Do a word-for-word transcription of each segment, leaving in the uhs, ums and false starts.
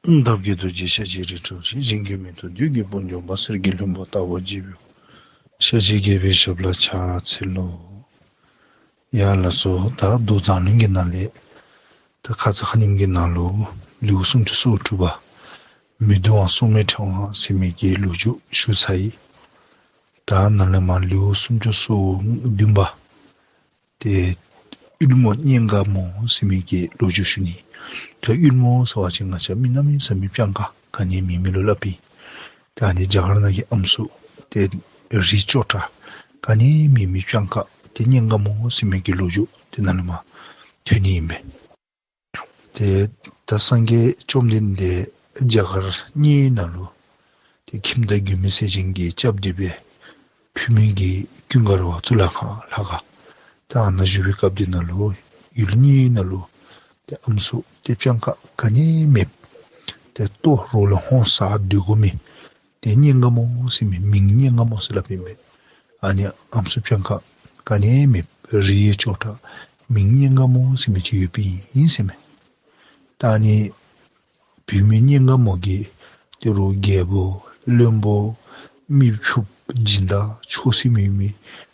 བདག་གི་རྡོ་རྗེ་ཤཱཀྱའི་རིགས་སུ་སྐྱེས། གཞན་གྱིས་མི་ཐུབ་བདུད་ཀྱི་དཔུང་འཇོམས་པ། གསེར་གྱི་ལྷུན་པོ་ལྟ་བུར་བརྗིད་པའི། ཤཱཀྱའི་རྒྱལ་པོའི་ཞབས་ལ་ཕྱག་འཚལ་ལོ། ཡ་ལགས་སོ། ད་མདོ་མཛངས་བླུན་གྱི་ནང་ལས་ད་ཁ་ཙ་ཁ་ཉིནམ་གྱི་ནང་ལུ་ལེའུ་སུམ་ཅུ་སོ་དྲུག་པ་མི་གདུང་བ་སྲུང་མའི་ཕྲེང་བ་ཟེར་མི་གི་ལོ་རྒྱུས་ཞུ་ཚར་ཡི། ད་ནཱ་ལས་མར་ལེའུ་སུམ་ཅུ་སོ་བདུན་པ་ཏེ་དབུལ་མོ་གཉེན་དགའ་མོ་ཟེར་མི་གི་ལོ་རྒྱུས་ཞུ་ནི། ད་དབུལ་མོ་ཟེར་བ་ཅིན་ང་བཅས་མི་གནམ་མེད་ས་མེད་སྤྱང་ཀ་ག་ནི་མེད་མི་ལུ་སླབ་ཨིན། ད་ཨ་ནི་རྒྱ་གར་ནང་གི་ཨམ་སྲུ་ཏེ་རིགས་བཙོག་དྲགས་ག་ནི་མེད་མི་སྤྱང་ཀ་ཏེ་གཉེན་དགའ་མོ་ཟེར་མི་གི་ལོ་རྒྱུས་ཏེ་ནཱ་ལས་མར་ཐོན་ནི་ཨིན་པས། ཏེ་ད་སངས་རྒྱས་བཅོམ་ལྡན་འདས་རྒྱ་གར་དམྱལ་ནང་ལུ་ཏེ་ཁྱིམ་བདག་མགོན་མེད་ཟས་སྦྱིན་གྱིས་སྐྱབས་ཏེ་སྦེ་ཕུལ་མི་གི་ཀུན་དགའ་ར་བ་གཙུག་ལག་ཁང་ལྷ་ཁང་ད་ཨ་ནཱ་བཞུགས་པའི་སྐབས་དེ་ནང་ལུ་ཡུལ་དམྱལ་ནང་ལུ་ཏེ་ཨམ་སྲུ་ཏེ་སྤྱང་ཀ་ག་ནི་མེདཔ་ཏེ་ལྟོ་རོགས་ལས་ཧོང་ཟ་སྡོད་དགོ་མི་ཏེ་གཉེན་དགའ་མོ་ཟེར་མི་མིང་གཉེན་དགའ་མོ་ཟེར་སླབ་ཨིན་པས། ཨ་ནི་ཨམ་སྲུ་སྤྱང་ཀ་ག་ནི་མེདཔ་རིགས་བཙོག་དྲགས་མིང་གཉེན་དགའ་མོ་ཟེར་མི་ཅིག་ཡོདཔ་ཨིན་ཟེར་མས། ད་ཨ་ནི་བུད་མེད་གཉེན་དགའ་མོ་གིས་ཏེ་རོགས་རྒྱལ་པོ་བློན་པོ་མི་ཕྱུགཔོ་སྦྱིན་བདག་ཆོས་སྲིད་མེད་མི་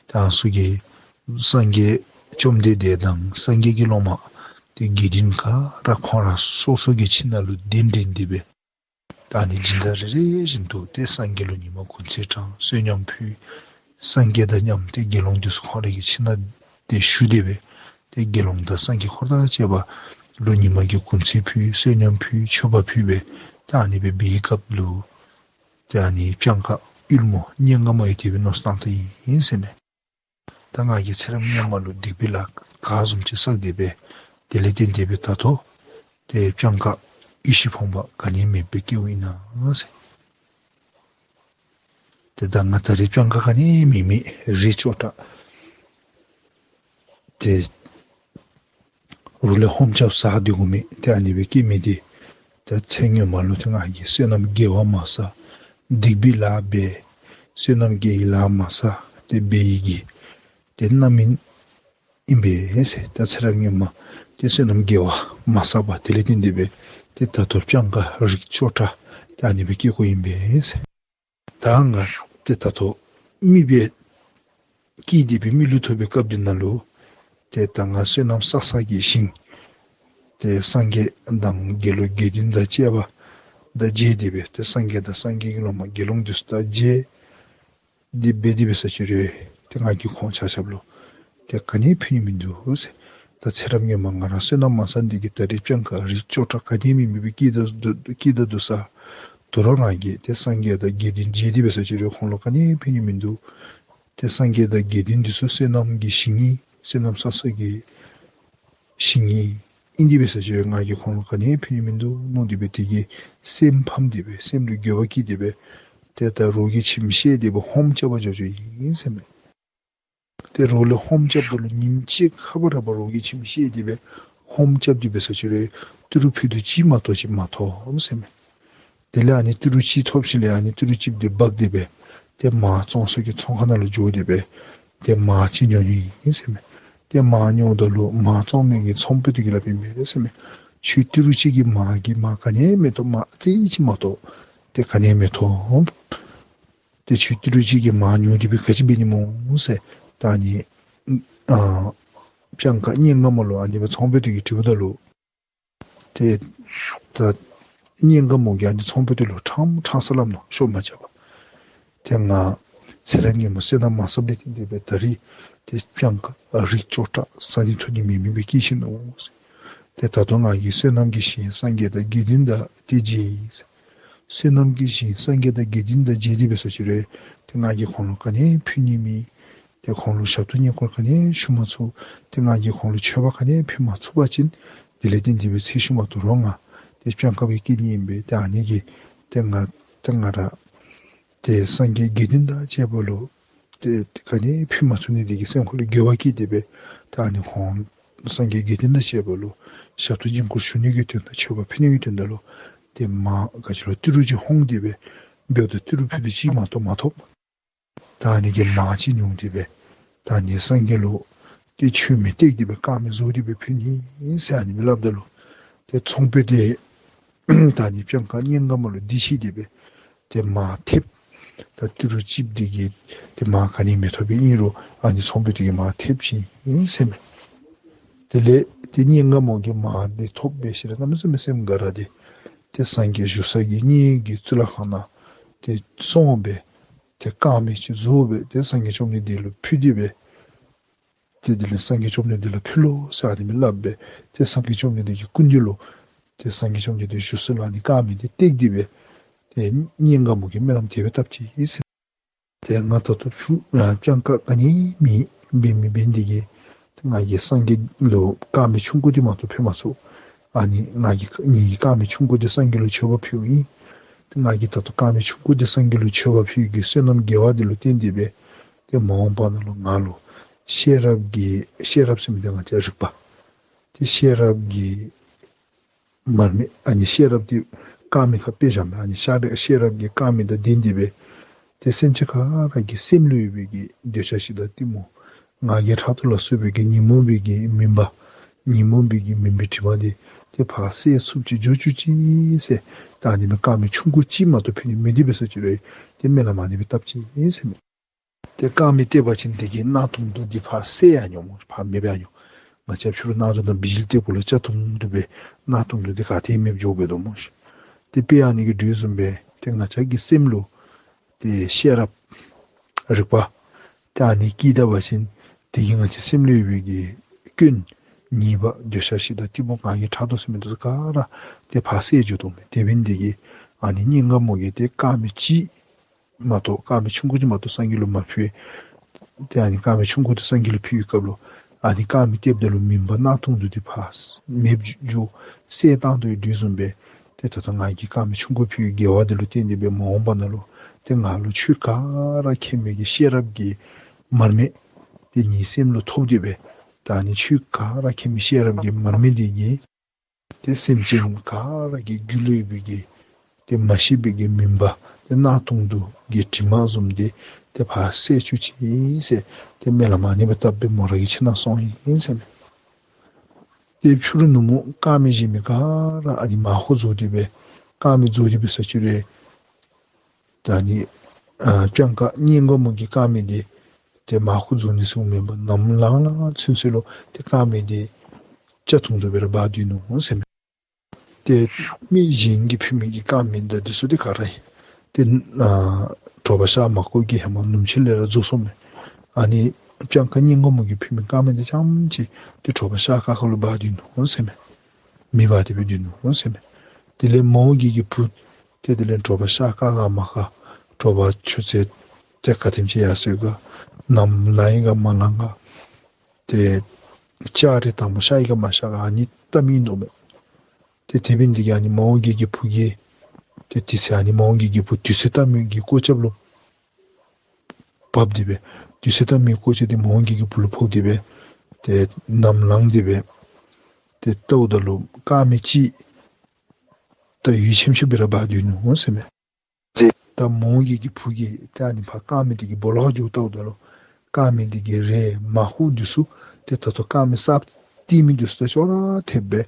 ད་ཨ་ནི་ཚུ་གིས་སངས་རྒྱས་བཅོམ་ལྡན་འདས་དང་སངས་རྒྱས་ཀྱི་སློབ་མ་ཏེ་དགེ་འདུན་ག་ར་ཁོང་ར་སོ་སོ་གི་ཁྱིམ་ནང་ལུ་གདན་འདྲེན་ཏེ་སྦེ་ད་ཨ་ནི་སྦྱིན་བདག་རེ་རེ་བཞིན་དུ་ཏེ་སངས་རྒྱས་ལུ་ཉི་མ་གུང་ཚིགས་དྲངས་བསོད་སྙོམས་ཕུལ། སངས་རྒྱས་དང་མཉམ་ཏེ་དགེ་སློང་འདི་ཚུ་ཁོང་རའི་གི་ཁྱིམ་ནང་ཏེ་བཞུགས་ཏེ་སྦེ་ཏེ་དགེ་སློང་དང་སངས་རྒྱས་འཁོར་དང་བཅས་པ་ལུ་ཉི་མ་གི་གུང་ཚིགས་ཕུལ་བསོད་སྙོམས་ཕུལ་མཆོད་པ་ཕུལ་སྦེ་ད་ཨ་ནི་སྦེ་འབད་བའི་སྐབས་ལུ་ཏེ་ཨ་ནི་སྤྱང་ཀ་དབུལ་མོ་གཉེན་དགའ་མོ་ཡང་དེ་སྦེ་མནོ་བསམ་བཏང་ཡི་ཟེར་མས། ད་ང་གིས་ཚེ་རབས་སྔོན་མ་ལུ་སྡིག་པའི་ལཱ་ག་བཟུམ་ཅིག་བསགས་ཏེ་སྦེ་དེ་ལས་བརྟེན་ཏེ་སྦེ་ད་ལྟོ་ཏེ་སྤྱང་ཀ་ཡེ་ཤེས་ཕོངས་པ་ག་ནི་མེདཔ་སྦེ་སྐྱེཝ་ཨིན་ན་ཟེར། ཏེ་ད་ང་ད་རིས་སྤྱང་ཀ་ག་ནི་མེད་མི་རིགས་བཙོག་དྲགས་ཏེ་རོགས་ལས་ཧོམ་རྐྱབ་ཟ་སྡོད་དགོ་མི་ཏེ་ཨ་ནི་སྦེ་སྐྱེ་མི་འདི་ད་ཚེ་སྔོན་མ་ལུ་ཏེ་ང་གིས་བསོད་ནམས་དགེ་བ་མ་བསགས་སྡིག་པའི་ལཱ་འབད་བསོད་ནམས་དགེ་བའི་ལཱ་མ་བསགས་ཏེ་འབད་ཡི་གི་ཏེ་རྣམ་སྨིན་ཨིན་པས་ཟེར། ད་ཚེ་རབས་སྔོན་མ་ཏེ་བསོད་ནམས་དགེ་བ་མ་བསགས་པར་དེ་ལས་བརྟེན་ཏེ་སྦེ་ཏེ་ད་ལྟོ་སྤྱང་ཀ་རིགས་བཙོག་དྲགས་ཏེ་ཨ་ནི་སྦེ་སྐྱེ་དགོཔ་ཨིན་པས་ཟེར། ད་ང་ཏེ་ད་ལྟོ་མི་སྦེ་སྐྱེས་ཏེ་སྦེ་མི་ལུ་ཐོབ་པའི་སྐབས་འདི་ནང་ལུ་ཏེ་ད་ང་བསོད་ནམས་བསགས་བསགས་ཀྱི་ཞིང་ཏེ་སངས་རྒྱས་དང་དགེ་སློང་དགེ་འདུན་དང་བཅས་པ་དང་མཇལ་ཏེ་སྦེ་ཏེ་སངས་རྒྱས་དང་སངས་རྒྱས་ཀྱི་སློབ་མ་དགེ་སློང་འདི་ཚུ་དང་མཇལ་ཏེ་འབད་དེ་འབད་ས་ཅིག་རུང་ཏེ་ང་གིས་ཁོང་ཆ་ཁྱབ་ལུ་ཏེ་ག་ནི་ཕུལ་ནི་མིན་འདུག་ཟེར། ད་ཚེ་རབས་སྔོན་མ་ང་ར་བསོད་ནམས་མ་བསགས་ནི་འདི་གིས་ད་རིས་སྤྱང་ཀ་རིགས་བཙོག་དྲགས་ག་ནི་མེད་མི་སྦེ་སྐྱེས་ད་འདུག་སྐྱེས་ད་འདུག་ས། དོ་རུང་ང་གིས་ཏེ་སངས་རྒྱས་དང་དགེ་འདུན་མཇལ་ཏེ་འབད་ས་ཅིག་རུང་ཁོང་ལུ་ག་ནི་ཕུལ་ནི་མིན་འདུག། ཏེ་སངས་རྒྱས་དང་དགེ་འདུན་འདི་ཚུ་བསོད་ནམས་ཀྱི་ཞིང་ཨིན། བསོད་ནམས་བསགས་བསགས་ཀྱི་ཞིང་ཨིན། ཨིན་དེ་འབད་ས་ཅིག་རུང་ང་གིས་ཁོང་ལུ་ག་ནི་ཕུལ་ནི་མིན་འདུག་མནོ་སྟེ་སྦེ་དེ་གིས་སེམས་ཕམ་སྟེ་སྦེ་སེམས་ལུ་འགྱོད་པ་སྐྱེས་ཏེ་སྦེ་ཏེ་ད་རོགས་ཀྱི་ཁྱིམ་བཤལ་ཏེ་སྦེ་ཧོམ་རྐྱབ་པར་འགྱོ་འགྱོཝ་ཨིན་ཟེར་མས། ཏེ་རོགས་ལས་ཧོམ་རྐྱབ་ད་ལུ་ཉིནམ་གཅིག་ཁར་ར་རོགས་ཀྱི་ཁྱིམ་བཤལ་ཏེ་སྦེ་ཧོམ་རྐྱབ་སྟེ་འབད་ས་ཅིག་རུང་ཏི་རུ་ཕུད་རྡོག་གཅིག་མ་གཏོགས་ཅིག་མ་ཐོབ་ཟེར་མས། དེ་ལས་ཨ་ནི་ཏི་རུ་གཅིག་ཐོབ་ཞིནམ་ལས་ཨ་ནི་ཏི་རུ་གཅིག་འདི་འབག་སྟེ་སྦེ་ཏེ་མར་བཙོང་ས་གི་ཚོང་ཁང་ནང་ལུ་འགྱོ་སྟེ་སྦེ་ཏེ་མར་ཅིག་ཉོ་ནི་ཨིན་ཟེར་མས། ཏེ་མར་ཉོཝ་ད་ལུ་མར་བཙོང་མི་གི་ཚོང་དཔོན་འདི་གིས་སླབ་ཨིན་པས་ཟེར་མས། ཁྱོད་ཏི་རུ་གཅིག་གིས་མར་གྱི་མར་ག་ནི་མི་ཐོབ། མར་ཙིག་ཅིག་མ་གཏོགས་ཏེ་ག་ནི་མི་ཐོབ། ཏེ་ཁྱོད་ཏི་རུ་གཅིག་གིས་མར་ཉོ་སྟེ་སྦེ་ག་ཅི་འབད་ནི་སྨོ་ཟེར་ད་ཨ་ནི་ཨ་སྤྱང་ཀ་གཉེན་དགའ་མོ་ལུ་ཨ་ནི་སྦེ་ཚོང་དཔོན་འདི་གིས་དྲིཝ་ད་ལུ་ཏེ་ད་གཉེན་དགའ་མོ་གིས་ཨ་ནི་ཚོང་དཔོན་འདི་ལུ་ཕྲང་ཕྲང་ས་སླབ་ནུག། ཤོབ་མ་རྐྱབ་པར། ཏེ་ང་ཚེ་རབས་སྔོན་མ་བསོད་ནམས་མ་བསགས་པ་ལས་བརྟེན་ཏེ་སྦེ་ད་རིས་ཏེ་སྤྱང་ཀ་རིགས་བཙོག་དྲགས་བསགས་ནི་ཐོབ་ནི་མེད་མི་སྦེ་སྐྱེས་ཞིནམ་ལས། ཏེ་ད་ལྟོ་ང་གིས་བསོད་ནམས་ཀྱི་ཞིང་སངས་རྒྱས་དང་དགེ་འདུན་དང་ཏེ་མཇལ་ཡི། བསོད་ནམས་ཀྱི་ཞིང་སངས་རྒྱས་དང་དགེ་འདུན་དང་མཇལ་ཏེ་འབད་ས་ཅིག་རུང་ཏེ་ང་གིས་ཁོང་ལུ་ག་ནི་ཕུལ་ནི་མེད། ཏེ་ཁོང་ལུ་ཞབས་ཏོག་བསྙེན་བཀུར་ག་ནི་ཞུ་མ་ཚུགས། ཏེ་ང་གིས་ཁོང་ལུ་མཆོད་པ་ག་ནི་ཕུལ་མ་ཚུགས་པ་ཅིན་དེ་ལས་བརྟེན་ཏེ་སྦེ་ཚེ་ཤུལ་མ་དོ་རུང་ང་ཏེ་སྤྱང་ཀ་སྦེ་སྐྱེ་ནི་ཨིན་པས། ཏེ་ཨ་ནི་གིས་ཏེ་ང་ཏེ་ང་ར་ཏེ་སངས་རྒྱས་དགེ་འདུན་དང་བཅས་པ་ལུ་ཏེ་ག་ནི་ཕུལ་མ་ཚུགས་ནི་འདི་གིས་སེམས་ཁ་ལུ་འགྱོད་པ་སྐྱེས་ཏེ་སྦེ་ད་ཨ་ནི་ཁོང་སངས་རྒྱས་དགེ་འདུན་དང་བཅས་པ་ལུ་ཞབས་ཏོག་བསྙེན་བཀུར་ཞུ་ནི་གི་དོན་དག་མཆོད་པ་ཕུལ་ནི་གི་དོན་དག་ལུ་ཏེ་མར་ག་ཅི་ལོ་ཏི་རུ་གཅིག་ཧོང་སྟེ་སྦེ་འབདཝ་ད་ཏི་རུ་ཕུད་རྡོག་གཅིག་མ་གཏོགས་མ་ཐོབ། ད་ཨ་ནི་གི་མར་ཅིག་ཉོ་སྟེ་སྦེ་ད་ཨ་ནི་སངས་རྒྱས་ལུ་ཏེ་མཆོད་མེ་བཏེགས་ཏེ་སྦེ་དཀར་མེ་བཟོ་སྟེ་སྦེ་ཕུལ་ནི་ཨིན་ཟེར་ཨ་ནི་སྦེ་སླབ་ད་ལུ་ཏེ་ཚོང་དཔོན་འདི་ ད་ཨ་ནི་སྤྱང་ཀ་གཉན་དགའ་མོ་ལུ་སྡིགས་ཤི་སྟེ་སྦེ་ཏེ་མར་ཐེབས། ད་ཏི་རུ་ཅིག་འདི་གིས་ཏེ་མར་ག་ནི་མི་ཐོབ་པའི་ཨིན་རུང་ཨ་ནི་ཚོང་དཔོན་འདི་གིས་མར་ཐེབས་ཅི་ཨིན་ཟེར་མས། དེ་ལས་ཏེ་གཉན་དགའ་མོ་གིས་མར་འདི་ཐོབ་སྦེ་ཞིནམ་ལས་གནམ་མེད་ས་མེད་སེམས་དགའ་ར་སྟེ་ཏེ་སངས་རྒྱས་བཞུགས་ས་གི་གཉན་གྱི་གཙུག་ལག་ཁང་ནང་ཏེ་སོང་སྦེ་ཏེ་དཀར་མེ་ཅིག་བཟོ་སྦེ་ཏེ་སངས་རྒྱས་བཅོམ་ལྡན་འདས་ལུ་ཕུལ་ཏེ་སྦེ་ཏེ་དེ་ལས་སངས་རྒྱས་བཅོམ་ལྡན་འདས་ལུ་ཕུལ་ལོ་ཟེར་ཨ་ནི་སྦེ་སླབ་སྦེ་ཏེ་སངས་རྒྱས་བཅོམ་ལྡན་འདས་ཀྱི་སྐུ་མདུན་ལུ་ཏེ་སངས་རྒྱས་བཅོམ་ལྡན་འདས་བཞུགས་ས་ལུ་ཨ་ནི་དཀར་མེ་འདི་བཏེགས་ཏེ་སྦེ་ཏེ་གཉན་དགའ་མོ་གིས་སྨོན་ལམ་དེ་སྦེ་བཏབ་ཅི་ཟེར། ཏེ་ང་ད་ལྟོ་ཕྱུག་ཨ་སྤྱང་ཀ་ག་ནི་མེད་འབད་མི་འབད་ནི་འདི་གིས་ཏེ་ང་གིས་སངས་རྒྱས་ལུ་དཀར་མེ་ཆུང་ཀུ་འདི་མ་གཏོགས་ཕུལ་མ་ཚུགས། ཨ་ནི་ང་གིས་ངེ་གི་དཀར་མེ་ཆུང་ཀུ་འདི་སངས་རྒྱས་ལུ་མཆོད་པ་ཕུལཝ་ཨིན། ཏེ་ང་གིས་ད་ལྟོ་དཀར་མེ་ཆུང་ཀུ་འདི་སངས་རྒྱས་ལུ་མཆོད་པ་ཕུལ་གྱི་བསོད་ནམས་དགེ་བ་འདི་ལུ་བརྟེན་ཏེ་སྦེ་ཏེ་མ་འོངས་པ་ནང་ལུ་ང་ལུ་ཤེས་རབ་ཀྱི་ཤེས་རབ་ཟེར་མི་འདི་ང་བཅས་རིག་པ་ཏེ་ཤེས་རབ་ཀྱི་མར་མེ་ཨ་ནི་ཤེས་རབ་འདི་དཀར་མེ་ཁར་དཔེ་བཞག་མས། ཨ་ནི་ཤེས་རབ་ཤེས་རབ་ཀྱི་དཀར་མེ་དང་ལྡན་ཏེ་སྦེ་ཏེ་སེམས་ཅན་ག་ར་གི་སེམས་ལུ་ཡོད་པའི་གི་འདོད་ཆགས་ཞེ་སྡང་གཏི་མུག་ང་རྒྱལ་ཕྲག་དོག་ལ་སོགས་པའི་གི་ཉོན་མོངས་པའི་གི་མུན་པ་ཉོན་མོངས་པའི་གི་མུན་པའི་དྲི་མ་འདི་ཏེ་ཕར་བསལ་ཚུགསཔ་ཅིག་འགྱོ་བཅུག་ཅིག་ཟེར་ད་ཨ་ནི་མེ་དཀར་མེ་ཆུང་ཀུ་ཅིག་མ་གཏོགས་ཕུལ་ནི་མེད་དེ་འབད་ས་ཅིག་རུང་ཏེ་སྨོན་ལམ་ཨ་ནི་སྦེ་བཏབ་ཅི་ཟེར་མས། ཏེ་དཀར་མེ་བཏེག་པ་ཅིན་དེ་གི་གནག་དུང་དུ་འདི་ཕར་བསལ་ཡར་འགྱོ་སྨོ། ཕར་མེདཔ་འགྱོ། ང་བཅས་ཕྱི་རུ་གནག་དུང་དང་བི་ཇི་ལི་བཏེགཔ་ལས་སྐྱ་དུང་དུ་སྦེ་གནག་དུང་དུ་འདི་ག་ཏེ་མེདཔ་འགྱོ་འབད་དོ་སྨོ་ཤིག། ཏེ་དཔེ་ཨ་ནི་གི་འགྲོས་བཟུམ་སྦེ་ཏེ་ང་བཅས་ཀྱི་སེམས་ལུ་ཏེ་ཤེས་རབ་རིག་པ་ཏེ་ཨ་ནི་བསྐྱེད་ད་པ་ཅིན་དེ་གིས་ང་བཅས་སེམས་ལུ་ཡོད་པའི་གི་སྐྱོན་ཉེས་པ་འདོད་ཆགས་ཞེ་སྡང་གཏི་མུག་ང་རྒྱལ་ཕྲག་དོག་ཟེར་མི་འདི་ཚུ་ག་ར་ཏེ་ཕར་བསལ་འགྱོ་དོ་མས། དེ་འབད་ནི་དེ་གིས་ཨ་ནི་གཉན་དགའ་མོ་གིས་ཏེ་དཀར་མེ་ཅིག་མ་གཏོགས་དཀར་མེ་ཆུང་ཀུ་ཅིག་མ་གཏོགས་སངས་རྒྱས་ལུ་མ་ཕུལ། ཏེ་ཨ་ནི་དཀར་མེ་ཆུང་ཀུ་འདི་སངས་རྒྱས་ལུ་ཕུལ་བའི་སྐབས་ལུ་ཨ་ནི་དཀར་མེ་བཏེགཔ་ད་ལུ་མུན་པ་གནག་དུང་དུ་འདི་ཕར་མེདཔ་འགྱོ་བསལ་བཏང་དོ་བཟུམ་སྦེ་ཏེ་ད་ལྟོ་ང་གིས་དཀར་མེ་ཆུང་ཀུ་ཕུལ་བའི་དགེ་བ་འདི་ལུ་བརྟེན་ཏེ་སྦེ་མ་འོངས་པ་ནང་ལུ་ཏེ་ང་ལུ་ཆོས་ག་ར་མཁྱེན་མི་གི་ཤེས་རབ་ཀྱི་མར་མེ་འདི་ངེའི་སེམས་ལུ་ཐོབ་སྟེ་སྦེ་ད་ཨ་ནི་ཆོས་ག་ར་མཁྱེན་མི་ཤེས་རབ་ཀྱི་མར་མེ་འདི་གིས་ཏེ་སེམས་ཅན་ག་ར་གི་རྒྱུད་ལུ་ཡོད་པའི་གི་ཏེ་མ་ཤེས་པའི་གི་མུན་པ་ཏེ་གནག་དུང་དུ་གི་དྲི་མ་བཟུམ་འདི་ཏེ་ཕར་བསལ་བཅུག་ཅིག་ཟེར་ཏེ་སྨོན་ལམ་ཨ་ནི་སྦེ་བཏབ་སྦེ་མོ་ར་གི་ཁྱིམ་ནང་སོང་ཡི་ཟེར་མས། ཏེ་ཕྱི་རུ་ནུབ་མོ་དཀར་མེ་བཞེངས་མི་ག་ར་ཨ་ནི་མར་ཁུ་རྫོགས་ཏེ་སྦེ་དཀར་མེ་རྫོགས་ཏེ་སྦེ་ས་ཅིག་རུང་ད་ཨ་ནི་ཨ་སྤྱང་ཀ་གཉན་དགའ་མོ་གི་དཀར་མེ་འདི་ཏེ་མར་ཁུ་རྫོགས་ནི་ཟེར་མེན་པར་ནམ་ལངས་ལངས་ཚུན་ཚོད་ལུ་ཏེ་དཀར་མེ་འདི་སྐྱ་དུང་དུ་སྦེ་ར་འབར་སྡོད་ནུག་ཟེར་མས། ཏེ་མི་གཞན་གྱིས་ཕུལ་མི་གི་དཀར་མེ་དང་འདི་ཚུ་འདི་ག་ར་ཨིན། ཏེ་ཨ་དྲོ་པ་ཤར་མ་དགོ་གི་ཧེ་མ་ནུབ་ཕྱེད་ལས་ར་རྫོགས་སོ་མས། ཨ་ནི་སྤྱང་ཀ་གཉན་དགའ་མོ་གིས་ཕུལ་མི་དཀར་མེ་འདི་རྐྱངམ་ཅིག་ཏེ་དྲོ་པ་ཤར་ཁ་ཁ་ལུ་འབར་སྡོད་ནུག་ཟེར་མས། མེ་འབར་ཏེ་སྦེ་སྡོད་ནུག་ཟེར་མས། དེ་ལས་མོ་གི་གི་བུ་ཏེ་དེ་ལས་དྲོ་པ་ཤར་ཁ་ག་མ་ཁ་དྲོ་པ་ཆུ་ཚོད་ཏེ་ག་དེམ་ཅིག་ཡར་སོ་ཡི་ག་ནམ་ལངས་ཡི་ག་མ་ལངས་ག་ཏེ་ལྕགས་རི་དང་པ་ཤར་ཡི་ག་མ་ཤར་ག་ཨ་ནི་བལྟ་མི་ཨིན་དོ་མས། ཏེ་དེ་འབད་ནི་དེ་གིས་ཨ་ནི་མོ་གི་གི་བུ་གིས་ཏེ་དེ་ཚེ་ཨ་ནི་མོ་གི་གི་བུ་དུས་ཚོད་བལྟ་མི་གི་སྐུ་རྒྱབ་ལུ་བབས་ཏེ་སྦེ་དུས་ཚོད་བལྟ་མི་སྐུ་རྒྱབ་འདི་མོ་གི་གི་བུ་ལུ་ཕོག་སྟེ་སྦེ་ཏེ་ནམ་ལངས་ཏེ་སྦེ་ཏེ་བལྟཝ་ད་ལུ་དཀར་མེ་ཅིག་ད་ཡུད་ཆེམ་ཆེམ་སྦེ་ར་འབར་སྡོད་ནུག་ཟེར་མས། ཏེ་ད་མོ་གི་གི་བུ་གིས་ཏེ་ཨ་ནི་ཕར་དཀར་མེ་འདི་གི་སྦོ་ལོགས་འགྱོ་བལྟཝ་ད་ལུ་དཀར་མེ་འདི་གི་རས་མར་ཁུ་འདི་ཚུ་ཏེ་ད་ལྟོ་དཀར་མེ་གསརཔ་བཏེག་མི་འདི་ཚུ་དང་ཅོག་ར་འཐདཔ་སྦེ་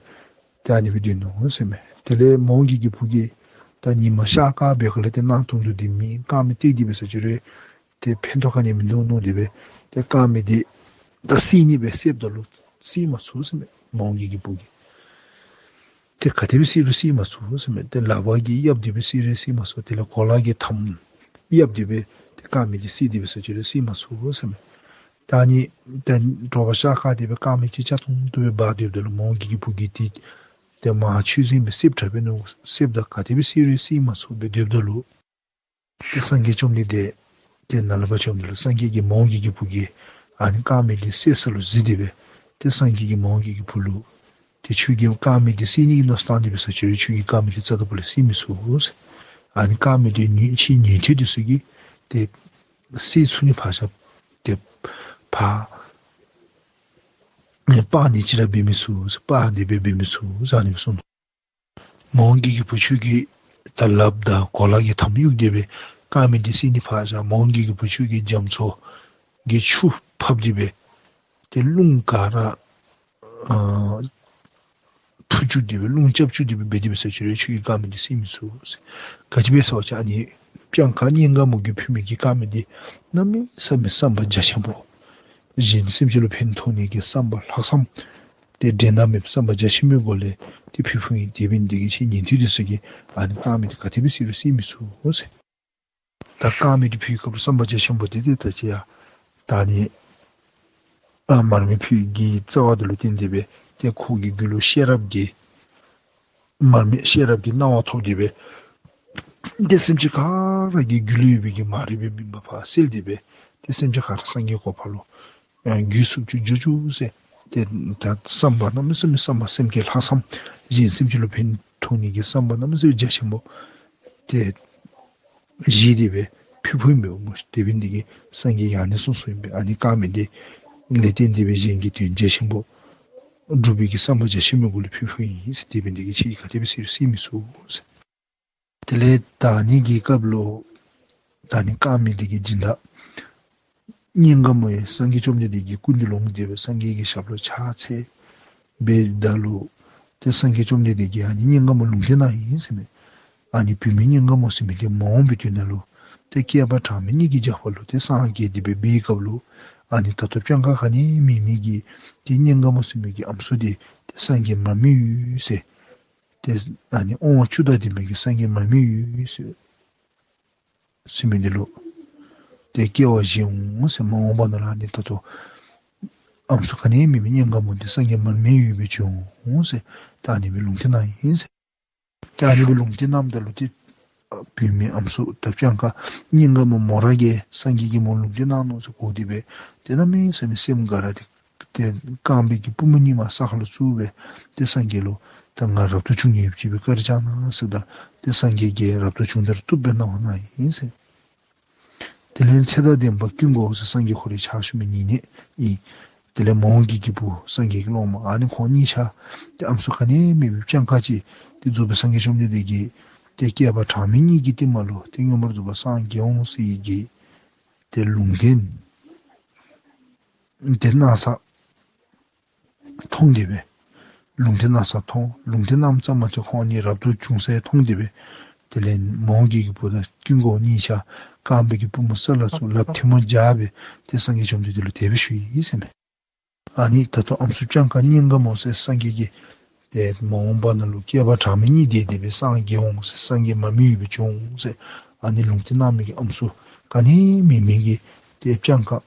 ཏེ་ཨ་ནི་སྦེ་སྡོད་ནུག་ཟེར་མས། དེ་ལས་མོ་གི་གི་བུ་གིས་ད་ཉིན་མ་ཤར་དཀར་སྦེ་ཁ་ལས་ཏེ་གནག་དུང་དུ་འདི་མེ་དཀར་མེ་བཏེག་སྟེ་སྦེ་ས་ཅིག་རུང་ཏེ་ཕན་ཐོགས་ག་ནི་མིན་འདུག་མནོ་སྟེ་སྦེ་ཏེ་དཀར་མེ་འདི་ད་བསད་ནི་སྦེ་བསདཔ་ད་ལུ་བསད་མ་ཚུགས་ཟེར་མས་མོ་གི་གི་བུ་གིས། ཏེ་ག་དེ་སྦེ་བསད་རུང་བསད་མ་ཚུགས་ཟེར་མས། ཏེ་ལག་པ་གིས་གཡབ་སྟེ་སྦེ་བསད་རུང་བསད་མ་ཚུགས། དེ་ལས་གོ་ལ་གིས་འཐམ་གཡབ་སྟེ་སྦེ་ཏེ་དཀར་མེ་འདི་བསད་དེ་སྦེ་ས་ཅིག་རུང་བསད་མ་ཚུགས་ཟེར་མས། ད་ཨ་ནི་ཏེ་དྲོ་པ་ཤར་དཀར་དེ་སྦེ་དཀར་མེ་ཅིག་སྐྱ་དུང་དུ་སྦེ་འབར་སྡོདཔ་ད་ལུ་མོ་གི་གི་བུ་གིས་ཏེ་ཏེ་མར་ཆོས་འཛིན་སྦེ་བསདཔ་དྲག་པས་མནོ་བསདཔ་ད་ག་དེ་སྦེ་བསད་རུང་བསད་མ་ཚུགས་སྦེ་སྡོདཔ་ད་ལུ་ཏེ་སངས་རྒྱས་བཅོམ་ལྡན་འདས་ཏེ་ནཱ་ལས་ཕར་བྱོནམ་ད་ལུ་སངས་རྒྱས་ཀྱིས་མོ་གི་གི་བུ་གིས་ཨ་ནི་དཀར་མེ་འདི་བསད་ས་ལུ་གཟིགས་ཏེ་སྦེ་ཏེ་སངས་རྒྱས་ཀྱིས་མོ་གི་གི་བུ་ལུ་ཏེ་ཁྱོད་ཀྱིས་དཀར་མེ་འདི་བསད་ནི་གི་མནོ་བསམ་བཏང་སྟེ་སྦེ་ས་ཅིག་རུང་ཁྱོད་ཀྱིས་དཀར་མེ་འདི་རྩ་དང་པོ་ལས་བསད་མི་ཚུགས་ཟེར། ཨ་ནི་དཀར་མེ་འདི་ཉོན་ཅིག་ཉན་ཐོས་འདི་ཚུ་གིས་ཏེ་བསད་ཚུགས་ནི་ཕར་བཞག་ཏེ་ཕར་སྤར་ནི་ཅིག་ར་འབད་མི་ཚུགས་ཟེར། སྤར་ཏེ་སྦེ་འབད་མི་ཚུགས་ཟེར་ཨ་ནི་སྦེ་གསུངས་ནུག། མོ་གི་གི་བུ་ཁྱོད་ཀྱིས་ད་ལགཔ་དང་གོ་ལ་གིས་འཐམ་གཡུགས་ཏེ་སྦེ་དཀར་མེ་འདི་བསད་ནི་ཕར་བཞག། མོ་གི་གི་བུ་ཁྱོད་ཀྱིས་རྒྱ་མཚོ་གི་ཆུ་ཕབ་སྟེ་སྦེ་ཏེ་རླུང་ག་ར་ཨ་ ཕུ་བཅུག་སྟེ་སྦེ་རླུང་རྐྱབ་བཅུག་སྟེ་སྦེ་འབད་དེ་སྦེ་ཟེར་ཅི་རུང་ཁྱོད་ཀྱི་དཀར་མེ་འདི་བསད་མི་ཚུགས་ཟེར། ག་ཅི་སྦེ་ཟེར་བ་ཅིན་ཨ་ནི་སྤྱང་ཀ་སྙིང་དཀར་མོ་གིས་ཕུལ་མི་གི་དཀར་མེ་འདི་གནམ་མེད་ས་མེད་བསམ་པ་རྒྱ་ཆེན་པོ། གཞན་སེམས་ཅན་ལུ་ཕན་ཐོགས་ནི་གི་བསམ་པ་ལྷག་བསམ་ཏེ་འགྲན་ཟླ་མེད་བསམ་པ་རྒྱ་ཆེན་མོའི་སྒོ་ལས་ཏེ་ཕུལ་ཕུལཝ་ཨིན། དེ་འབད་ནི་འདི་གིས་ཁྱོད་ཉན་ཐོས་འདི་ཚུ་གིས་ཨ་ནི་དཀར་མེ་འདི་ག་དེ་སྦེ་བསད་རུང་བསད་མི་ཚུགས་ཟེར། ད་དཀར་མེ་འདི་ཕུལ་བའི་སྐབས་ལུ་བསམ་པ་རྒྱ་ཆེན་པོ་འདི་ཏེ་ད་ཅི་ཡང་ད་ཨ་ནི་ཨ་མར་མེ་ཕུལ་བའི་གི་རྩ་བ་འདི་ལུ་བརྟེན་ཏེ་སྦེ་ཏེ་ཁོ་གི་རྒྱུད་ལུ་ཤེས་རབ་ཀྱི་མར་མེ་ཤེས་རབ་ཀྱི་སྣང་བ་ཐོབ་སྟེ་སྦེ་ཏེ་སེམས་ཅན་ག་ར་གི་རྒྱུད་ལུ་ཡོད་པའི་གི་མ་རིག་པའི་མུན་པ་ཕར་སེལ་ཏེ་སྦེ་ཏེ་སེམས་ཅན་ག་ར་སངས་རྒྱས་གོ་འཕང་ལུ་ཨ་བཀོད་ཚུགསཔ་ཅིག་འགྱོ་ཚུགས་ཟེར། ཏེ་ད་བསམ་པ་གནམ་མེད་ས་མེད་བསམ་པ་སེམས་བསྐྱེད་ལྷག་བསམ་གཞན་སེམས་ཅན་ལུ་ཕན་ཐོགས་ནི་གི་བསམ་པ་གནམ་མེད་ས་མེད་རྒྱ་ཆེན་པོ་ཏེ་བཞེས་ཏེ་སྦེ་ཕུལ་ཕུལཝ་ཨིན་པས་སྨོ། དེ་འབད་ནི་འདི་གིས་སངས་རྒྱས་ཀྱིས་ཨ་ནི་གསུངས་གསུངསམ་ཨིན་པས། ཨ་ནི་དཀར་མེ་འདི་ལས་བརྟེན་ཏེ་སྦེ་གཞན་གྱི་དོན་རྒྱ་ཆེན་པོ་སྒྲུབ་པའི་གི་བསམ་པ་རྒྱ་ཆེན་པོའི་སྒོ་ལས་ཕུལ་ཕུལཝ་ཨིན་ཟེར། དེ་འབད་ནི་འདི་གིས་ཁྱོད་ཀྱིས་ག་དེ་སྦེ་བསད་རུང་བསད་མི་ཚུགས་ཟེར། དེ་ལས་ད་ཨ་ནི་གི་སྐབས་ལུ་ད་ཨ་ནི་དཀར་མེ་འདི་གི་སྦྱིན་བདག་སྙིང་དཀར་མོ་ཡང་སངས་རྒྱས་བཅོམ་ལྡན་འདས་ཀྱི་སྐུ་མདུན་ལུ་འོང་སྟེ་སྦེ་སངས་རྒྱས་ཀྱི་ཞབས་ལུ་ཕྱག་འཚལ་འབདཝ་ད་ལུ་ཏེ་སངས་རྒྱས་བཅོམ་ལྡན་འདས་ཀྱིས་ཨ་ནི་སྙིང་དཀར་མོ་ལུང་བསྟན་གནང་ཡི་ཟེར་མས། ཨ་ནི་བུད་མེད་སྙིང་དཀར་མོ་ཟེར་མི་འདི་མ་འོངས་པའི་དུས་ནང་ལུ་ཏེ་བསྐལ་པ་གྲངས་མེད་གཉིས་ཀྱི་རྒྱབ་ལུ་ཏེ་སངས་རྒྱས་ཏེ་སྦེ་འབད་བའི་སྐབས་ལུ་ཨ་ནི་ད་ལྟོ་སྤྱང་ཀ་ག་ནི་མེད་མི་གི་ཏེ་སྙིང་དཀར་མོ་ཟེར་མི་གི་ཨམ་སྲུ་འདི་ཏེ་སངས་རྒྱས་མར་མེ་ཡོད་ཟེར། ཏེ་ཨ་ནི་དབང་བཅུ་དང་ལྡན་མི་གི་སངས་རྒྱས་མར་མེ་ཡོད་ཟེར་ཟེར་མི་འདི་ལུ་ཏེ་སྐྱེ་བ་བཞེས་འོང་ཟེར། མ་འོངས་པ་ནང་ལུ་ཨ་ནི་ད་ལྟོ་ཨམ་སྲུ་ག་ནི་མེད་མི་སྙིང་དཀར་མོ་འདི་སངས་རྒྱས་མར་མེ་ཡོད་སྦེ་བྱོན་འོང་ཟེར། ད་ཨ་ནི་སྦེ་ལུང་བསྟན་གནང་ཡི་ཟེར། ད་ཨ་ནི་སྦེ་ལུང་བསྟན་གནངམ་ད་ལུ་ཏེ་བུད་མེད་ཨམ་སྲུ་ད་སྤྱང་ཀ་སྙིང་དཀར་མོ་མོ་ར་གིས་སངས་རྒྱས་ཀྱིས་མོ་ལུང་བསྟན་གནང་ནུག་ཟེར་གོ་སྟེ་སྦེ་ཏེ་གནམ་མེད་ས་མེད་སེམས་དགའ་ར་ཏེ་ཏེ་རྐང་པའི་གི་པུས་མོ་གཉིས་མར་ས་ཁ་ལུ་བཙུགས་སྦེ་ཏེ་སངས་རྒྱས་ལུ་ད་ང་རབ་ཏུ་བྱུང་ནི་ཡོདཔ་ཅིག་སྦེ་བཀའ་དྲིན་བསྐྱང་གནང་ཟེརཝ་ད་ཏེ་སངས་རྒྱས་ཀྱིས་རབ་ཏུ་བྱུང་དེར་བཏུབ་པའི་གནང་བ་གནང་ཡི་ཟེར། དེ་ལས་ཚེ་དང་ལྡན་པ་ཀུན་དགའ་བོ་ཟེར་སངས་རྒྱས་ཁོ་རའི་ཕྱག་ཞུ་མི་ཉེ་གནས་ཨིན། དེ་ལས་མོའུ་འགལ་གྱི་བུ་སངས་རྒྱས་ཀྱི་སློབ་མ་ཨ་ནི་ཁོང་གཉིས་ཆ་ཏེ་ཨམ་སྲུ་ག་ནི་མེད་པའི་སྤྱང་ཀ་ཅིག་ཏེ་རྫོགས་པའི་སངས་རྒྱས་བཅོམ་ལྡན་འདས་ཀྱིས་ཏེ་བསྐལ་པ་གྲངས་མེད་གཉིས་ཀྱི་རྟིང་མ་ལུ་ཏེ་མངོན་པར་རྫོགས་པར་སངས་རྒྱས་འོང་ཟེར་བའི་གི་ཏེ་ལུང་བསྟན་ཏེ་གནང་ས་མཐོང་སྟེ་སྦེ་ལུང་བསྟན་གནང་ས་མཐོང་། ལུང་བསྟན་གནངམ་ཙམ་མ་ཚད་ཁོང་གཉིས་རབ་ཏུ་བྱུང་ས་མཐོང་སྟེ་སྦེ་དེ་ལས་མོའུ་འགལ་གྱི་བུ་དང་ཀུན་དགའ་བོ་གཉིས་ཆ་རྐང་པའི་གི་པུས་མོ་ས་ལུ་བཙུགས་ལགཔ་ཐལ་མོ་སྦྱར་སྦེ་ཏེ་སངས་རྒྱས་བཅོམ་ལྡན་འདས་ལུ་དེ་སྦེ་ཞུ་ཡི་ཟེར་མས། ཨ་ནི་ད་ལྟོ་ཨམ་སྲུ་སྤྱང་ཀ་སྙིང་དཀར་མོ་ཟེར་སངས་རྒྱས་ཀྱིས་ཏེ་མ་འོངས་པ་ནང་ལུ་བསྐལ་པ་གྲངས་མེད་གཉིས་འདས་ཏེ་སྦེ་སངས་རྒྱས་འོང་ཟེར་སངས་རྒྱས་མར་མེ་ཡོད་པའི་བྱོན་འོང་ཟེར་ཨ་ནི་ལུང་བསྟན་གནང་མི་གི་ཨམ་སྲུ་ག་ནི་མེད་མི་གི་ཏེ་སྤྱང་ཀ་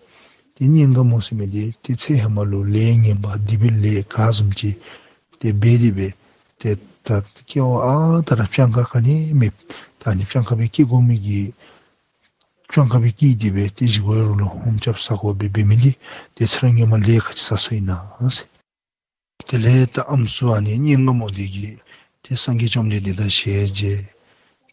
ཏེ་སྙིང་དཀར་མོ་ཟེར་མི་འདི་ཏེ་ཚེ་ཧེ་མ་ལུ་ལས་ངན་པ་སྡིག་པའི་ལས་ག་བཟུམ་ཅིག་ཏེ་འབད་དེ་སྦེ་ཏེ་ད་སྐྱེ་བ་ཨ་རྟག་ར་སྤྱང་ཀ་ག་ནི་མེདཔ་ད་ཨ་ནི་སྤྱང་ཀ་སྦེ་སྐྱེ་དགོ་མི་གི་སྤྱང་ཀ་སྦེ་སྐྱེས་ཏེ་སྦེ་ཏེ་བཞེས་སྒོའི་རོགས་ལུ་ཧོམ་རྐྱབ་ཟ་དགོ་པའི་འབད་མི་འདི་ཏེ་ཚེ་རབས་སྔོན་མ་ལས་ག་ཅི་བསགས་སོ་ཡི་ན་ཟེར། དེ་ལས་ད་ཨམ་སྲུ་ཨ་ནི་སྙིང་དཀར་མོ་འདི་གིས་ཏེ་སངས་རྒྱས་བཅོམ་ལྡན་འདས་དང་ཞལ་མཇལ།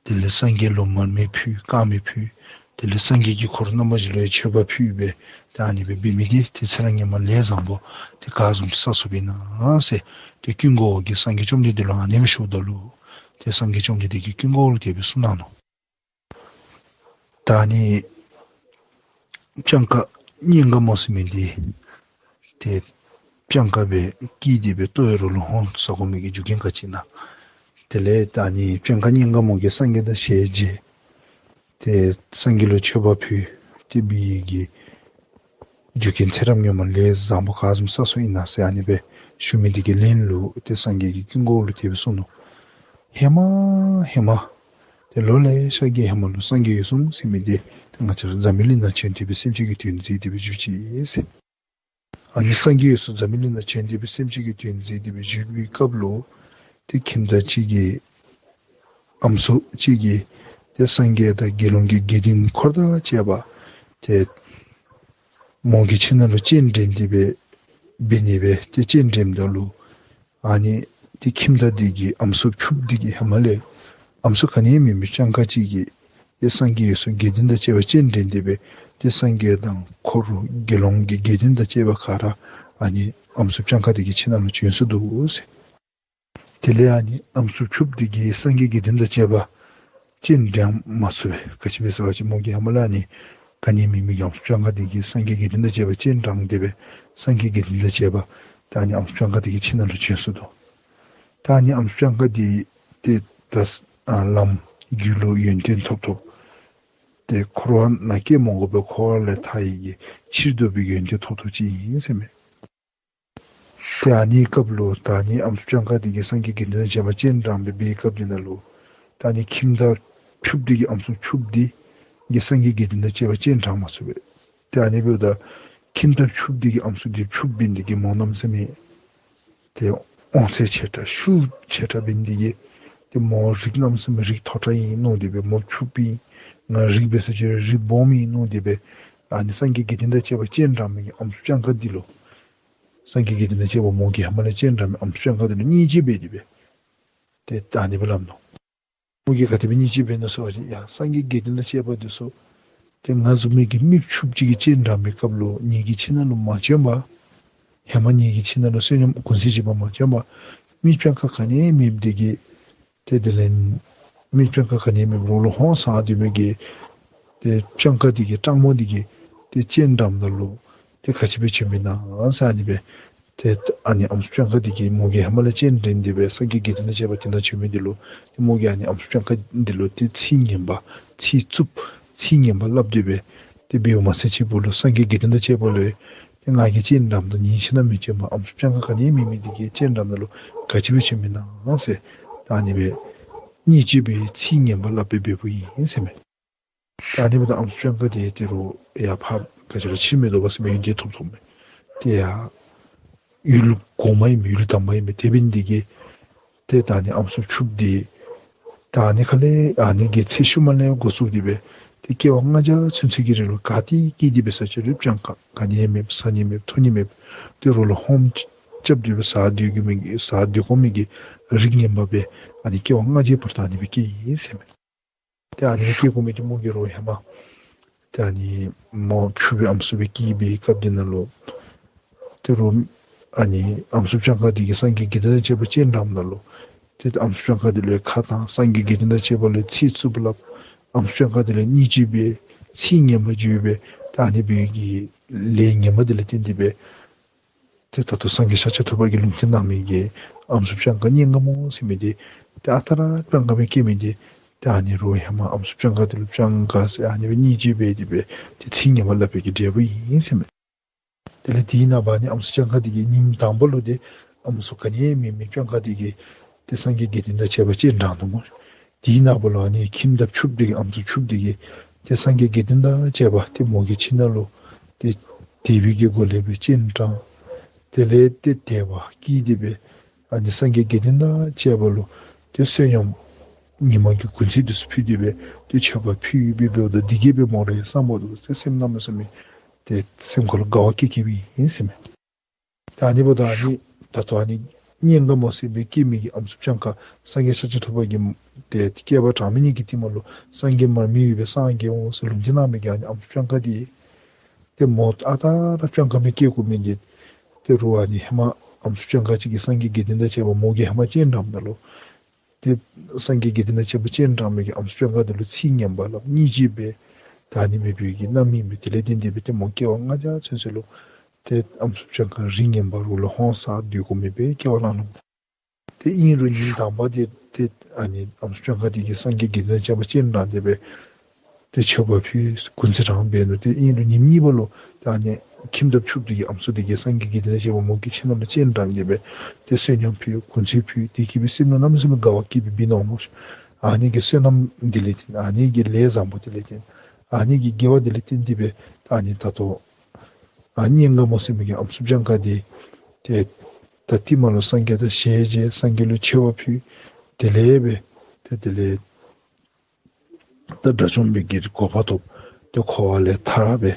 དེ་ལས་སངས་རྒྱས་ལུ་མར་མེ་ཕུལ་དཀར་མེ་ཕུལ། དེ་ལས་སངས་རྒྱས་ཀྱིས་ཁོ་ར་རྣམ་པ་བཞི་ལུ་ཡང་མཆོད་པ་ཕུལ་སྦེ་ད་ཨ་ནི་སྦེ་འབད་མི་འདི་ཏེ་ཚེ་རབས་སྔོན་མ་ལས་བཟང་པོ་ཏེ་ག་བཟུམ་ཅིག་བསགས་སོ་པས་ན་ཟེར་ཏེ་ཀུན་དགའ་བོ་གིས་སངས་རྒྱས་བཅོམ་ལྡན་འདས་ལུ་ཨ་ནི་སྦེ་ཞུཝ་ད་ལུ་ཏེ་སངས་རྒྱས་བཅོམ་ལྡན་འདས་ཀྱིས་ཀུན་དགའ་བོ་ལུ་དེ་སྦེ་གསུངས་གནང་ནུག། ད་ཨ་ནི་སྤྱང་ཀ་སྙིང་དཀར་མོ་ཟེར་མི་འདི་ཏེ་སྤྱང་ཀ་སྦེ་སྐྱེས་ཏེ་སྦེ་ལྟོ་ཡི་རོགས་ལུ་ཧོམ་ཟ་དགོ་མི་གི་རྒྱུ་རྐྱེན་ག་ཅི་ཨིན་ན། དེ་ལས་ད་ཨ་ནི་སྤྱང་ཀ་སྙིང་དཀར་མོ་གིས་སངས་རྒྱས་དང་ཞལ་མཇལ། ཏེ་སངས་རྒྱས་ལུ་མཆོད་པ་ཕུལ་ཏེ་འབད་བའི་གི་རྒྱུ་རྐྱེན་ཚེ་རབས་སྔོན་མ་ལས་བཟང་པོ་ག་བཟུམ་བསགས་སོ་ཡི་ན་ཟེར་ཨ་ནི་སྦེ་ཞུ་མི་འདི་གི་ལན་ལུ་ཏེ་སངས་རྒྱས་ཀྱིས་ཀུན་དགའ་བོ་ལུ་དེ་སྦེ་གསུངས་ནུག། ཧེ་མ་ཧེ་མ་ཏེ་ལོ་ལེ་ཤ་གི་ཧེ་མ་ལུ་སངས་རྒྱས་འོད་སྲུང་ཟེར་མི་འདི་ཏེ་ང་བཅས་ར་འཛམ་བུ་གླིང་ནང་བྱོན་ཏེ་སྦེ་སེམས་ཅན་གྱི་དོན་མཛད་དེ་སྦེ་བཞུགས་ཅི་ཟེར། ཨ་ནི་སངས་རྒྱས་འོད་སྲུང་འཛམ་བུ་གླིང་ནང་བྱོན་ཏེ་སྦེ་སེམས་ཅན་གྱི་དོན་མཛད་དེ་སྦེ་བཞུགས་པའི་སྐབས་ལུ་ཏེ་ཁྱིམ་བདག་ཅིག་གིས་ཨམ་སྲུ་ཅིག་གིས་ཏེ་སངས་རྒྱས་དང་དགེ་སློང་གི་དགེ་འདུན་འཁོར་དང་བཅས་པ་ཏེ་མོ་གི་ཁྱིམ་ནང་ལུ་སྤྱན་འདྲེན་ཏེ་སྦེ་འབད་ནི་སྦེ་ཏེ་སྤྱན་འདྲེནམ་ད་ལུ་ཨ་ནི་ཏེ་ཁྱིམ་བདག་འདི་གི་ཨམ་སྲུ་ཕྱུགཔོ་འདི་གིས་ཧེ་མ་ལས་ཨམ་སྲུ་ག་ནི་མེད་མི་སྤྱང་ཀ་ཅིག་གིས་ཏེ་སངས་རྒྱས་འོད་སྲུང་དགེ་འདུན་དང་བཅས་པ་སྤྱན་འདྲེན་ཏེ་སྦེ་ཏེ་སངས་རྒྱས་དང་འཁོར་དགེ་སློང་གི་དགེ་འདུན་དང་བཅས་པ་ག་ར་ཨ་ནི་ཨམ་སྲུ་སྤྱང་ཀ་འདི་གི་ཁྱིམ་ནང་ལུ་བྱོན་སོ་ནུག་ཟེར། དེ་ལས་ཨ་ནི་ཨམ་སྲུ་ཕྱུགཔོ་འདི་གིས་སངས་རྒྱས་དགེ་འདུན་དང་བཅས་པ་སྤྱན་འདྲེན་མ་ཚུགས་པས། ག་ཅི་སྦེ་ཟེར་བ་ཅིན་མོ་གིས་ཧེ་མ་ལས་ཨ་ནི་ག་ནི་མེད་མི་གི་ཨམ་སྲུ་སྤྱང་ཀ་འདི་གིས་སངས་རྒྱས་དགེ་འདུན་དང་བཅས་པ་སྤྱན་དྲངས་ཏེ་སྦེ་སངས་རྒྱས་དགེ་འདུན་དང་བཅས་པ་ད་ཨ་ནི་ཨམ་སྲུ་སྤྱང་ཀ་འདི་གི་ཁྱིམ་ནང་ལུ་བྱོན་སོ་ནུག། ད་ཨ་ནི་ཨམ་སྲུ་སྤྱང་ཀ་འདི་ཏེ་ད་ཨ་ལམ་རྒྱུད་ལུ་ཡོན་ཏན་ཐོབ་ཐོབ། ཏེ་འཁོར་བ་ནང་སྐྱེ་མ་དགོ་པར་འཁོར་བ་ལས་ཐར་ནི་གི་ཕྱིར་དུ་སྦེ་ཡོན་ཏན་ཐོབ་ཐོབ་ཅིག་ཨིན་ཟེར་མས། ཏེ་ཨ་ནི་སྐབས་ལུ་ད་ཨ་ནི་ཨམ་སྲུ་སྤྱང་ཀ་འདི་གིས་སངས་རྒྱས་དགེ་འདུན་དང་བཅས་པ་སྤྱན་དྲངས་སྦེ་འབད་བའི་སྐབས་འདི་ནང་ལུ་ད་ཨ་ནི་ཁྱིམ་བདག་ཕྱུགཔོ་འདི་གིས་ཨམ་སྲུ་ཕྱུགཔོ་འདི་གིས་སངས་རྒྱས་དགེ་འདུན་དང་བཅས་པ་སྤྱན་དྲངས་མ་ཚུགས་པས། ཏེ་ཨ་ནི་འབདཝ་ད་ཁྱིམ་བདག་ཕྱུགཔོ་འདི་གི་ཨམ་སྲུ་འདི་ཕྱུགཔོ་འབད་ནི་འདི་གིས་མོ་གནམ་མེད་ས་མེད་ཏེ་དབང་ཚད་ཆེ་དྲགས་ཤུགས་ཆེ་དྲགས་འབད་ནི་འདི་གིས་ཏེ་མོ་རིགས་གནམ་མེད་ས་མེད་རིགས་མཐོ་དྲགས་ཨིན་མནོ་སྟེ་སྦེ་མོ་ཕྱུགཔོ་ཨིན། ང་རིགས་འབད་ས་ཅིག་རིགས་སྦོམ་ཨིན་མནོ་སྟེ་སྦེ་ཨ་ནི་སངས་རྒྱས་དགེ་འདུན་དང་བཅས་པ་སྤྱན་དྲངས་མི་གི་ཨམ་སྲུ་སྤྱང་ཀ་འདི་ལུ་སངས་རྒྱས་དགེ་འདུན་དང་བཅས་པ་མོ་གིས་ཧེ་མ་ལས་སྤྱན་དྲངས་མི་ཨམ་སྲུ་སྤྱང་ཀ་འདི་ལུ་སྙིང་རྗེ་འབད་དེ་སྦེ་ཏེ་ད་ཨ་ནི་སྦེ་སླབ་ནུག། མོ་གིས་ག་དེ་སྦེ་སྙིང་རྗེ་འབད་ནུག་ཟེར་བ་ཅིན་ཡ་སངས་རྒྱས་དགེ་འདུན་དང་བཅས་པ་འདི་ཚུ་ཏེ་ང་བཟུམ་མའི་གི་མི་ཕྱུགཔོ་ཅིག་གིས་སྤྱན་དྲངས་པའི་སྐབས་ལུ་ངེ་གི་ཁྱིམ་ནང་ལུ་མ་བྱོན་པར་ཧེ་མ་ངེ་གི་ཁྱིམ་ནང་ལུ་བསོད་སྙོམས་གུང་ཚིགས་བཞེས་པར་མ་བྱོན་པར་མི་སྤྱང་ཀ་ག་ནི་མེདཔ་འདི་གིས་ཏེ་དེ་ལས་མི་སྤྱང་ཀ་ག་ནི་མེདཔ་རོགས་ལུ་ཧོང་ཟ་སྡོད་མི་གི་ཏེ་སྤྱང་ཀ་འདི་གི་སྤྲང་མོ་འདི་གིས་ཏེ་སྤྱན་དྲངམ་ད་ལུ་ཏེ་ག་ཅི་སྦེ་བྱོན་མི་ཨིན་ན་ཟེར་ཨ་ནི་སྦེ་ཏེ་ཨ་ནི་ཨམ་སྲུ་སྤྱང་ཀ་འདི་གིས་མོ་གིས་ཧེ་མ་ལས་སྤྱན་དྲངས་ཏེ་སྦེ་སངས་རྒྱས་དགེ་འདུན་དང་བཅས་པ་དེ་ནང་བྱོན་མི་འདི་ལུ་ཏེ་མོ་གིས་ཨ་ནི་ཨམ་སྲུ་སྤྱང་ཀ་འདི་ལུ་ཏེ་ཚིག་ངན་པ་ཚིག་རྩུབ་ཚིག་ངན་པ་སླབ་སྟེ་སྦེ་ཏེ་འབདཝ་མ་ཚད་ཅིག་བུ་ལུ་སངས་རྒྱས་དགེ་འདུན་དང་བཅས་པ་ལུ་ཏེ་ང་གིས་སྤྱན་དྲངམ་ད་ངེ་གི་ཁྱིམ་ནང་མི་བྱོན་པར་ཨམ་སྲུ་སྤྱང་ཀ་ག་ནི་མེད་མི་འདི་གིས་སྤྱན་དྲངམ་ད་ལུ་ག་ཅི་སྦེ་བྱོན་མི་ཨིན་ན་ཟེར་ད་ཨ་ནི་སྦེ་སྙིང་རྗེ་སྦེ་ཚིག་ངན་པ་སླབ་སྦེ་འབདཝ་ཨིན་ཟེར་མས། ད་ཨ་ནི་འབདཝ་ད་ཨམ་སྲུ་སྤྱང་ཀ་འདི་དེ་རུ་ཡར་ཕར་ག་ཅི་ལོ་ཕྱིར་མི་ལྡོག་པ་ཟེར་མི་ཡོན་ཏན་ཐོབ་ཐོབ་མས། ཏེ་ཡར་ཡུལ་གོང་མ་ཨིན་མས། ཡུལ་དང་པ་ཨིན་མས། དེ་འབད་ནི་འདི་གིས་ཏེ་ད་ཨ་ནི་ཨམ་སྲུ་ཕྱུགཔོ་འདི་ད་ཨ་ནི་ཁ་ལས་ཨ་ནི་གི་ཚེ་ཤུལ་མ་ལས་འགོ་བཙུགས་ཏེ་སྦེ་ཏེ་སྐྱེ་བ་ལྔ་བརྒྱ་ཚུན་ཚོད་ཀྱི་རིང་ལུ་ག་ཏེ་སྐྱེས་ཏེ་འབད་ས་ཅིག་རུང་སྤྱང་ཀ་ག་ནི་མེདཔ་ཟ་ནི་མེདཔ་འཐུང་ནི་མེདཔ་ཏེ་རོགས་ལུ་ཧོང་རྐྱབ་སྟེ་སྦེ་ཟ་སྡོད་དགོ་མི་གི་ཟ་སྡོད་དགོ་མི་གི་རིགས་ངན་པ་སྦེ་ཨ་ནི་སྐྱེ་བ་ལྔ་བརྒྱའི་བར་དུ་ཨ་ནི་སྦེ་སྐྱེས་ཡི་ཟེར་མས། ཏེ་ཨ་ནི་སྐྱེ་དགོ་མི་འདི་མོ་གིས་རོགས་ཧེ་མ་ཏེ་ཨ་ནི་མོ་ཕྱུགཔོ་ཨམ་སྲུ་སྦེ་སྐྱེས་པའི་སྐབས་འདི་ནང་ལུ་ཏེ་རོགས་ཨ་ནི་ཨམ་སྲུ་སྤྱང་ཀ་འདི་གིས་སངས་རྒྱས་དགེ་འདུན་དང་བཅས་པ་སྤྱན་དྲངམ་ད་ལུ་ཏེ་ཨམ་སྲུ་སྤྱང་ཀ་འདི་ལུ་ཁ་བཏང་། སངས་རྒྱས་དགེ་འདུན་དང་བཅས་པ་ལུ་ཚིག་རྩུབ་སླབ། ཨམ་སྲུ་སྤྱང་ཀ་འདི་ལུ་སྙིང་རྗེ་སྦེ་ཚིག་ངན་པ་བརྗོད་སྦེ་ད་ཨ་ནི་སྦེ་གི་ལས་ངན་པ་འདི་ལུ་བརྟེན་ཏེ་སྦེ་ཏེ་ད་ལྟོ་སངས་རྒྱས་ཤཱཀྱ་ཐུབ་པ་གིས་ལུང་བསྟན་གནང་མི་གི་ཨམ་སྲུ་སྤྱང་ཀ་གཉན་དཀར་མོ་ཟེར་མི་འདི་ཏེ་ཨ་རྟག་ར་སྤྱང་ཀ་སྦེ་སྐྱེ་མི་འདི་ཏེ་ཨ་ནི་རོགས་ཧེ་མ་ཨམ་སྲུ་སྤྱང་ཀ་འདི་ལུ་སྤྱང་ཀ་ཟེར་ཨ་ནི་སྦེ་སྙིང་རྗེ་སྦེ་འདི་སྦེ་ཏེ་ཚིག་ངན་པ་སླབ་པའི་གི་འབྲས་བུ་ཨིན་ཟེར་མས། དེ་ལས་དེའི་ནངས་པ་ཨ་ནི་ཨམ་སྲུ་སྤྱང་ཀ་འདི་གིས་ཉིནམ་དང་པ་ལུ་ཏེ་ཨམ་སྲུ་ག་ནི་མེད་མི་སྤྱང་ཀ་འདི་གིས་ཏེ་སངས་རྒྱས་དགེ་འདུན་དང་བཅས་པ་སྤྱན་དྲངས་ནུག་སྨོ། དེའི་ནངས་པ་ལུ་ཨ་ནི་ཁྱིམ་བདག་ཕྱུགཔོ་འདི་གིས་ཨམ་སྲུ་ཕྱུགཔོ་འདི་གིས་ཏེ་སངས་རྒྱས་དགེ་འདུན་དང་བཅས་པ་ཏེ་མོ་གི་ཁྱིམ་ནང་ལུ་ཏེ་དད་པའི་གི་སྒོ་ལས་སྦེ་སྤྱན་དྲངས། དེ་ལས་ཏེ་དད་པ་སྐྱེས་ཏེ་སྦེ་ཨ་ནི་སངས་རྒྱས་དགེ་འདུན་དང་བཅས་པ་ལུ་ཏེ་བསོད་སྙོམས་ཉིན་མ་གི་གུང་ཚིགས་འདི་ཚུ་ཕུལ་ཏེ་སྦེ་ཏེ་མཆོད་པ་ཕུལ་སྦེ་འབདཝ་ད་འདི་གིས་སྦེ་མོ་རའི་བསམ་པ་འདི་ཏེ་སེམས་གནམ་མེད་ས་མེད་ཏེ་སེམས་ཁ་ལུ་དགའ་བ་སྐྱེས་སྐྱེསཔ་ཨིན་ཟེར་མས། ད་ཨ་ནི་འབདཝ་ད་ཨ་ནི་ད་ལྟོ་ཨ་ནི་གཉན་དཀར་མོ་ཟེར་སྦེ་སྐྱེས་མི་གི་ཨམ་སྲུ་སྤྱང་ཀ་སངས་རྒྱས་ཤཱཀྱ་ཐུབ་པ་གིས་ཏེ་བསྐལ་པ་གྲངས་མེད་གཉིས་ཀྱི་རྟིང་མ་ལུ་སངས་རྒྱས་མར་མི་ཡོད་པའི་སངས་རྒྱས་འོང་ཟེར་ལུང་བསྟན་གནང་མི་གི་ཨ་ནི་ཨམ་སྲུ་སྤྱང་ཀ་འདི་ཏེ་མོ་ཨ་རྟག་ར་སྤྱང་ཀ་སྦེ་སྐྱེ་དགོ་མི་འདི་ཏེ་རོགས་ཨ་ནི་ཧེ་མ་ཨམ་སྲུ་སྤྱང་ཀ་ཅིག་གིས་སངས་རྒྱས་དགེ་འདུན་དང་བཅས་པ་མོ་གིས་ཧེ་མ་སྤྱན་དྲངམ་ད་ལུ་ཏེ་སངས་རྒྱས་དགེ་འདུན་དང་བཅས་པ་སྤྱན་དྲངས་མི་གི་ཨམ་སྲུ་སྤྱང་ཀ་འདི་ལུ་ཚིག་ངན་པ་སླབ་སྙིང་རྗེ་སྦེ་ད་ཨ་ནི་སྦེ་འབད་བའི་གི་རྣམ་སྨིན་སྦེ་དེ་ལས་བརྟེན་ཏེ་སྦེ་ཏེ་མོ་བསྐལ་པ་ལྔ་བརྒྱ་ཚུན་ཚོད་ལུ་ཏེ་ཨམ་སྲུ་སྤྱང་ཀ་རིགས་ངན་པ་རོགས་ལུ་ཧོང་ཟ་སྡོད་དགོ་མི་སྦེ་སྐྱེ་བ་བླངས་ནུག། ཏེ་ཨིན་རུང་ཉིནམ་དང་པ་འདི་ཏེ་ཨ་ནི་ཨམ་སྲུ་སྤྱང་ཀ་འདི་གིས་སངས་རྒྱས་དགེ་འདུན་དང་བཅས་པ་སྤྱན་དྲངས་ཏེ་སྦེ་ཏེ་མཆོད་པ་ཕུལ་གུང་ཚིགས་དྲངས་འབད་ནུག། ཏེ་ཨིན་རུང་ཉིནམ་གཉིས་པ་ལུ་ཏེ་ཨ་ནི་ཁྱིམ་བདག་ཕྱུགཔོ་འདི་གི་ཨམ་སྲུ་འདི་གིས་སངས་རྒྱས་དགེ་འདུན་དང་བཅས་པ་མོ་གི་ཁྱིམ་ནང་ལུ་སྤྱན་དྲངས་ཏེ་སྦེ་ཏེ་བསོད་སྙོམས་ཕུལ་གུང་ཚིགས་ཕུལ། དེ་གིས་སྦེ་སེམས་ལུ་གནམ་མེད་ས་མེད་དགའ་བ་སྐྱེས་སྦེ་འབད་ནུག་སྨོ། ཨ་ནི་གི་བསོད་ནམས་འདི་ལས་བརྟེན་ཨ་ནི་གི་ལས་བཟང་པོ་འདི་ལས་བརྟེན་ཨ་ནི་གི་དགེ་བ་འདི་ལས་བརྟེན་ཏེ་སྦེ་ད་ཨ་ནི་ད་ལྟོ་ཨ་གཉན་དཀར་མོ་ཟེར་མི་གི་ཨམ་སྲུ་སྤྱང་ཀ་འདི་ཏེ་ད་རྟིང་མ་ལུ་སངས་རྒྱས་དང་ཞལ་མཇལ། སངས་རྒྱས་ལུ་མཆོད་པ་ཕུལ། དེ་ལས་སྦེ་ཏེ་དེ་ལས་ད་དགྲ་བཅོམ་པའི་གི་གོ་འཕང་ཐོབ། ཏེ་འཁོར་བ་ལས་ཐར་སྦེ་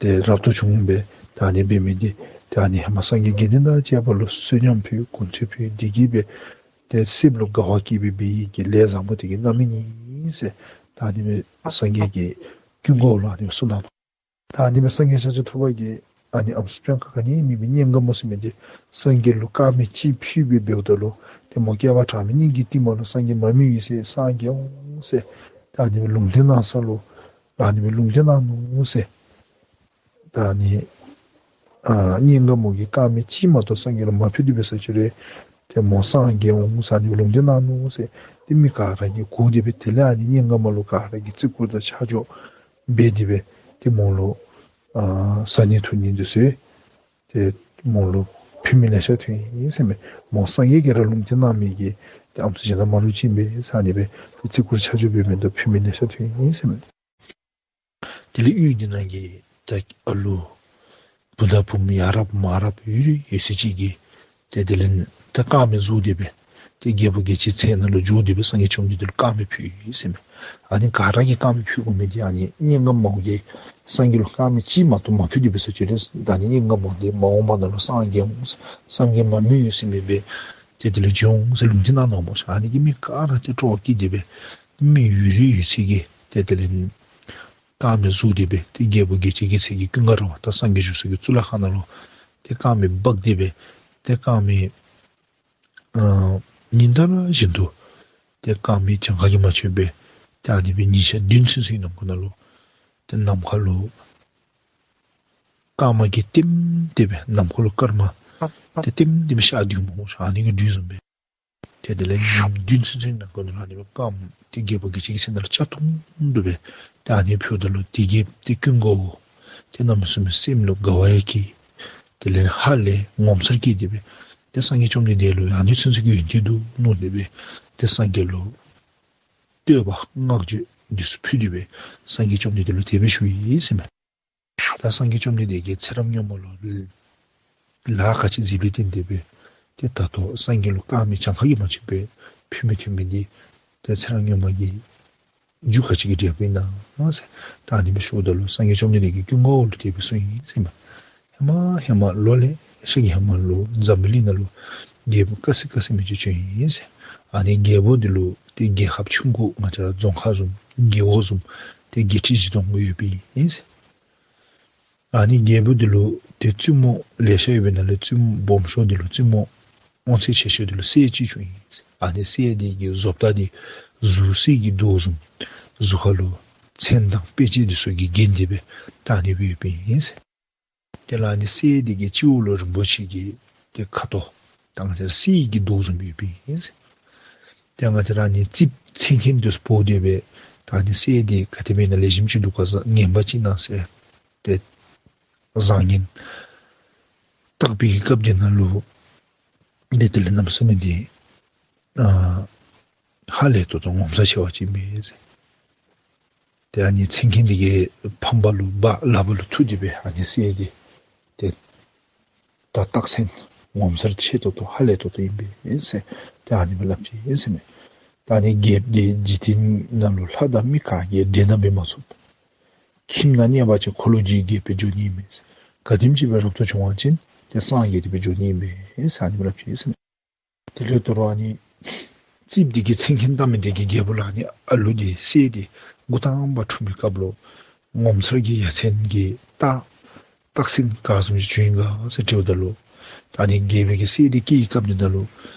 ཏེ་རབ་ཏུ་བྱུང་སྦེ་ད་ཨ་ནི་འབད་མི་འདི་ད་ཨ་ནི་ཧེ་མ་སངས་རྒྱས་དགེ་འདུན་དང་བཅས་པ་ལུ་བསོད་སྙོམས་ཕུལ་གུང་ཚིགས་ཕུལ། དེ་གིས་སྦེ་ཏེ་སེམས་ལུ་དགའ་བ་སྐྱེས་སྦེ་འབད་བའི་གི་ལས་བཟང་པོ་དེ་གི་རྣམ་སྨིན་ཨིན་ཟེར་ད་ཨ་ནི་སྦེ་སངས་རྒྱས་ཀྱིས་ཀུན་དགའ་བོ་ལུ་ཨ་ནི་སྦེ་གསུངས་གནང་ནུག། ད་ཨ་ནི་སྦེ་སངས་རྒྱས་ཤཱཀྱ་ཐུབ་པ་གིས་ཨ་ནི་ཨམ་སྲུ་སྤྱང་ཀ་ག་ནི་མེད་པའི་གཉན་དཀར་མོ་ཟེར་མི་འདི་སངས་རྒྱས་ལུ་དཀར་མེ་ཅིག་ཕུལ་སྦེ་འབདཝ་ད་ལུ་ཏེ་མོ་བསྐལ་པ་གྲངས་མེད་གཉིས་ཀྱི་རྟིང་མ་ལུ་སངས་རྒྱས་མར་མེ་ཡོད་ཟེར་སངས་རྒྱས་འོང་ཟེར་ད་ཨ་ནི་སྦེ་ལུང་བསྟན་གནང་ས་ལུ་ད་ཨ་ནི་སྦེ་ལུང་བསྟན་གནང་ནུག་ཟེར། ད་ཨ་ནི་ཨ་གཉན་དཀར་མོ་གིས་དཀར་མེ་ཅིག་མ་གཏོགས་སངས་རྒྱས་ལུ་མ་ཕུལ་ཏེ་འབད་ས་ཅིག་རུང་ ཏེ་མོ་སངས་རྒྱས་འོང་ཟེར་ཨ་ནི་ལུང་བསྟན་གནང་ནུག་ཟེར། ཏེ་མི་ག་ར་གིས་གོ་སྟེ་སྦེ་དེ་ལས་ཨ་ནི་སྙིང་དཀར་མོ་ལུ་ག་ར་གིས་བརྩི་བཀུར་དང་ཆ་འཇོག་འབད་དེ་སྦེ་ཏེ་མོ་ལུ་ཨ་བཟའ་ནི་འཐུང་ནི་འདི་ཚུ་ཏེ་མོ་ལུ་ཕུལ་མི་ལེ་ཤ་ཐོན་ཡི་ཟེར་མས། མོ་སངས་རྒྱས་ཀྱིས་ར་ལུང་བསྟན་གནང་མི་གི་ཏེ་ཨམ་སྲུ་གཞན་དང་མ་འདྲཝ་ཅིག་ཨིན་པས་ཟེར་ཨ་ནི་སྦེ་ཏེ་བརྩི་བཀུར་ཆ་འཇོག་འབད་མི་དང་ཕུལ་མི་ལེ་ཤ་ཐོན་ཡི་ཟེར་མས། དེ་ལས་ཡུལ་འདི་ནང་གི་ད་ཨ་ལུ་བུ་དང་བུམོ་ཡ་རབས་མ་རབས་ཡོད་རིགས་ཡོད་ཚད་ཅིག་གིས་ཏེ་དེ་ལས་ད་དཀར་མེ་བཟོ་སྟེ་སྦེ་ཏེ་རྒྱལ་པོ་རྒྱལ་བྱེད་ཚལ་ནང་ལུ་འགྱོ་སྟེ་སྦེ་སངས་རྒྱས་བཅོམ་ལྡན་འདས་ལུ་དཀར་མེ་ཕུལ་ཡི་ཟེར་མས། ཨ་ནི་ག་ར་གིས་དཀར་མེ་ཕུལ་དགོ་མི་འདི་ཨ་ནི་སྙིང་དཀར་མོ་གིས་སངས་རྒྱས་ལུ་དཀར་མེ་གཅིག་མ་གཏོགས་མ་ཕུལ་ཏེ་སྦེ་ཟེར་ཅི་རེད། ད་ཨ་ནི་སྙིང་དཀར་མོ་འདི་མ་འོངས་པ་ནང་ལུ་སངས་རྒྱས་འོང་ཟེར་བསམ་གྱིས་མ་མི་ཡོང་ཟེར་མི་སྦེ་ཏེ་དེ་ལས་འབྱོན་འོང་ཟེར་ལུང་བསྟན་གནང་ནུག་སྨོ་ཤ། ཨ་ནི་གིས་མི་ག་ར་ཏེ་སྤྲོ་བ་སྐྱེས་ཏེ་སྦེ་མི་ཡོད་རིགས་ཡོད་ཚད་ཀྱིས་ཏེ་དེ་ལས་དཀར་མེ་བཟོ་སྟེ་སྦེ་ཏེ་རྒྱལ་པོ་རྒྱལ་བྱེད་ཀྱི་ཚལ་གྱི་ཀུན་དགའ་ར་བ་དང་སངས་རྒྱས་བཞུགས་ས་གི་གཙུག་ལག་ཁང་ནང་ལུ་ཏེ་དཀར་མེ་འབག་སྟེ་སྦེ་ཏེ་དཀར་མེ་ཨ་ཉིན་ལྟར་བཞིན་དུ་ཏེ་དཀར་མེ་གྱངས་ཁ་གིས་མ་ཆོད་པའི་ཏེ་ཨ་ནི་སྦེ་ཉིན་ཞག་བདུན་ཚུན་ཚོད་ནང་འཁོད་ནང་ལུ་ཏེ་ནམ་མཁའ་ལུ་སྐར་མ་གིས་ལྟེམ་སྟེ་སྦེ་ནམ་མཁའ་ལུ་སྐར་མ་ཏེ་ལྟེམ་སྟེ་སྦེ་ཤར་འདུག་སྨོ་ཤ། ཨ་ནི་གི་དུས་བཟུམ་སྦེ་ཏེ་དེ་ལས་ཉིནམ་བདུན་ཚུན་ཚོད་ནང་འཁོད་ནང་ལུ་ཨ་ནི་སྦེ་དཀར་མེ་ཏེ་རྒྱལ་པོ་རྒྱལ་བྱེད་ཀྱི་ཚལ་ནང་ལུ་ཆ་ཐུང་དུ་སྦེ་ཏེ་ཨ་ནི་ཕུལཝ་ད་ལུ་ཏེ་རྒྱལཔོ་ཏེ་ཀུན་དགའ་བོ་ཏེ་གནམ་མེད་ས་མེད་སེམས་ལུ་དགའ་བ་ཡང་སྐྱེས། དེ་ལས་ཧ་ལས་ངོ་མཚར་སྐྱེས་ཏེ་སྦེ་ཏེ་སངས་རྒྱས་བཅོམ་ལྡན་འདས་ལུ་ཨ་ནི་ཚུན་ཚོད་ཀྱི་ཡོན་ཏན་འདུག་མནོ་སྟེ་སྦེ་ཏེ་སངས་རྒྱས་ལུ་བསྟོད་པ་བསྔགས་བརྗོད་འདི་ཚུ་ཕུལ་ཏེ་སྦེ་སངས་རྒྱས་བཅོམ་ལྡན་འདས་ལུ་དེ་སྦེ་ཞུ་ཡི་ཟེར་མས། ད་སངས་རྒྱས་བཅོམ་ལྡན་འདས་ཀྱིས་ཚེ་རབས་སྔོན་མ་ལུ་ལཱ་ག་ཅི་མཛད་པའི་བརྟེན་ཏེ་སྦེ་ཏེ་ད་ལྟོ་སངས་རྒྱས་ལུ་དཀར་མེ་གྱངས་ཁ་གིས་མ་ཆོད་པའི་ཕུལ་མི་ཐོན་མི་འདི་ཏེ་ཚེ་རབས་སྔོན་མ་གི་རྒྱུ་ག་ཅི་གི་འབྲས་བུ་ཨིན་ན་ཟེར་ད་ཨ་ནི་སྦེ་ཞུཝ་ད་ལུ་སངས་རྒྱས་བཅོམ་ལྡན་འདས་ཀྱིས་ཀུན་དགའ་བོ་ལུ་དེ་སྦེ་གསུངས་ཡི་ཟེར་མས། ཧེ་མ་ཧེ་མ་ལོ་ལེ་ཤ་གི་ཧེ་མ་ལུ་འཛམ་བུ་གླིང་ནང་ལུ་རྒྱལ་པོ་དཀར་ཟས་དཀར་ཟས་མི་ཅིག་བྱོན་ཡི་ཟེར། ཨ་ནི་རྒྱལ་པོ་འདི་ལུ་ཏེ་རྒྱལ་ཁབ་ཆུང་ཀུ་ང་བཅས་ར་རྫོང་ཁག་བཟུམ་རྒེད་འོག་བཟུམ་ཏེ་བརྒྱད་ཁྲི་བཞི་སྟོང་ཡོདཔ་ཨིན་ཟེར། ཨ་ནི་རྒྱལ་པོ་འདི་ལུ་ཏེ་བཙུན་མོ་ལེ་ཤ་ཡོད་པའི་ནང་ལས་བཙུན་མོ་སྦོམ་ཤོས་འདི་ལུ་བཙུན་མོ་དབང་ཚད་ཆེ་ཤོས་འདི་ལུ་སྲས་ཅིག་བྱུང་ཡི་ཟེར། ཨ་ནི་སྲས་འདི་གི་བཟོ་ལྟ་འདི་གཟུགས་གསེར་གྱི་མདོག་བཟུམ། གཟུགས་ཁ་ལུ་མཚན་དང་དཔེ་བྱད་འདི་ཚུ་གིས་བརྒྱན་ཏེ་སྦེ་ད་ཨ་ནི་སྦེ་ཡོདཔ་ཨིན་ཟེར། དེ་ལས་ཨ་ནི་སྲས་འདི་གི་སྤྱི་བོ་ལུ་རིན་པོ་ཆེ་གི་ཏེ་ཁ་དོག་དང་ཟེར་གསེར་གྱི་མདོག་བཟུམ་ཡོདཔ་ཨིན་ཟེར། ཏེ་ང་བཅས་ར་ཨ་ནི་རྩིགཔ་མཚན་མཁན་འདི་ཚུ་འབོ་སྟེ་སྦེ་ད་ཨ་ནི་སྲས་འདི་ག་དེ་སྦེ་ཨིན་ན་ལེགས་ཤོམ་ཅིག་འདུག་ག་ཟེར་ངན་པ་ཅིག་ཨིན་ན་ཟེར་ཏེ་བཟང་ངན་བརྟག་པའི་སྐབས་འདི་ནང་ལུ་ཏེ་དེ་ལས་གནམ་མེད་ས་མེད་འདི་ཨ་ཧ་ལས་ཏོག་ཏོ་ངོ་མཚར་ཆེ་བ་ཅིག་ཨིན་པས་ཟེར། ཏེ་ཨ་ནི་མཚན་མཁན་འདི་གིས་ཕམ་པ་ལུ་སྦ་ལག་པ་ལུ་འཐུ་སྟེ་སྦེ་ཨ་ནི་སྲས་འདི་ཏེ་ད་རྟགས་མཚན་ངོ་མཚར་ཆེ་ཏོག་ཏོ་ཧ་ལས་ཏོག་ཏོ་ཨིན་པས་ཟེར་ཏེ་ཨ་ནི་སྦེ་སླབ་ཅི་ཟེར་མས། ད་ཨ་ནི་རྒྱལཔོ་འདི་འཇིག་རྟེན་ནང་ལུ་ལྷ་དང་མི་ག་གིས་འགྲན་ཟླ་འབད་མ་ཚུགས། ཁྱིམ་ནང་གནས་པ་ཅིན་འཁོར་ལོས་སྒྱུར་བའི་རྒྱལཔོ་སྦེ་འགྱོ་ནི་ཨིན་མས། ག་དེམ་ཅིག་སྦེ་རབ་ཏུ་བྱུང་བ་ཅིན་ཏེ་སངས་རྒྱས་ཏེ་སྦེ་འགྱོ་ནི་ཨིན་པས་ཟེར་ཨ་ནི་སྦེ་སླབ་ཅི་ཟེར་མས། དེ་ལས་དོ་རུང་ཨ་ནི་རྩིགཔ་འདི་གིས་མཚན་མཁན་བལྟ་མི་འདི་གིས་རྒྱལ་པོ་ལུ་ཨ་ནི་ཨ་ལུ་འདི་སྲས་འདི་འགོ་དང་པ་འཁྲུངས་པའི་སྐབས་ལུ་ངོ་མཚར་གྱི་ཡ་མཚན་གྱི་རྟགས་རྟགས་མཚན་ག་བཟུམ་ཅིག་བྱུང་ཡི་ག་ཟེར་དྲིཝ་ད་ལུ་ད་ཨ་ནི་རྒྱལ་པོ་གི་སྲས་འདི་སྐྱེས་པའི་སྐབས་འདི་ནང་ལུ་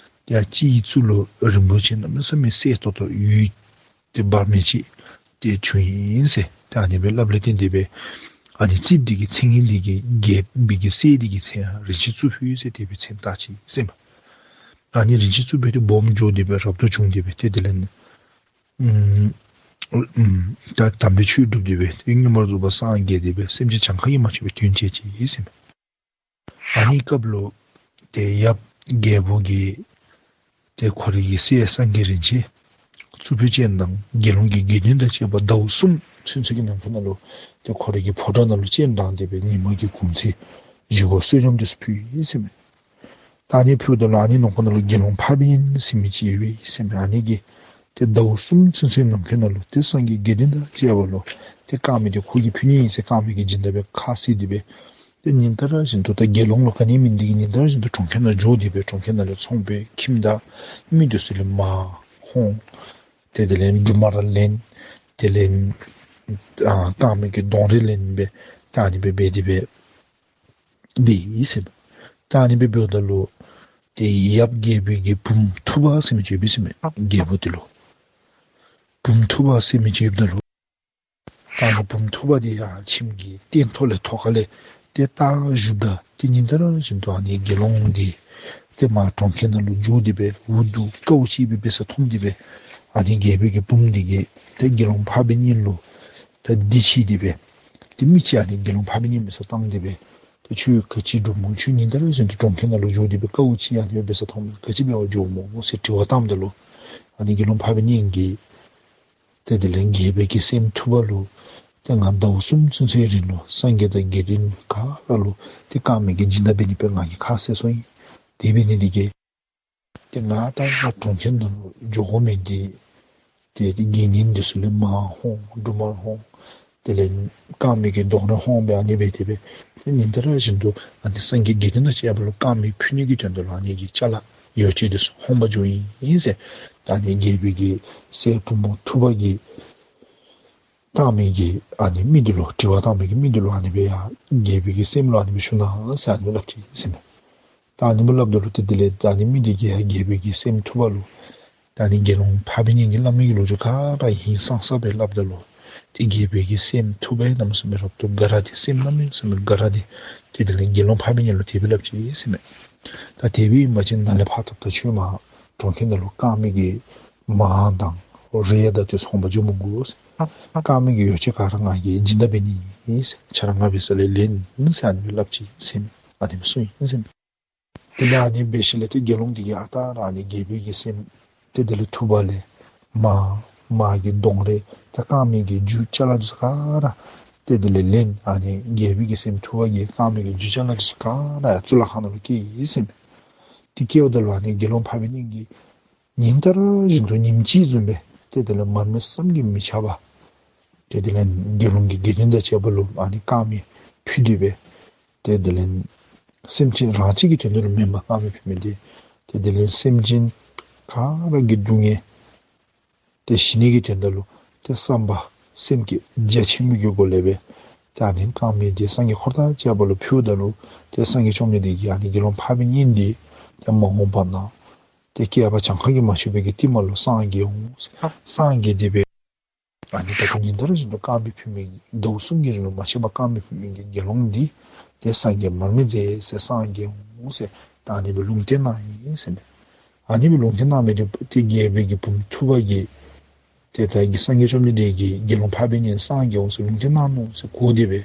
ཡར་སྤྱི་གཙུག་ལུ་རིན་པོ་ཆེ་གནམ་མེད་ས་མེད་གསལ་ཏོག་ཏོ་ཡོད། ཏེ་འབར་མི་ཅིག་ཏེ་བྱུང་ཡི་ཟེར། ཏེ་ཨ་ནི་སྦེ་སླབ་ལས་བརྟེན་ཏེ་སྦེ་ཨ་ནི་རྩིགཔ་འདི་གིས་མཚན་མཁན་འདི་གིས་རྒྱལ་པོ་གི་སྲས་འདི་གི་མཚན་ཡང་རིན་ཆེན་གཙུག་ཕུད་ཟེར་དེ་སྦེ་མཚན་བཏགས་ཅི་ཟེར་མས། ཨ་ནི་རིན་ཆེན་གཙུག་ཕུད་འདི་སྦོམ་འགྱོ་སྟེ་སྦེ་རབ་ཏུ་བྱུང་སྟེ་སྦེ་ཏེ་དེ་ལས་ཨམ་ཨམ་ད་དམ་པའི་ཆོས་བསྒྲུབས་ཏེ་སྦེ་ཏེ་མངོན་པར་རྫོགས་པར་སངས་རྒྱས་ཏེ་སྦེ་སེམས་ཅན་གྱངས་ཁ་གིས་མ་ཆོད་པའི་དོན་བྱས་ཅི་ཟེར་མས། ཨ་ནི་སྐབས་ལུ་ཏེ་ཡབ་རྒྱལ་པོ་གིས་ཏེ་ཁོ་རའི་གི་སྲས་སངས་རྒྱས་རིན་ཆེན་གཙུག་ཕུད་ཅན་དང་དགེ་སློང་གི་དགེ་འདུན་དང་བཅས་པ་ཟླཝ་གསུམ་ཚུན་ཚོད་ཀྱི་ནང་འཁོད་ནང་ལུ་ཏེ་ཁོ་རའི་གི་ཕོ་བྲང་ནང་ལུ་སྤྱན་དྲངས་ཏེ་སྦེ་ཉི་མ་གི་གུང་ཚིགས་བཞེས་སྒོ་བསོད་སྙོམས་འདི་ཚུ་ཕུལ་ཡི་ཟེར་མས། ད་ཨ་ནི་ཕུལཝ་ད་ལུ་ཨ་ནི་ནང་འཁོད་ནང་ལུ་དགེ་སློང་འཕགས་པའི་གཉེན་ཟེར་མི་ཅིག་ཡོད་པས་ཟེར་མས། ཨ་ནི་གིས་ཏེ་ཟླཝ་གསུམ་ཚུན་ཚོད་ནང་འཁོད་ནང་ལུ་ཏེ་སངས་རྒྱས་དགེ་འདུན་དང་བཅས་པ་ལུ་ཏེ་དཀར་མེ་འདི་ཁོ་གིས་ཕུལ་ནི་ཨིན་ཟེར་དཀར་མེ་གི་སྦྱིན་བདག་སྦེ་ཁ་བཟེད་དེ་སྦེ་ཏེ་ཉིན་ལྟར་བཞིན་དུ་ད་དགེ་སློང་ལུ་ག་ནི་མེད་ནི་འདི་གིས་ཉིན་ལྟར་བཞིན་དུ་གྲོང་ཁྱེར་ནང་འགྱོ་སྟེ་སྦེ་གྲོང་ཁྱེར་ནང་ལས་ཚོང་འབད། ཁྱིམ་དང་མི་འདི་ཚུ་ལས་མར་འོང་། ཏེ་དེ་ལས་འབྲུ་མར་ར་ལེན། དེ་ལས་ཨ་དཀར་མེ་གི་མདོངས་རེ་ལེན་སྦེ་ད་ཨ་ནི་སྦེ་འབད་དེ་སྦེ་འབད་ཡི་ཟེར་མས། ད་ཨ་ནི་སྦེ་འབདཝ་ད་ལུ་ཏེ་ཡབ་རྒྱལ་པོའི་གི་བུམོ་ཐུབ་པ་ཟེར་མི་ཅིག་ཡོད་པས་ཟེར་མས། རྒྱལ་པོ་འདི་ལུ་བུམོ་ཐུབ་པ་ཟེར་མི་ཅིག་ཡོདཔ་ད་ལུ་ད་ཨ་ནི་བུམོ་ཐུབ་པ་འདི་ཡང་ཁྱིམ་གྱི་སྟེང་ཐོག་ལས་ཐོག་ཁ་ལས་ཏེ་ལྟ་བཞུགསཔ་ད་ཏེ་ཉིན་ལྟར་བཞིན་དུ་ཨ་ནི་དགེ་སློང་འདི་ ཏེ་མར་གྲོང་ཁྱེར་ནང་ལུ་འགྱོ་སྟེ་སྦེ་འུ་སྡུག་དཀའཝ་སྤྱད་སྦེ་འབད་ས་མཐོང་སྟེ་སྦེ་ཨ་ནི་རྒྱལ་པོའི་གི་བུམོ་འདི་གིས་ཏེ་དགེ་སློང་འཕགས་པའི་སྙིང་ལུ་ད་སྡིག་ཆེ་སྟེ་སྦེ་ཏེ་མི་ཅིག་ཨ་ནི་དགེ་སློང་འཕགས་པའི་སྙིང་འབད་སར་བཏང་སྟེ་སྦེ་ཏེ་ཁྱོད་ག་ཅི་འགྱོ་སྨོ། ཁྱོད་ཉིན་ལྟར་བཞིན་དུ་གྲོང་ཁྱེར་ནང་ལུ་འགྱོ་སྟེ་སྦེ་དཀའཝ་སྤྱད་ཨ་ནི་སྦེ་འབད་ས་མཐོངམ་ག་ཅི་འབད་བར་འགྱོཝ་སྨོ་ཟེར་དྲི་བ་བཏངམ་ད་ལུ་ཨ་ནི་དགེ་སློང་འཕགས་པའི་སྙིང་གིས་ཏེ་དེ་ལས་རྒྱལ་པོའི་གི་སྲསམོ་ཐུབ་པ་ལུ་ཏེ་ང་ཟླཝ་གསུམ་ཚུན་ཚོད་རིང་ལུ་སངས་རྒྱས་དང་དགེ་འདུན་ག་ར་ལུ་ཏེ་དཀར་མེ་གི་སྦྱིན་བདག་འབད་ནི་སྦེ་ང་གིས་ཁ་བཟེད་སོང་ཡི། དེ་འབད་ནི་འདི་གིས་ཏེ་ང་ད་རུང་གྲོང་ཁྱེར་ནང་ལུ་འགྱོ་དགོ་མི་འདི་ཏེ་དགེ་བསྙེན་འདི་ཚུ་ལས་མར་འོང་འབྲུ་མར་འོང་དེ་ལས་དཀར་མེ་གི་སྡོང་ར་འོང་སྦེ་ཨ་ནི་སྦེ་དེ་སྦེ་ཏེ་ཉིན་ལྟར་བཞིན་དུ་ཨ་ནི་སངས་རྒྱས་དགེ་འདུན་དང་བཅས་པ་ལུ་དཀར་མེ་ཕུལ་ནི་གི་དོན་དུ་ལུ་ཨ་ནི་གི་ཅ་ལ་ཡོ་བྱད་འདི་ཚུ་འོང་པར་འགྱོཝ་ཨིན་ཟེར། ད་ཨ་ནི་རྒྱལ་པོའི་གི་སྲས་བུམོ་ཐུབ་པ་གིས་བཏང་མི་གི་ཨ་ནི་མི་འདི་ལུ་དྲི་བ་བཏང་མི་གི་མི་འདི་ལུ་ཨ་ནི་སྦེ་ཡ་རྒྱལ་པོའི་གི་སྲསམོ་ལུ་ཨ་ནི་སྦེ་ཞུ་གནང་ཟེར་ཨ་ནི་སླབ་ཅི་ཟེར་མས། ད་ཨ་ནི་སྦེ་སླབ་ད་ལུ་ཏེ་དེ་ལས་ད་ཨ་ནི་མི་འདི་གིས་ཡ་རྒྱལ་པོའི་གི་སྲསམོ་ཐུབ་པ་ལུ་ད་ཨ་ནི་དགེ་སློང་འཕགས་པའི་སྙིང་གིས་སླབ་མི་གི་ལོ་རྒྱུས་ག་ར་ཧིང་སངས་ས་སྦེ་སླབ་ད་ལུ་ཏེ་རྒྱལ་པོའི་གི་སྲསམོ་ཐུབ་པ་ཡང་གནམ་མེད་ས་མེད་རབ་ཏུ་དགའ་ར་སྟེ་སེམས་གནམ་མེད་ས་མེད་དགའ་ར་སྟེ་ཏེ་དེ་ལས་དགེ་སློང་འཕགས་པའི་སྙིང་ལུ་དེ་སྦེ་སླབ་ཅི་ཟེར་མས། ད་དེ་སྦེ་ཨིན་པ་ཅིན་ནཱ་ལས་ཕར་ད་ལྟོ་ཁྱོད་མར་གྲོང་ཁྱེར་ནང་ལུ་དཀར་མེ་གི་མར་དང་རས་དང་དེ་ཚུ་འོང་པར་འགྱོ་མི་དགོ་ཟེར། དཀར་མེ་གི་ཡོ་བྱད་ག་ར་ང་གིས་སྦྱིན་བདག་འབད་ནི་ཨིན་ཟེར། ཁྱོད་ར་ང་འབད་ས་ལས་ལེན་ཟེར་ཨ་ནི་སྦེ་སླབ་ཅི་ཟེར་མས། ཨ་ནི་སྦེ་གསུངས་ཡི་ཟེར་མས། དེ་ལས་ཨ་ནི་འབད་ཞིནམ་ལས་ཏེ་དགེ་སློང་འདི་གིས་ཨ་རྟག་ར་ཨ་ནི་རྒྱལ་པོའི་གི་སྲསམོ་ཏེ་དེ་ལས་ཐུབ་པ་ལས་མར་མར་གྱི་སྡོང་རས་ཏེ་དཀར་མེ་གི་རྒྱུ་ཅ་ལ་འདི་ཚུ་ག་ར་ཏེ་དེ་ལས་ལེན། ཨ་ནི་རྒྱལ་པོའི་གི་སྲསམོ་ཐུབ་པ་གིས་དཀར་མེ་གི་རྒྱུ་ཅ་ལ་འདི་ཚུ་ག་ར་ཡར་གཙུག་ལག་ཁང་ནང་ལུ་བསྐྱལ་ཡི་ཟེར་མས། དེ་བསྐྱལཝ་ད་ལུ་ཨ་ནི་དགེ་སློང་འཕགས་པའི་སྙིང་གིས་ཉིན་ལྟར་བཞིན་དུ་ཉིནམ་གཅིག་བཟུམ་སྦེ་ཏེ་དེ་ལས་མར་མེ་བསམ་གྱིས་མི་ཁྱབ་པ་ཏེ་དེ་ལས་དགེ་སློང་གི་དགེ་འདུན་དང་བཅས་པ་ལུ་ཨ་ནི་དཀར་མེ་ཕུལ་ཏེ་སྦེ་ཏེ་དེ་ལས་སེམས་ཅན་རང་གཅིག་གི་དོན་དུ་ལུ་མེན་པར་དཀར་མེ་ཕུལ་མི་འདི་ཏེ་དེ་ལས་སེམས་ཅན་ག་ར་གི་སྡུག་བསྔལ་ཏེ་ཞི་ནི་གི་དོན་དག་ལུ་ཏེ་བསམ་པ་སེམས་བསྐྱེད་རྒྱ་ཆེན་པོ་གི་སྒོ་ལས་སྦེ་ཏེ་ཨ་ནི་དཀར་མེ་འདི་སངས་རྒྱས་འཁོར་དང་བཅས་པ་ལུ་ཕུལཝ་ད་ལུ་ཏེ་སངས་རྒྱས་བཅོམ་ལྡན་འདས་ཀྱིས་ཨ་ནི་དགེ་སློང་འཕགས་པའི་སྙིང་འདི་ཏེ་མ་འོངས་པ་ན་ཏེ་བསྐལ་པ་གྱངས་ཁ་གིས་མ་ཆོད་པའི་གི་རྟིང་མ་ལུ་སངས་རྒྱས་འོང་། སངས་རྒྱས་ཏེ་སྦེ་ཨ་ནི་ད་ལྟོ་ཉིན་ལྟར་བཞིན་དུ་དཀར་མེ་ཕུལ་མི་ཟླཝ་གསུམ་གྱི་རིང་ལུ་མ་ཆད་པར་དཀར་མེ་ཕུལ་མི་གི་དགེ་སློང་འདི་ཏེ་སངས་རྒྱས་མར་མེ་མཛད་ཟེར་སངས་རྒྱས་འོང་ཟེར་ད་ཨ་ནི་སྦེ་ལུང་བསྟན་གནང་ཡི་ཟེར་མས། ཨ་ནི་སྦེ་ལུང་བསྟན་གནང་མི་འདི་ཏེ་རྒྱལ་པོའི་གི་བུམོ་ཐུབ་པ་གིས་ཏེ་ད་གི་སངས་རྒྱས་བཅོམ་ལྡན་འདས་ཀྱིས་དགེ་སློང་འཕགས་པའི་སྙིང་སངས་རྒྱས་འོང་ཟེར་ལུང་བསྟན་གནང་ནུག་ཟེར་གོ་སྟེ་སྦེ་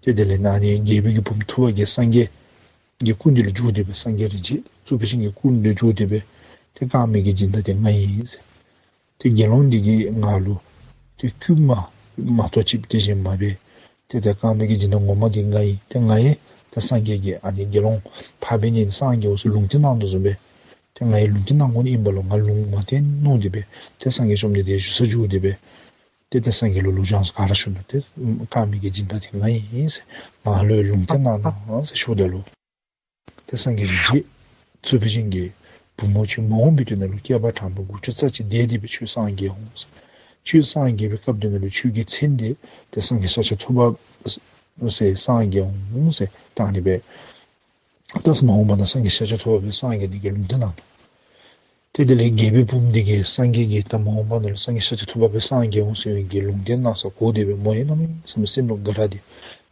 ཏེ་དེ་ལས་ཨ་ནི་རྒྱལ་པོའི་གི་བུམོ་ཐུབ་པ་གིས་སངས་རྒྱས་ཀྱི་སྐུ་མདུན་ལུ་འགྱོ་སྟེ་སྦེ་སངས་རྒྱས་རིན་ཆེན་གཙུག་ཕུད་ཅན་གྱི་སྐུ་མདུན་ལུ་འགྱོ་སྟེ་སྦེ་ཏེ་དཀར་མེ་གི་སྦྱིན་བདག་འདི་ང་ཨིན་ཟེར། ཏེ་དགེ་སློང་འདི་གིས་ང་ལུ་ཏེ་བསྐུལ་མ་མ་གཏོགས་ཅིག་དེ་བཞིན་མ་འབད། ཏེ་ད་དཀར་མེ་གི་སྦྱིན་བདག་ངོ་མ་འདི་ང་ཨིན། ཏེ་ང་ཡང་ད་སངས་རྒྱས་ཀྱིས་ཨ་ནི་དགེ་སློང་འཕགས་པའི་སྙིང་སངས་རྒྱས་འོང་ཟེར་ལུང་བསྟན་གནང་དོ་བཟུམ་སྦེ་ཏེ་ང་ཡང་ལུང་བསྟན་གནང་དགོ་ནི་ཨིན་པ་ལུ་ང་ལུང་མ་བསྟན་ནུག་སྟེ་སྦེ་ཏེ་སངས་རྒྱས་བཅོམ་ལྡན་འདས་བཞུགས་སར་འགྱོ་སྟེ་སྦེ་ཏེ་ད་སངས་རྒྱས་ལུ་ལུ་སྦྱང་ག་ར་ཞུ་ནུག། ཏེ་དཀར་མེ་གི་སྦྱིན་བདག་འདི་ང་ཨིན་ཟེར་ང་ལུ་ལུང་བསྟན་གནང་གནང་ཟེར་ཞུཝ་ད་ལུ་ཏེ་སངས་རྒྱས་རིན་ཆེན་གཙུག་ཕུད་ཅན་གྱི་བུམོ་ཁྱོད་མ་འོངས་པའི་དུས་ནང་ལུ་བསྐལ་པ་གྲངས་མེད་དགུ་བཅུ་རྩ་གཅིག་འདས་ཏེ་སྦེ་ཁྱོད་སངས་རྒྱས་འོང་ཟེར། ཁྱོད་སངས་རྒྱས་པའི་སྐབས་དེ་ནང་ལུ་ཁྱོད་ཀྱི་མཚན་འདི་ཏེ་སངས་རྒྱས་ཤཱཀྱ་ཐུབ་པ་ཟེར་སངས་རྒྱས་འོང་ཟེར་ད་ཨ་ནི་སྦེ་ད་མ་འོངས་པ་ན་སངས་རྒྱས་ཤཱཀྱ་ཐུབ་པ་སྦེ་སངས་རྒྱས་ནི་གི་ལུང་བསྟན་གནང་ནུག། ཏེ་དེ་ལས་རྒྱལ་པོའི་བུམོ་འདི་གིས་སངས་རྒྱས་ཀྱིས་ད་མ་འོངས་པ་ན་ལུ་སངས་རྒྱས་ཤཱཀྱ་ཐུབ་པ་སྦེ་སངས་རྒྱས་འོང་ཟེར་བའི་གི་ལུང་བསྟན་གནང་ས་གོ་སྟེ་སྦེ་མོ་ཡང་གནམ་མེད་ས་མེད་སེམས་ལུ་དགའ་ར་སྟེ་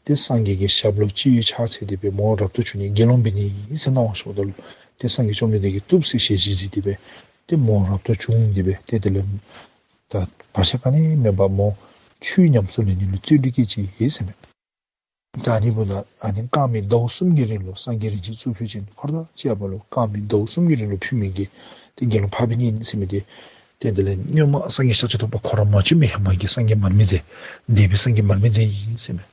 ཏེ་སངས་རྒྱས་ཀྱི་ཞབས་ལུ་སྤྱི་བོས་ཕྱག་འཚལ་ཏེ་སྦེ་མོ་རབ་ཏུ་བྱུང་ནས་དགེ་སློང་འབད་ནི་ཨིན་ཟེར་གནང་བ་ཞུཝ་ད་ལུ་ཏེ་སངས་རྒྱས་བཅོམ་ལྡན་འདས་ཀྱིས་བཏུབ་ཟེར་ཞལ་བཞེས་མཛད་དེ་སྦེ་ཏེ་མོ་རབ་ཏུ་བྱུང་སྟེ་སྦེ་ཏེ་དེ་ལས་ད་བར་ཆད་ག་ནི་མེད་པར་མོ་ཆོས་ཉམས་སུ་ལེན་ནི་ལུ་བརྩོན་འགྲུས་བསྐྱེད་ཅི་ཨིན་ཟེར་མས། ད་ཨ་ནི་འབདཝ་ད་ཨ་ནི་དཀར་མེ་ཟླཝ་གསུམ་གྱི་རིང་ལུ་སངས་རྒྱས་རིན་ཆེན་གཙུག་ཕུད་ཅན་འཁོར་དང་བཅས་པ་ལུ་དཀར་མེ་ཟླཝ་གསུམ་གྱི་རིང་ལུ་ཕུལ་མི་གི་ཏེ་དགེ་སློང་འཕགས་པའི་སྙིང་ཟེར་མི་འདི་ཏེ་དེ་ལས་སྔོན་མ་སངས་རྒྱས་ཤཱཀྱ་ཐུབ་པ་ཁོ་ར་མ་བྱོན་པའི་ཧེ་མ་གི་སངས་རྒྱས་མར་མེ་མཛད་འདས་པའི་སངས་རྒྱས་མར་མེ་མཛད་ཨིན་ཟེར་མས།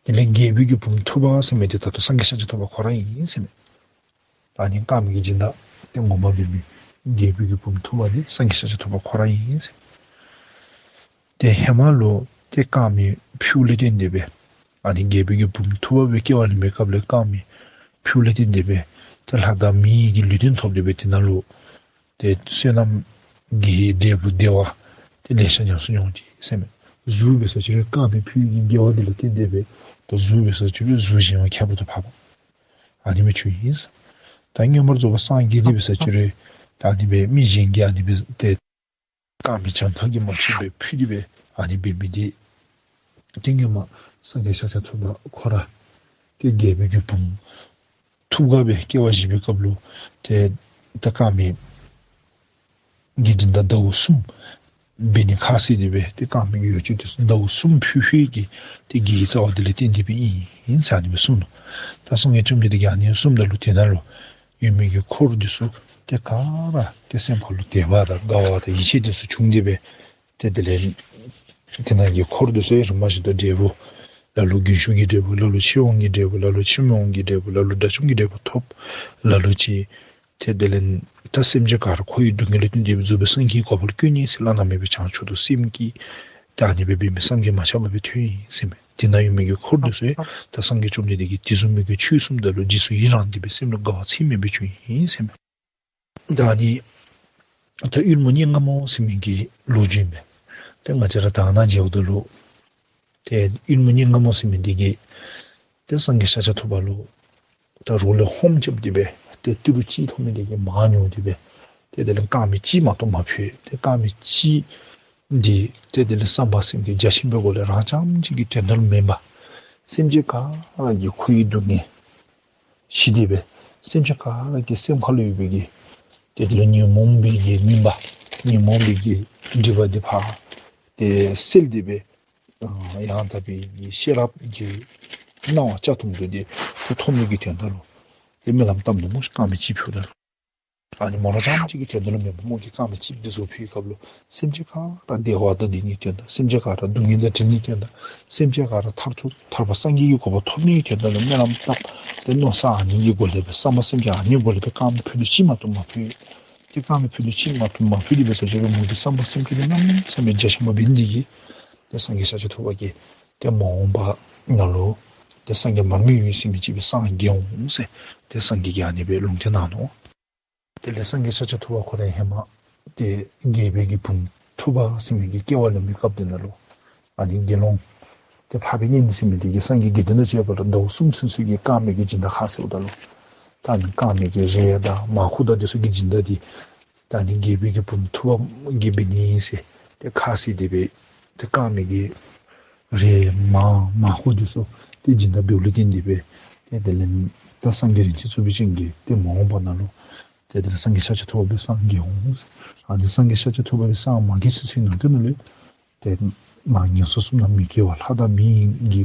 དེ་ལས་རྒྱལ་པོའི་གི་བུམོ་ཐུབ་པ་ཟེར་མི་འདི་ད་ལྟོ་སངས་རྒྱས་ཤཱཀྱ་ཐུབ་པ་ཁོ་ར་ཨིན་ཟེར་མས། ད་ཨ་ནི་དཀར་མེ་གི་སྦྱིན་བདག་ཏེ་ངོ་མ་འབད་མི་རྒྱལ་པོའི་གི་བུམོ་ཐུབ་པ་འདི་སངས་རྒྱས་ཤཱཀྱ་ཐུབ་པ་ཁོ་ར་ཨིན་ཟེར། ཏེ་ཧེ་མ་ལུ་ཏེ་དཀར་མེ་ཕུལཝ་ལས་བརྟེན་ཏེ་སྦེ་ཨ་ནི་རྒྱལ་པོའི་གི་བུམོ་ཐུབ་པ་སྦེ་སྐྱེ་བ་ལེན་པའི་སྐབས་ལས་དཀར་མེ་ཕུལཝ་ལས་བརྟེན་ཏེ་སྦེ་ཏེ་ལྷ་དང་མིའི་གི་ལུས་རྟེན་ཐོབ་སྟེ་སྦེ་དེ་ནང་ལུ་ཏེ་བསོད་ནམས་ཀྱི་འབྲས་བུ་བདེ་བ་ཏེ་ལེ་ཤ་ཉམས་སུ་མྱོང་ཅི་ཟེར་མས། གཟུགས་འབད་ས་ཅིག་རུང་དཀར་མེ་ཕུལ་བའི་གི་དགེ་བ་འདི་ལུ་བརྟེན་ཏེ་སྦེ་ཏེ་གཟུགས་འབད་ས་ཅིག་རུང་གཟུགས་གཞན་བ་ཁྱད་པར་དུ་འཕགས་པ་ཨ་ནི་སྦེ་བྱུང་ཡི་ཟེར། ད་མངོན་པར་རྫོགས་པར་སངས་རྒྱས་ཏེ་འབད་ས་ཅིག་རུང་ད་ཨ་ནི་སྦེ་མི་གཞན་གྱིས་ཨ་ནི་སྦེ་ཏེ་དཀར་མེ་གྱངས་ཁ་གིས་མ་ཆོད་པར་ཕུལ་ཏེ་སྦེ་ཨ་ནི་འབད་མི་འདི་ཏེ་སྔོན་མ་སངས་རྒྱས་ཤཱཀྱ་ཐུབ་པ་ཁོ་ར་ཏེ་རྒྱལ་པོའི་གི་བུམོ་ ཐུབ་དཀའ་སྦེ་སྐྱེ་བ་བཞེས་པའི་སྐབས་ལུ་ཏེ་ད་རྐང་མའི་གི་སྦྱིན་བདག་ཟླཝ་གསུམ་འབད་ནི་ཁ་བཟེད་དེ་སྦེ་ཏེ་རྐང་མའི་གི་ཡོ་བྱད་དེ་ཚུ་ཟླཝ་གསུམ་ཕུལ་ཕུལཝ་གི་ཏེ་དགེ་བའི་རྩ་བ་དེ་ལས་བརྟེན་ཏེ་སྦེ་ཨིན་ཟེར་ཨ་ནི་སྦེ་གསུངས་ནུག། ད་སངས་རྒྱས་བཅོམ་ལྡན་འདས་ཀྱིས་ཨ་ནི་གསུངམ་ད་ལུ་དེ་ནང་ལུ་ཡོད་མི་གི་འཁོར་དེ་ཚུ་ཏེ་ག་ར་ཏེ་སེམས་ཁ་ལུ་དད་པ་དང་དགའ་བ་དང་ཡིད་ཆེས་དེ་ཚུ་བྱུང་སྟེ་སྦེ་ཏེ་དེ་ལས་དེ་ནང་གི་འཁོར་དེ་ཚུ་ཡང་རིམ་པ་བཞིན་དུ་འབྲས་བུ་ལ་ལུ་རྒྱུན་ཞུགས་ཀྱི་འབྲས་བུ་ལ་ལུ་ཕྱིར་འོང་གི་འབྲས་བུ་ལ་ལུ་ཕྱིར་མི་འོང་གི་འབྲས་བུ་ལ་ལུ་དགྲ་བཅོམ་གྱི་འབྲས་བུ་ཐོབ་ལ་ལུ་ཅིག། ཏེ་དེ་ལས་ད་སེམས་ཅན་ག་ར་འཁོར་བའི་སྡུག་བསྔལ་ལས་བཏོན་ཏེ་སྦེ་རྫོགས་པའི་སངས་རྒྱས་ཀྱི་གོ་འཕང་ལུ་བཀོད་ནི་ཟེར་བླ་ན་མེད་པའི་བྱང་ཆུབ་ཏུ་སེམས་བསྐྱེད། ད་ཨ་ནི་སྦེ་འབད་མི་སངས་རྒྱས་མ་ཆགས་པ་སྦེ་ཐོན་ཡི་ཟེར་མས། དེ་ནང་ཡོད་མི་གི་འཁོར་དེ་ཚུ་ཡང་ད་སངས་རྒྱས་བཅོམ་ལྡན་འདས་ཀྱིས་དེ་བཟུམ་མའི་གི་ཆོས་གསུངམ་ད་ལུ་རྗེས་སུ་ཡི་རངས་ཏེ་སྦེ་སེམས་ལུ་དགའ་བ་ཚད་མེད་སྦེ་བྱུང་ཡི་ཟེར་མས། ད་ཨ་ནི་ད་ཡུལ་མུ་ནི་རྔ་མོང་ཟེར་མི་གི་ལོ་རྒྱུས་ཨིན་པས། ཏེ་ང་བཅས་ར་ད་ནཱ་མཇལཝ་ད་ལུ་ཏེ་ཡུལ་མུ་ནི་རྔ་མོང་ཟེར་མི་འདི་གིས་ཏེ་སངས་རྒྱས་ཤཱཀྱ་ཐུབ་པ་ལུ་ད་རོགས་ལས་ཧོམ་རྐྱབ་སྟེ་སྦེ་ཏེ་ཏི་རུ་གཅིག་ཐོབ་མི་འདི་གིས་མར་ཉོ་སྟེ་སྦེ་ཏེ་དེ་ལས་རྐང་མ་གཅིག་མ་གཏོགས་མ་ཕུལ། ཏེ་རྐང་མ་གཅིག་འདི་ཏེ་དེ་ལས་བསམ་པ་སེམས་བསྐྱེད་རྒྱ་ཆེན་པོའི་སྒོ་ལས་རང་རྐྱངམ་གཅིག་གི་དོན་དག་ལུ་མེན་པར་སེམས་ཅན་ག་ར་གི་འཁོར་བའི་སྡུག་བསྔལ་ཞི་སྟེ་སྦེ་སེམས་ཅན་ག་ར་གི་སེམས་ཁ་ལུ་ཡོད་པའི་གི་ཏེ་དེ་ལས་ཉོན་མོངས་པའི་གི་མུན་པ་ཉོན་མོངས་པའི་གི་སྒྲིབ་པ་འདི་ཕར་ཏེ་སེལ་ཏེ་སྦེ་ཡང་དག་པའི་གི་ཤེས་རབ་ཀྱི་སྣང་བ་བསྐྱེད་ཐུབ་འདོད་དེ་ཐོབ་ནི་གི་དོན་དག་ལུ་ཏེ་སྨོན་ལམ་བཏབ་ནུག་སྨོ། རྐང་མ་གཅིག་ཕུལཝ་ད་ལུ་ཨ་ནི་མོ་ར་རྐྱངམ་གཅིག་གི་དོན་དག་ལུ་མེན་པར་མོ་གིས་རྐང་མ་གཅིག་འདི་ཚུ་ཕུལ་བའི་སྐབས་ལུ་སེམས་ཅན་ག་ར་བདེ་བ་དང་ལྡན་ནིའི་དོན་དག། སེམས་ཅན་ག་ར་སྡུག་བསྔལ་དང་བྲལ་ནིའི་དོན་དག། སེམས་ཅན་ག་ར་མཐར་ཐུག་ཐར་པ་སངས་རྒྱས་ཀྱི་གོ་འཕང་ཐོབ་ནིའི་དོན་དག་ལུ་སྨོན་ལམ་བཏབ། ཏེ་མནོ་བསམ་ཨ་ནི་གི་སྒོ་ལས་སྦེ་བསམ་པ་སེམས་བསྐྱེད་ཨ་ནི་གི་སྒོ་ལས་སྦེ་རྐང་མ་ཕུད་རྡོག་གཅིག་མ་གཏོགས་མ་ཕུལ། ཏེ་རྐང་མ་ཕུད་རྡོག་གཅིག་མ་གཏོགས་མ་ཕུལ་ཏེ་འབད་ས་ཅིག་རུང་མོ་གི་བསམ་པ་སེམས་བསྐྱེད་འདི་གནམ་མེད་ས་མེད་རྒྱ་ཆེན་པོ་འབད་ནི་འདི་གིས་ཏེ་སངས་རྒྱས་ཤཱཀྱ་ཐུབ་པ་གིས་ཏེ་མ་འོངས་པ་ནང་ལུ་ཏེ་སངས་རྒྱས་མར་མེ་ཡོད་ཟེར་མི་ཅིག་སྦེ་སངས་རྒྱས་འོང་ཟེར་ཏེ་སངས་རྒྱས་ཀྱིས་ཨ་ནི་སྦེ་ལུང་བསྟན་གནང་ནུག། དེ་ལས་སངས་རྒྱས་ཤཱཀྱ་ཐུབ་པ་ཁོ་ར་ཧེ་མ་ཏེ་རྒྱལ་པོའི་གི་བུམོ་ཐུབ་པ་ཟེར་མི་གི་སྐྱེ་བ་ལེན་པའི་སྐབས་དེ་ནང་ལུ་ཨ་ནི་དགེ་སློང་ཏེ་འཕགས་པའི་གཉེན་ཟེར་མི་འདི་གིས་སངས་རྒྱས་དགེ་འདུན་དང་བཅས་པ་ལུ་ཟླཝ་གསུམ་ཚུན་ཚོད་ཀྱི་རྐང་མའི་གི་སྦྱིན་བདག་ཁ་བཟེད་འོངམ་ད་ལུ་ད་ཨ་ནི་རྐང་མའི་གི་རས་དང་མར་ཁུ་དང་དེ་ཚུ་གི་སྦྱིན་བདག་འདི་ད་ཨ་ནི་རྒྱལ་པོའི་གི་བུམོ་ཐུབ་པ་གིས་འབད་ནི་ཨིན་ཟེར་ཏེ་ཁ་བཟེད་དེ་སྦེ་ཏེ་རྐང་མའི་གི་རས་མར་མར་ཁུ་དེ་ཚུ་ཏེ་སྦྱིན་བདག་འབདཝ་ལས་བརྟེན་ཏེ་སྦེ་ཏེ་དེ་ལས་ད་སངས་རྒྱས་རིན་ཆེན་རྩོད་པའི་སྤྱན་གྱིས་ཏེ་མ་འོངས་པ་ནང་ལུ་ཏེ་དེ་ལས་སངས་རྒྱས་ཤཱཀྱ་ཐུབ་པ་སྦེ་སངས་རྒྱས་འོང་ཟེར། ཨ་ནི་སངས་རྒྱས་ཤཱཀྱ་ཐུབ་པ་སྦེ་སངས་མ་རྒྱས་ཚུན་ཚོད་ནང་དེ་ནང་ལུ་ཏེ་མར་ངན་སོང་གསུམ་ནང་མི་སྐྱེ་བར་ལྷ་དང་མི་གི་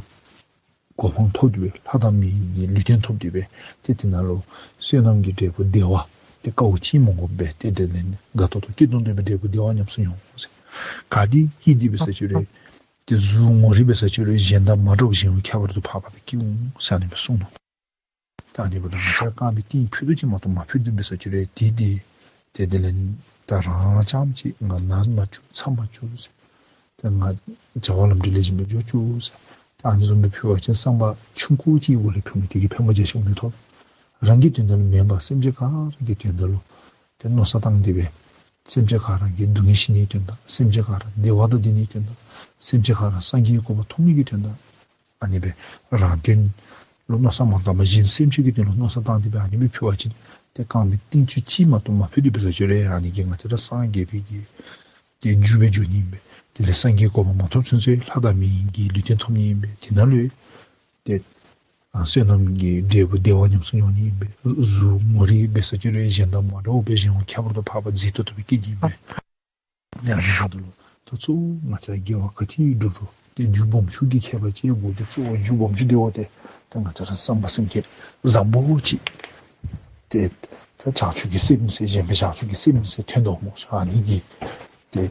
གོ་འཕང་ཐོབ་སྟེ་སྦེ་ལྷ་དང་མི་གི་ལུས་རྟེན་ཐོབ་སྟེ་སྦེ་ཏེ་དེ་ནང་ལུ་བསོད་ནམས་ཀྱི་འབྲས་བུ་བདེ་བ་ཏེ་དཀའཝ་སྤྱད་མ་དགོ་པར་ཏེ་དེ་ལས་དགའ་ཏོག་ཏོ་སྐྱིད་ཏོང་ཏོ་སྦེ་འབྲས་བུ་བདེ་བ་ཉམས་སུ་མྱོང་ཟེར། ག་དེ་སྐྱིད་དེ་འབད་ས་ཅིག་རུང་ཏེ་གཟུགས་ངོ་རིས་འབད་ས་ཅིག་རུང་གཞན་དང་མ་འདྲཝ་གཞན་ཡང་ཁྱད་པར་དུ་འཕགས་པ་སྦེ་སྐྱེ་འོང་ཟེར་ཨ་ནི་སྦེ་གསུངས་ནུག། ད་ཨ་ནི་འབདཝ་ད་ང་བཅས་རྐང་པའི་རྟིང་ཕུད་རྡོག་གཅིག་མ་གཏོགས་མ་ཕུལ་ཏེ་འབད་ས་ཅིག་རུང་ཏེ་དེ་ཏེ་དེ་ལས་ད་རང་རྐྱངམ་གཅིག་ང་ན་མ་བཅུག་ཚ་མ་བཅུག་ཟེར། ཏེ་ང་བྱ་བ་ལམ་འགྲོ་ལེགས་ཤོམ་སྦེ་འགྱོ་བཅུག་ཟེར། ཏེ་ཨ་ནི་བཟུམ་སྦེ་ཕུལ་བ་ཅིན་བསམ་པ་ཆུང་ཀུ་ཅིག་གི་སྒོ་ལས་ཕུལ་མི་དེ་གིས་ཕན་པ་རྒྱ་ཆེན་པོ་མི་ཐོབ། རང་གི་དོན་དག་ལུ་མེན་པར་སེམས་ཅན་ག་ར་གི་དོན་དག་ལུ་ཏེ་མནོ་བསམ་བཏང་སྟེ་སྦེ་སེམས་ཅན་ག་ར་གི་སྡུག་བསྔལ་ཞི་ནིའི་དོན་དག། སེམས་ཅན་ག་ར་བདེ་བ་དང་ལྡན་ནིའི་དོན་དག། སེམས་ཅན་ག་ར་སངས་རྒྱས་ཀྱི་གོ་འཕང་ཐོབ་ནིའི་དོན་དག། ཨ་ནི་སྦེ་རང་དོན་ལུ་མནོ་བསམ་མ་བཏང་པར་གཞན་སེམས་ཅན་གྱི་དོན་ལུ་མནོ་བསམ་བཏང་སྟེ་སྦེ་ཨ་ནི་སྦེ་ཕུལ་བ་ཅིན་ཏེ་རྐང་པའི་རྟིང་ཅུང་གཅིག་མ་གཏོགས་མ་ཕུལ་ཏེ་འབད་ས་ཅིག་རུང་ཨ་ནི་གིས་ང་བཅས་ར་སངས་རྒྱས་པའི་གི་ཏེ་རྒྱུ་སྦེ་འགྱོ་ནི་ཨིན་པས། དེ་ལས་སངས་རྒྱས་གོ་འཕང་མ་ཐོབ་ཚུན་ཚོད་ལྷ་དང་མི་གི་ལུས་རྟེན་ཐོབ་ནི་ཨིན་པས། དེ་ནང་ལུ་ཏེ་ཨ་བསོད་ནམས་ཀྱི་འབྲས་བུ་བདེ་བ་ཉམས་སུ་མྱོང་ནི་ཨིན་པས། གཟུགས་ངོ་རིས་འབད་ས་ཅིག་རུང་གཞན་དང་མ་འདྲཝ་སྦེ་གཞན་དབང་ཁྱད་པར་དུ་འཕགས་པ་མཛེས་ཏོག་ཏོ་སྦེ་སྐྱེ་ནི་ཨིན་པས། ཨ་ནི་འབདཝ་ད་ལུ་ད་གཙོ་བོ་ང་བཅས་དགེ་བ་ག་ཏེ་སྒྲུབ་རུང་ཏེ་རྒྱུ་སྦོམ་ཆུང་གི་ཁྱད་པར་ཅིག་དགོ། ཏེ་གཙོ་བོ་རྒྱུ་སྦོམ་ཆུང་དེ་བ་ཏེ་ད་ང་བཅས་ར་བསམ་པ་སེམས་བསྐྱེད་བཟང་པོ་ཅིག་ཏེ་ད་བྱང་ཆུབ་ཀྱི་སེམས་ཟེར་གཞན་ཕན་བྱང་ཆུབ་ཀྱི་སེམས་ཟེར་ཐོན་དོ་སྨོ། ཨ་ནི་གིས་ཏེ་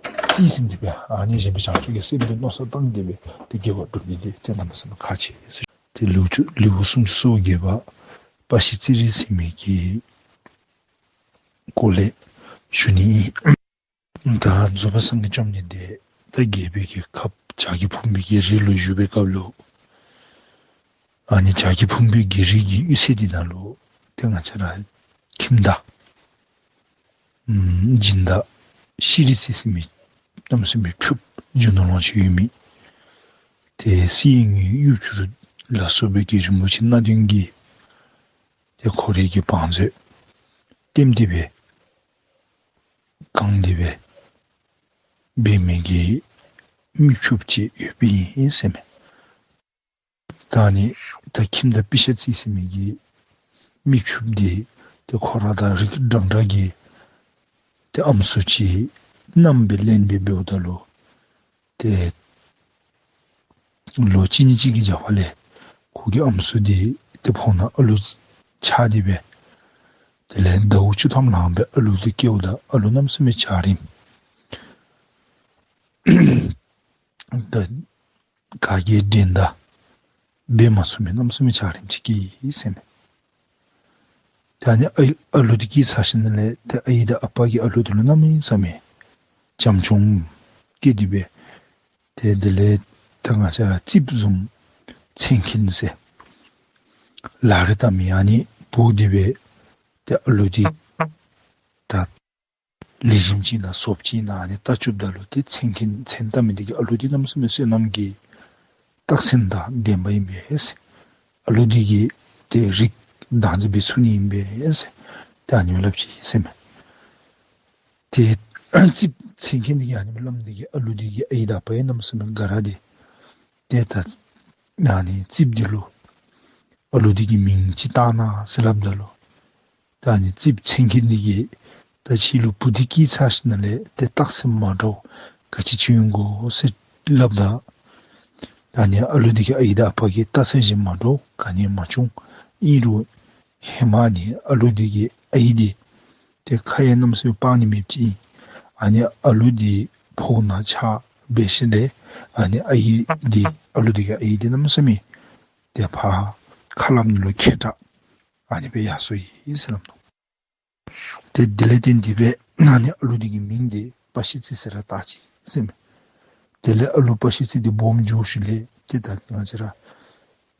རྩིས་ཟིན་ཏེ་སྦེ་ཨ་ནི་གཞན་ཕན་བྱང་ཆུབ་ཀྱི་སེམས་དེ་མནོ་བསམ་བཏང་སྟེ་སྦེ་ཏེ་དགེ་བ་སྒྲུབ་ནི་དེ་ཏེ་གནམ་མེད་ས་མེད་ཁག་ཆེ་ཟེར། ཏེ་ལེའུ་ཅུ་ལེའུ་སུམ་ཅུ་སོ་བརྒྱད་པ་པ་ཤི་ཙི་རི་ཟེར་མི་གི་སྐོར་ལས་ཞུ་ནི་ཨིན། ད་རྫོགས་པའི་སངས་རྒྱས་བཅོམ་ལྡན་འདས་ད་རྒྱལ་པོའི་གི་ཁབ་བྱ་རྒོད་ཕུང་པོའི་གི་རི་ལུ་བཞུགས་པའི་སྐབས་ལུ་ཨ་ནི་བྱ་རྒོད་ཕུང་པོའི་གི་རི་གི་གཡུས་ཚན་འདི་ནང་ལུ་ཏེ་ང་བཅས་ར་ཁྱིམ་བདག་ཨམ་སྦྱིན་བདག་ཤྲཱི་ཙི་ཟེར་མི་གནམ་མེད་ས་མེད་ཕྱུགཔོ་རྒྱུ་ནོར་ལོངས་སྤྱོད་ཡོད་མི་ཏེ་གསེར་དངུལ་གཡུ་བྱུ་རུ་ལ་སོགས་པའི་གི་རིན་པོ་ཆེ་སྣ་བདུན་གྱིས་ཏེ་ཁོ་རའི་གི་བང་མཛོད་ལྟེམ་སྟེ་སྦེ་གང་སྟེ་སྦེ་འབད་མི་གི་མི་ཕྱུགཔོ་ཅིག་ཡོདཔ་ཨིན་ཟེར་མས། ད་ཨ་ནི་ད་ཁྱིམ་བདག་པི་ཤ་རྩི་ཟེར་མི་གི་མིག་ཆུ་འདི་ཏེ་ཁོ་ར་དང་རིགས་འདྲན་འདྲ་གི་ཏེ་ཨམ་སྲུ་ཅིག་མནའམ་སྦེ་ལེན་སྦེ་འབདཝ་ད་ལུ་ཏེ་ལོ་གཅིག་གཉིས་ཅིག་གི་རྒྱབ་ལས་ཁོ་གི་ཨམ་སྲུ་འདི་ཏེ་ཕོཝ་ནང་ཨ་ལུ་ཆགས་ཏེ་སྦེ་དེ་ལས་ཟླཝ་བཅུ་ཐམ་ལང་སྦེ་ཨ་ལུ་འདི་སྐྱེཝ་ད་ཨ་ལུ་གནམ་མེད་ས་མེད་འཇའ་རིསམོ་ད་ག་གིས་འགྲན་ཟླ་འབད་མ་ཚུགས་མི་གནམ་མེད་ས་མེད་འཇའ་རིསམོ་ཅིག་སྐྱེས་ཟེར་མས། ད་ཨ་ནི་ཨ་ཨ་ལུ་འདི་སྐྱེས་ཚར་ཞིནམ་ལས་ཏེ་ཨའི་དང་ཨ་པ་གིས་ཨ་ལུ་འདི་ལུ་གནམ་མེད་ས་མེད་བྱམས་སྐྱོང་བསྐྱེད་དེ་སྦེ་ཏེ་དེ་ལས་ད་ང་བཅས་ར་རྩིགཔ་བཟུམ་མཚན་མཁན་ཟེར་ལག་རིས་བལྟ་མི་ཨ་ནི་འབོ་སྟེ་སྦེ་ཏེ་ཨ་ལུ་འདི་ད་ལེགས་ཤོམ་ཅིག་ཨིན་ན་ཚབས་ཆེ་ཨིན་ན་ཨ་ནི་བལྟ་བཅུགཔ་ད་ལུ་ཏེ་མཚན་མཁན་མཚན་བལྟ་མི་འདི་གིས་ཨ་ལུ་འདི་གནམ་མེད་ས་མེད་བསོད་ནམས་ཀྱི་རྟགས་མཚན་དང་ལྡནམ་ཨིན་པས་ཟེར། ཨ་ལུ་འདི་གིས་ཏེ་རིགས་བདག་འཛིན་འབད་ཚུགས་ནི་ཨིན་པས་ཟེར། ཏེ་ཨ་ནི་སླབ་ཅི་ཟེར་མས། ཏེ་རྩིགཔ་མཚན་མཁན་འདི་གིས་ཨ་ནི་སླབ་མི་འདི་གིས་ཨ་ལུ་འདི་གི་ཨའི་དང་ཨ་པ་ཡང་གནམ་མེད་ས་མེད་དགའ་ར་སྟེ་ཏེ་ད་ཨ་ནི་རྩིགཔ་འདི་ལུ་ཨ་ལུ་འདི་གི་མིང་ཅིག་བཏགས་གནང་ཟེར་སླབ་ད་ལུ་ད་ཨ་ནི་རྩིགཔ་མཚན་མཁན་འདི་གིས་ད་ཁྱོད་ལུ་བུ་འདི་སྐྱེས་ཚར་ཞིནམ་ལས་ཏེ་རྟགས་མཚན་མ་འདྲཝ་ག་ཅི་ཅིག་འོང་དགོ་ཟེར་སླབ་ད་ད་ཨ་ནི་ཨ་ལུ་འདི་གི་ཨའི་དང་ཨ་པ་གིས་བལྟ་ས་ཅིག་མ་འདྲཝ་ག་ནི་མ་བྱུང་། ཨིན་རུང་ཧེ་མ་ཨ་ནི་ཨ་ལུ་འདི་གི་ཨའི་འདི་ཏེ་ཁ་ཡང་གནམ་མེད་ས་མེད་སྤར་ནི་མེདཔ་ཅིག་ཨིན། ཨ་ནི་ཨ་ལུ་འདི་ཕོཝ་ནང་ཆགས་འབད་ཞིནམ་ལས་ཨ་ནི་ཨའི་འདི་ཨ་ལུ་འདི་གི་ཨའི་འདི་གནམ་མེད་ས་མེད་ཏེ་ཕར་ཁ་སླབ་ནི་ལུ་མཁས་དྲགས་ཨ་ནི་སྦེ་ཡར་སོ་ཡི་ཟེར་སླབ་ནུག། ཏེ་དེ་ལས་བརྟེན་ཏེ་སྦེ་ཨ་ནི་ཨ་ལུ་འདི་གི་མིང་འདི་པ་ཤི་ཙི་ཟེར་ར་བཏགས་ཅི་ཟེར་མས། དེ་ལས་ཨ་ལུ་པ་ཤི་ཙི་འདི་སྦོམ་འགྱོ་ཞིནམ་ལས་ཏེ་ད་ང་བཅས་ར་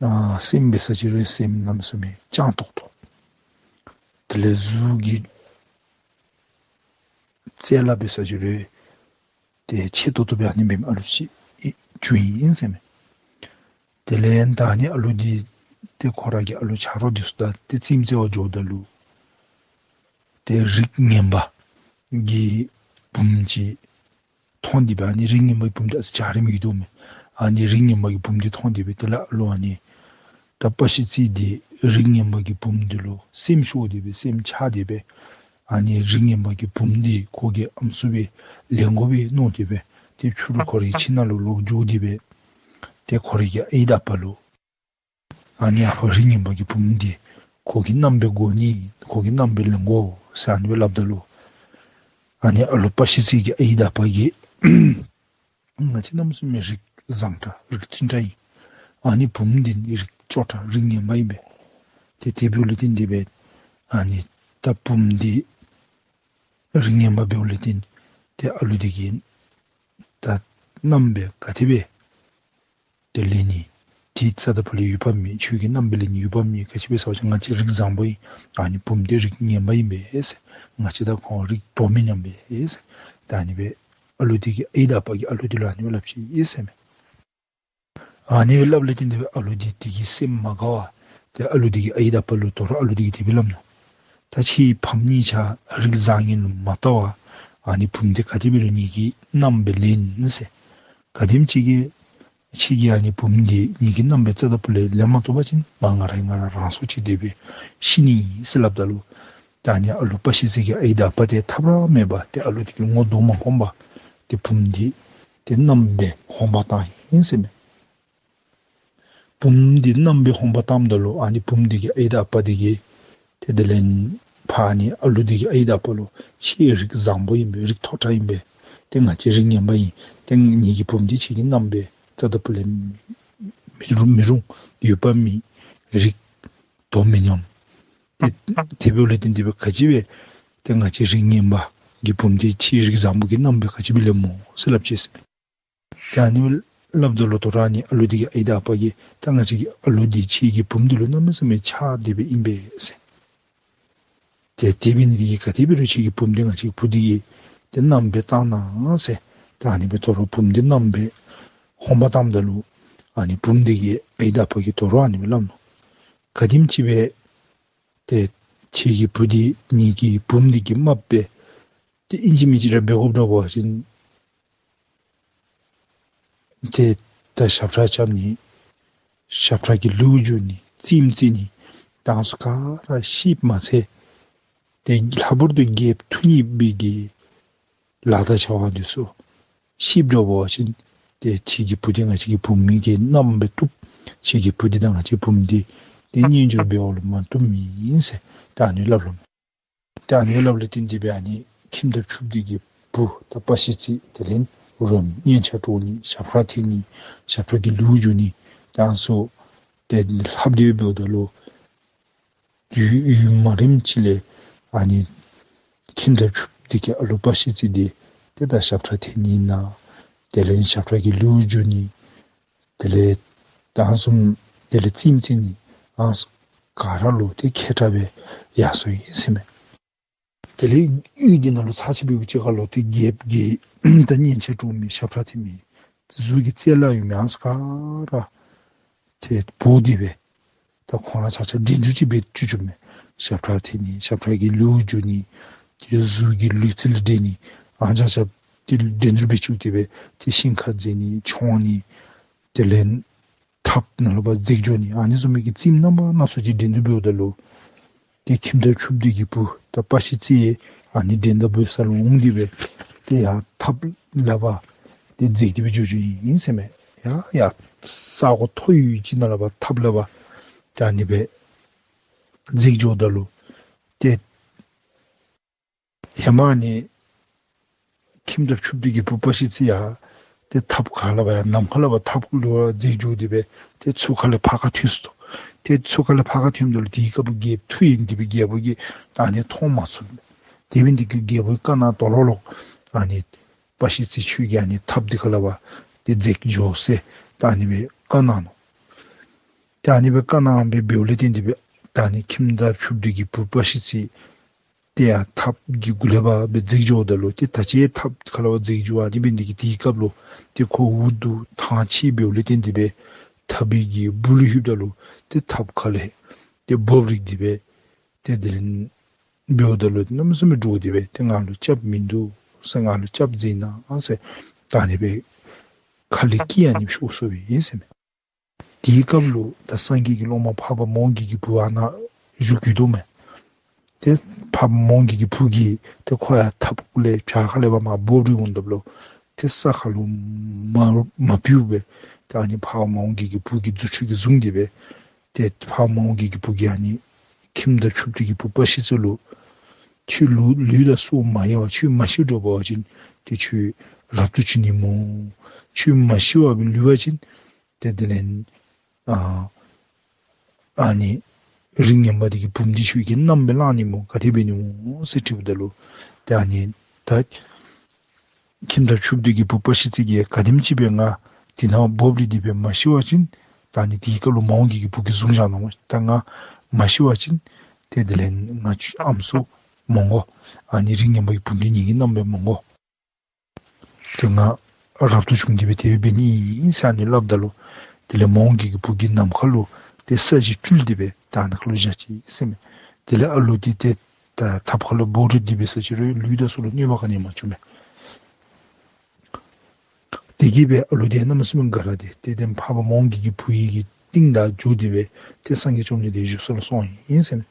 ཨ་སེམས་འབད་ས་ཅིག་རུང་སེམས་གནམ་མེད་ས་མེད་སྤྱང་ཏོག་ཏོ། དེ་ལས་གཟུགས་ཀྱི་རྩལ་ལ་འབད་ས་ཅིག་རུང་ཏེ་ཆེ་ཏོག་ཏོ་སྦེ་ཨ་ནི་མེན་ཨ་ལུ་ཅིག་བྱུང་ཡི་ཟེར་མས། དེ་ལས་ད་ཨ་ནི་ཨ་ལུ་འདི་ཏེ་ཁོ་ར་གི་ཨ་ལུ་ཆ་རོགས་འདི་ཚུ་དང་ཏེ་རྩིསཔ་རྩེ་བར་འགྱོཝ་ད་ལུ་ཏེ་རིགས་ངན་པ་གི་བུམོ་ཅིག་མཐོང་སྟེ་སྦེ་ཨ་ནི་རིགས་ངན་པ་གི་བུམོ་འདི་ཨ་ཙི་འཇའ་རིསམོ་ཡོད་དོ་མས། ཨ་ནི་རིགས་ངན་པ་གི་བུམོ་འདི་མཐོང་སྟེ་སྦེ་དེ་ལས་ཨ་ལུ་ཨ་ནི་ད་པ་ཤི་ཙི་འདི་རིགས་ངན་པ་གི་བུམོ་འདི་ལུ་སེམས་ཤོར་ཏེ་སྦེ་སེམས་ཆགས་ཏེ་སྦེ་ཨ་ནི་རིགས་ངན་པ་གི་བུམོ་འདི་ཁོ་གི་ཨམ་སྲུ་སྦེ་ལེན་དགོ་པས་མནོ་སྟེ་སྦེ་ཏེ་ཕྱི་རུ་ཁོ་རའི་ཁྱིམ་ནང་ལུ་ལོག་འགྱོ་སྟེ་སྦེ་ཏེ་ཁོ་རའི་གི་ཨའི་དང་ཨ་པ་ལུ་ཨ་ནི་ཨ་ཕ་རིགས་ངན་པ་གི་བུམོ་འདི་ཁོ་གི་མནའམ་སྦེ་དགོ་ནི་ཁོ་གི་མནའམ་སྦེ་ལེན་དགོ་ཟེར་ཨ་ནི་སྦེ་སླབ་ད་ལུ་ཨ་ནི་ཨ་ལུ་པ་ཤི་ཙི་གི་ཨའི་དང་ཨ་པ་གིས་ང་བཅས་གནམ་མེད་ས་མེད་རིགས་བཟང་དྲགས་རིགས་བཙུན་དྲགས་ཨིན། ཨ་ནི་བུམོ་འདི་ནི་རིགས་སྐྱོ་དྲགས་རིགས་ངན་པ་ཨིན་པས། ཏེ་དེ་འབདཝ་ལས་བརྟེན་ཏེ་སྦེ་ཨ་ནི་ད་བུམོ་འདི་རིགས་ངན་པ་འབདཝ་ལས་བརྟེན་ཏེ་ཨ་ལུ་འདི་གི་ད་མནའམ་སྦེ་ག་དེ་སྦེ་ཏེ་ལེན་ནི་དེ་རྩ་དང་ཕུ་ལས་འོས་འབབ་མེད། ཁྱོད་ཀྱི་མནའམ་སྦེ་ལེན་ནི་འོས་འབབ་མེད། ག་ཅི་སྦེ་ཟེར་བ་ཅིན་ང་བཅས་རིགས་བཟང་པོ་ཨིན། ཨ་ནི་བུམོ་འདི་རིགས་ངན་པ་ཨིན་པས་ཟེར། ང་བཅས་དང་ཁོང་རིགས་དོ་མི་མཉམ་པས་ཟེར། ད་ཨ་ནི་སྦེ་ཨ་ལུ་འདི་གི་ཨའི་དང་ཨ་པ་གིས་ཨ་ལུ་འདི་ལུ་ཨ་ནི་སྦེ་སླབ་ཅི་ཟེར་མས། ཨ་ནི་སྦེ་སླབ་ལས་བརྟེན་ཏེ་སྦེ་ཨ་ལུ་འདི་འདི་གིས་སེམས་མ་དགའ་བར་ཏེ་ཨ་ལུ་འདི་གི་ཨའི་དང་ཨ་པ་ལུ་དོ་རུང་ཨ་ལུ་འདི་གིས་དེ་སྦེ་སླབ་ནུག། ད་ཁྱེད་ཕམ་གཉིས་ཆ་རིགས་བཟང་ངན་ལུ་མ་བལྟ་བར་ཨ་ནི་བུམོ་འདི་ག་དེ་འབད་རུང་ངེ་གི་མནའམ་སྦེ་ལེན་ཟེར། ག་དེམ་ཅིག་གིས་ཁྱེད་ཀྱིས་ཨ་ནི་བུམོ་འདི་ངེ་གི་མནའམ་སྦེ་རྩ་དང་ཕུ་ལས་ལེན་མ་བཏུབ་པ་ཅིན་ང་ང་ར་ང་ར་རང་སྲོག་བཅད་དེ་སྦེ་ཤི་ནི་ཟེར་སླབ་ད་ལུ་ད་ཨ་ནི་ཨ་ལུ་པ་ཤི་ཙི་གི་ཨའི་དང་ཨ་པ་འདི་ཐབས་ར་མེད་པར་ཏེ་ཨ་ལུ་འདི་གི་ངོ་གདོང་མ་མཐོང་པར་ཏེ་བུམོ་འདི་ཏེ་མནའམ་སྦེ་ཧོངས་པ་བཏང་ཡི་ཟེར་མས། བུམོ་འདི་མནའམ་སྦེ་ཧོངས་པ་བཏངམ་ད་ལུ་ཨ་ནི་བུམོ་འདི་གི་ཨའི་དང་ཨ་པ་འདི་གིས་ཏེ་དེ་ལས་ཕར་ཨ་ནི་ཨ་ལུ་འདི་གི་ཨའི་དང་ཨ་པ་ལུ་ཁྱེད་རིགས་བཟང་པོ་ཨིན་པས། རིགས་མཐོ་དྲགས་ཨིན་པས། ཏེ་ང་བཅས་རིགས་ངན་པ་ཨིན། ཏེ་ངེ་གི་བུམོ་འདི་ཁྱེད་ཀྱི་མནའམ་སྦེ་རྩ་དང་ཕུ་ལས་མི་རུང་མི་རུང་། འོས་འབབ་མེད། རིགས་དོ་མི་མཉམ། ཏེ་དེ་འབདཝ་ལས་བརྟེན་ཏེ་སྦེ་ག་ཅི་སྦེ་ཏེ་ང་བཅས་རིགས་ངན་པ་གི་བུམོ་འདི་ཁྱེད་རིགས་བཟང་པོ་གི་མནའམ་སྦེ་ག་ཅི་སྦེ་ལེནམ་སྨོ་ཟེར་སླབ་ཅི་ཟེར་མས། ཏེ་ཨ་ནི་སླབ་ད་ལུ་དོ་རུང་ཨ་ནི་ཨ་ལུ་འདི་གི་ཨའི་དང་ཨ་པ་གིས་ད་ང་བཅས་ཀྱི་ཨ་ལུ་འདི་ཁྱེད་ཀྱི་བུམོ་འདི་ལུ་གནམ་མེད་ས་མེད་ཆགས་ཏེ་སྦེ་ཨིན་པས་ཟེར། ཏེ་དེ་འབད་ནི་འདི་གིས་ག་དེ་འབད་རུང་ཁྱེད་ཀྱི་བུམོ་འདི་ང་བཅས་ཀྱི་བུ་འདི་གི་ཏེ་མནའམ་སྦེ་བཏང་གནང་ཟེར། ད་ཨ་ནི་སྦེ་དོ་རུང་བུམོ་འདི་མནའམ་སྦེ་ཧོངས་པ་བཏངམ་ད་ལུ་ཨ་ནི་བུམོ་འདི་གི་ཨའི་དང་ཨ་པ་གིས་དོ་རུང་ཨ་ནི་སྦེ་སླབ་ནུག། ག་དེམ་ཅིག་སྦེ་ཏེ་ཁྱེད་ཀྱི་བུ་འདི་ངེ་གི་བུམོ་འདི་གི་རྨགཔ་སྦེ་ཏེ་ཨིན་ཅི་མིན་ཅི་ར་འབད་དགོཔ་འདྲཝ་འབད་བ་ཅིན་ཏེ་ད་ཞབས་ཁྲ་རྐྱབ་ནི་ ཞབས་ཁྲ་གི་ལེའུ་བསྒྱུར་ནི་རྩེདམོ་རྩེ་ནི་དང་སུ་ག་ར་ཤེསཔ་མ་ཚད་ཏེ་ལྷག་པར་དུ་རྒྱལཔོ་ཐུགས་མཉེས་པའི་གི་ལཱ་དང་བྱ་བ་འདི་ཚུ་ཤེསཔ་འགྱོ་བ་ཅིན་ཏེ་ཁྱེད་ཀྱི་བུ་འདི་ང་བཅས་ཀྱི་བུམོ་གི་མནའམ་སྦེ་བཏུབ། ཁྱེད་ཀྱི་བུ་འདི་དང་ང་བཅས་བུམོ་འདི་ཏེ་གཉེན་སྦྱོར་འབད་བ་ལུ་མ་བཏུབ་མེན་ཟེར་ད་ཨ་ནི་སླབ་ལོ། ཏེ་ཨ་ནི་སླབ་ལས་བརྟེན་ཏེ་སྦེ་ཨ་ནི་ཁྱིམ་ཐབ་ཕྱུགཔོ་འདི་གི་བུ་ད་པ་ཤི་ཙི་དེ་ལས་རོགས་སྙན་ཆ་དཀྲོག་ནི་ཞབས་ཁྲ་འཐེན་ནི་ཞབས་ཁྲ་གི་ལེའུ་བསྒྱུར་ནི་དང་སུ་ཏེ་ལྷགཔ་སྦེ་འབདཝ་ད་ལུ་ཡུན་ཡུན་མ་རིངམ་ཅིག་ལས་ཨ་ནི་ཁྱིམ་ཐབ་ཕྱུགཔོ་འདི་གི་ཨ་ལུ་པ་ཤི་ཙི་འདི་ཏེ་ད་ཞབས་ཁྲ་འཐེན་ནི་ན་དེ་ལས་ཞབས་ཁྲ་གི་ལེའུ་བསྒྱུར་ནི་དེ་ལས་ད་ཨ་ནི་བཟུམ་དེ་ལས་རྩེདམོ་རྩེ་ནི་ཨ་ནི་ག་ར་ལུ་ཏེ་མཁས་དྲགས་སྦེ་ཡར་སོང་ཡི་ཟེར་མས། དེ་ལས་ཡུལ་འདི་ནང་ལུ་ཚར་ཅིག་འབདཝ་ཅིག་ཁར་ལུ་ཏེ་རྒྱལཔོ་གིས་ད་སྙན་ཆ་དཀྲོག་མི་ཞབས་ཁྲ་འཐེན་མི་གཟུགས་ཀྱི་རྩལ་ཡོད་མི་ཨ་ནི་ག་ར་ཏེ་འབོ་སྟེ་སྦེ་ད་ཁོང་ར་ཆ་ཁྱབ་འགྲན་བསྡུར་ཅིག་འབད་བཅུག་བཅུགཔ་མས། ཞབས་ཁྲ་འཐེན་ནི་ཞབས་ཁྲ་གི་ལེའུ་བསྒྱུར་ནི་ཏེ་གཟུགས་ཀྱི་ལུས་རྩལ་འགྲན་ནི་ཨ་ནི་ཆ་ཁྱབ་ཏེ་འགྲན་བསྡུར་འབད་བཅུག་སྟེ་སྦེ་ཏེ་ཤིང་ཁར་འཛེག་ནི་མཆོང་ནི་དེ་ལས་ཐགཔ་ནང་ལུ་འབད་འཛེགས་འགྱོ་ནི་ཨ་ནི་བཟུམ་མའི་གི་རྩེདམོ་རྣམ་པ་སྣ་ཚོགས་ཅིག་འགྲན་བསྡུར་འབདཝ་ད་ལུ་ཏེ་ཁྱིམ་ཐབ་ཕྱུགཔོ་འདི་གི་བུ་ད་པ་ཤི་ཙི་ཨ་ནི་འགྲན་ཟླ་འབད་ས་ལུ་འོང་སྟེ་སྦེ་ཏེ་ཡར་ཐགཔ་ལག་པར་ཏེ་འཛེགས་ཏེ་སྦེ་འགྱོ་འགྱོཝ་ཨིན་ཟེར་མས། ཡར་ཡར་ས་གོ་མཐོ་ཡོདཔ་ཅིག་ནང་ལུ་འབད་ཐགཔ་ལག་པར་ཏེ་ཨ་ནི་སྦེ་འཛེགས་འགྱོཝ་ད་ལུ་ཏེ་ཧེ་མ་ཨ་ནི་ཁྱིམ་ཐབ་ཕྱུགཔོ་འདི་གི་བུ་པ་ཤི་ཙི་ཡང་ཏེ་ཐགཔ་ཁ་ལས་འབད་ཡར་ནམ་མཁའ་ལས་འབད་ཐགཔ་ལུ་འཛེགས་འགྱོ་སྟེ་སྦེ་ཏེ་མཚོ་ཁ་ལས་ཕར་ཁ་ཐོན་སོ་ནུག། ཏེ་མཚོ་ཁ་ལས་ཕར་ཁ་ཐོནམ་ད་ལུ་དེའི་སྐབས་ལུ་རྒྱལཔོ་ཐུགས་ཡེངས་ཏེ་སྦེ་རྒྱལཔོ་གིས་ད་ཨ་ནི་མཐོང་མ་ཚུགས་པས། དེ་འབད་ནི་འདི་གིས་རྒྱལཔོ་གིས་བཀའ་གནང་དོ་རུང་ལོག་ཨ་ནི་པ་ཤི་ཙི་ཁྱོད་ཀྱིས་ཨ་ནི་ཐགཔ་འདི་ཁ་ལས་འབད་ཏེ་འཛེགས་འགྱོ་ཟེར་ད་ཨ་ནི་སྦེ་བཀའ་གནང་ནུག། ཏེ་ཨ་ནི་སྦེ་བཀའ་གནང་སྦེ་འབདཝ་ལས་བརྟེན་ཏེ་སྦེ་ད་ཨ་ནི་ཁྱིམ་ཐབ་ཕྱུགཔོ་འདི་གི་བུ་པ་ཤི་ཙི་ཏེ་ཡར་ཐགཔ་གི་གུ་ལས་འབད་སྦེ་འཛེགས་འགྱོཝ་ད་ལུ་ཏེ་ད་ཅི་ཐགཔ་ཁ་ལས་འབད་འཛེགས་འགྱོ་བ་འདི་འབད་ནི་འདི་གིས་དེའི་སྐབས་ལུ་ཏེ་ཁོ་འུ་སྡུག་ཐང་ཆད་འབདཝ་ལས་བརྟེན་ཏེ་སྦེ་ཐགཔ་གི་སྦུག་ལུ་ལྷོདཔ་ད་ལུ་ཏེ་ཐགཔ་ཁ་ལས་ཏེ་འབོབ་རིལ་ཏེ་སྦེ་ཏེ་དེ་ལས་འབདཝ་ད་ལུ་གནམ་མེད་ས་མེད་འདྲོག་སྟེ་སྦེ་ཏེ་ང་ལུ་སྐྱབས་མིན་འདུག་ཟེར་ང་ལུ་སྐྱབས་མཛད་གནང་ཟེར་ད་ཨ་ནི་སྦེ་ཁ་ལས་སྐད་ཨ་ནི་ཤོར་སོ་ཡི་ཟེར་མས། དེའི་སྐབས་ལུ་ད་སངས་རྒྱས་ཀྱི་སློབ་མ་འཕགས་པ་མོའུ་འགལ་གྱི་བུ་ཨ་ནཱ་བཞུགས་ཡོད་དོ་མས། ཏེ་འཕགས་པ་མོའུ་འགལ་གྱི་བུ་གིས་ཏེ་ཁོ་ཡར་ཐགཔ་ལས་བྱག་ཁ་ལས་འབད་མར་འབོབ་རིལ་འོངམ་ད་ལུ་ཏེ་ས་ཁར་ལུ་མ་མ་ཕུད་པར་ཏེ་ཨ་ནི་འཕགས་པ་མོའུ་འགལ་གྱི་བུ་གི་རྫུ་འཕྲུལ་གྱིས་བཟུང་སྟེ་སྦེ་ཏེ་འཕགས་པ་མོའུ་འགལ་གྱི་བུ་གིས་ཨ་ནི་ཁྱིམ་ཐབ་ཕྱུགཔོ་འདི་གི་བུ་པ་ཤི་ཙི་ལུ་ཁྱོད་ལུས་ལུས་དང་སྲོག་མ་ཡལ་བར་ཁྱོད་མ་ཤི་འགྱོ་བ་ཅིན་ཏེ་ཁྱོད་རབ་ཏུ་བྱུང་ནི་སྨོ། ཁྱོད་མ་ཤི་བར་སྦེ་ལུས་པ་ཅིན་ཏེ་དེ་ལས་ཨ་ཨ་ནི་རིགས་ངན་པ་འདི་གིས་བུམོ་འདི་ཁྱོད་ཀྱི་མནའམ་སྦེ་བླང་ནི་སྨོ། ག་དེ་འབད་ནི་སྨོ་ཟེར་དྲིཝ་ད་ལུ་ཏེ་ཨ་ནི་ད་ཁྱིམ་ཐབ་ཕྱུགཔོ་འདི་གི་བུ་པ་ཤི་ཙི་གིས་ག་དེམ་ཅིག་སྦེ་ང་དེ་ནང་འབོབ་རིལ་ཏེ་སྦེ་མ་ཤི་བ་ཅིན་ད་ཨ་ནི་དེའི་སྐབས་ལུ་མོའུ་འགལ་གྱི་བུ་གིས་བཟུང་བཞག་ནུག། ད་ང་མ་ཤི་བ་ཅིན་ཏེ་དེ་ལས་ང་ཁྱོད་ཨམ་སྲུ་མི་དགོ། ཨ་ནི་རིགས་ངན་པ་གི་བུམོ་འདི་ངེ་གི་མནའམ་སྦེ་མི་དགོ། ཏེ་ང་རབ་ཏུ་བྱུང་སྟེ་སྦེ་དེ་སྦེ་འབད་ནི་ཨིན་ཟེར་ཨ་ནི་སླབ་ད་ལུ་དེ་ལས་མོའུ་འགལ་གྱི་བུ་གིས་ནམ་མཁའ་ལུ་ཏེ་ས་གཞི་སྤྲུལ་ཏེ་སྦེ་ད་ཨ་ནི་ཁར་ལུ་བཞག་ཅི་ཟེར་མས། དེ་ལས་ཨ་ལུ་འདི་ཏེ་ད་ཐགཔ་ཁ་ལུ་འབོབ་རིལ་ཏེ་སྦེ་ས་ཅི་རུང་ལུས་དང་སྲོག་ལུ་གནོད་པ་ག་ནི་ཡང་མ་བྱུང་མས། དེ་གིས་སྦེ་ཨ་ལུ་འདི་གནམ་མེད་ས་མེད་དགའ་ར་སྟེ་ཏེ་དེ་འཕགས་པ་མོའུ་འགལ་གྱི་བུ་ཡི་གི་རྟིང་བདའ་འགྱོ་སྟེ་སྦེ་ཏེ་སངས་རྒྱས་བཅོམ་ལྡན་འདས་བཞུགས་ས་ལུ་སོང་ཡི་ཟེར་མས།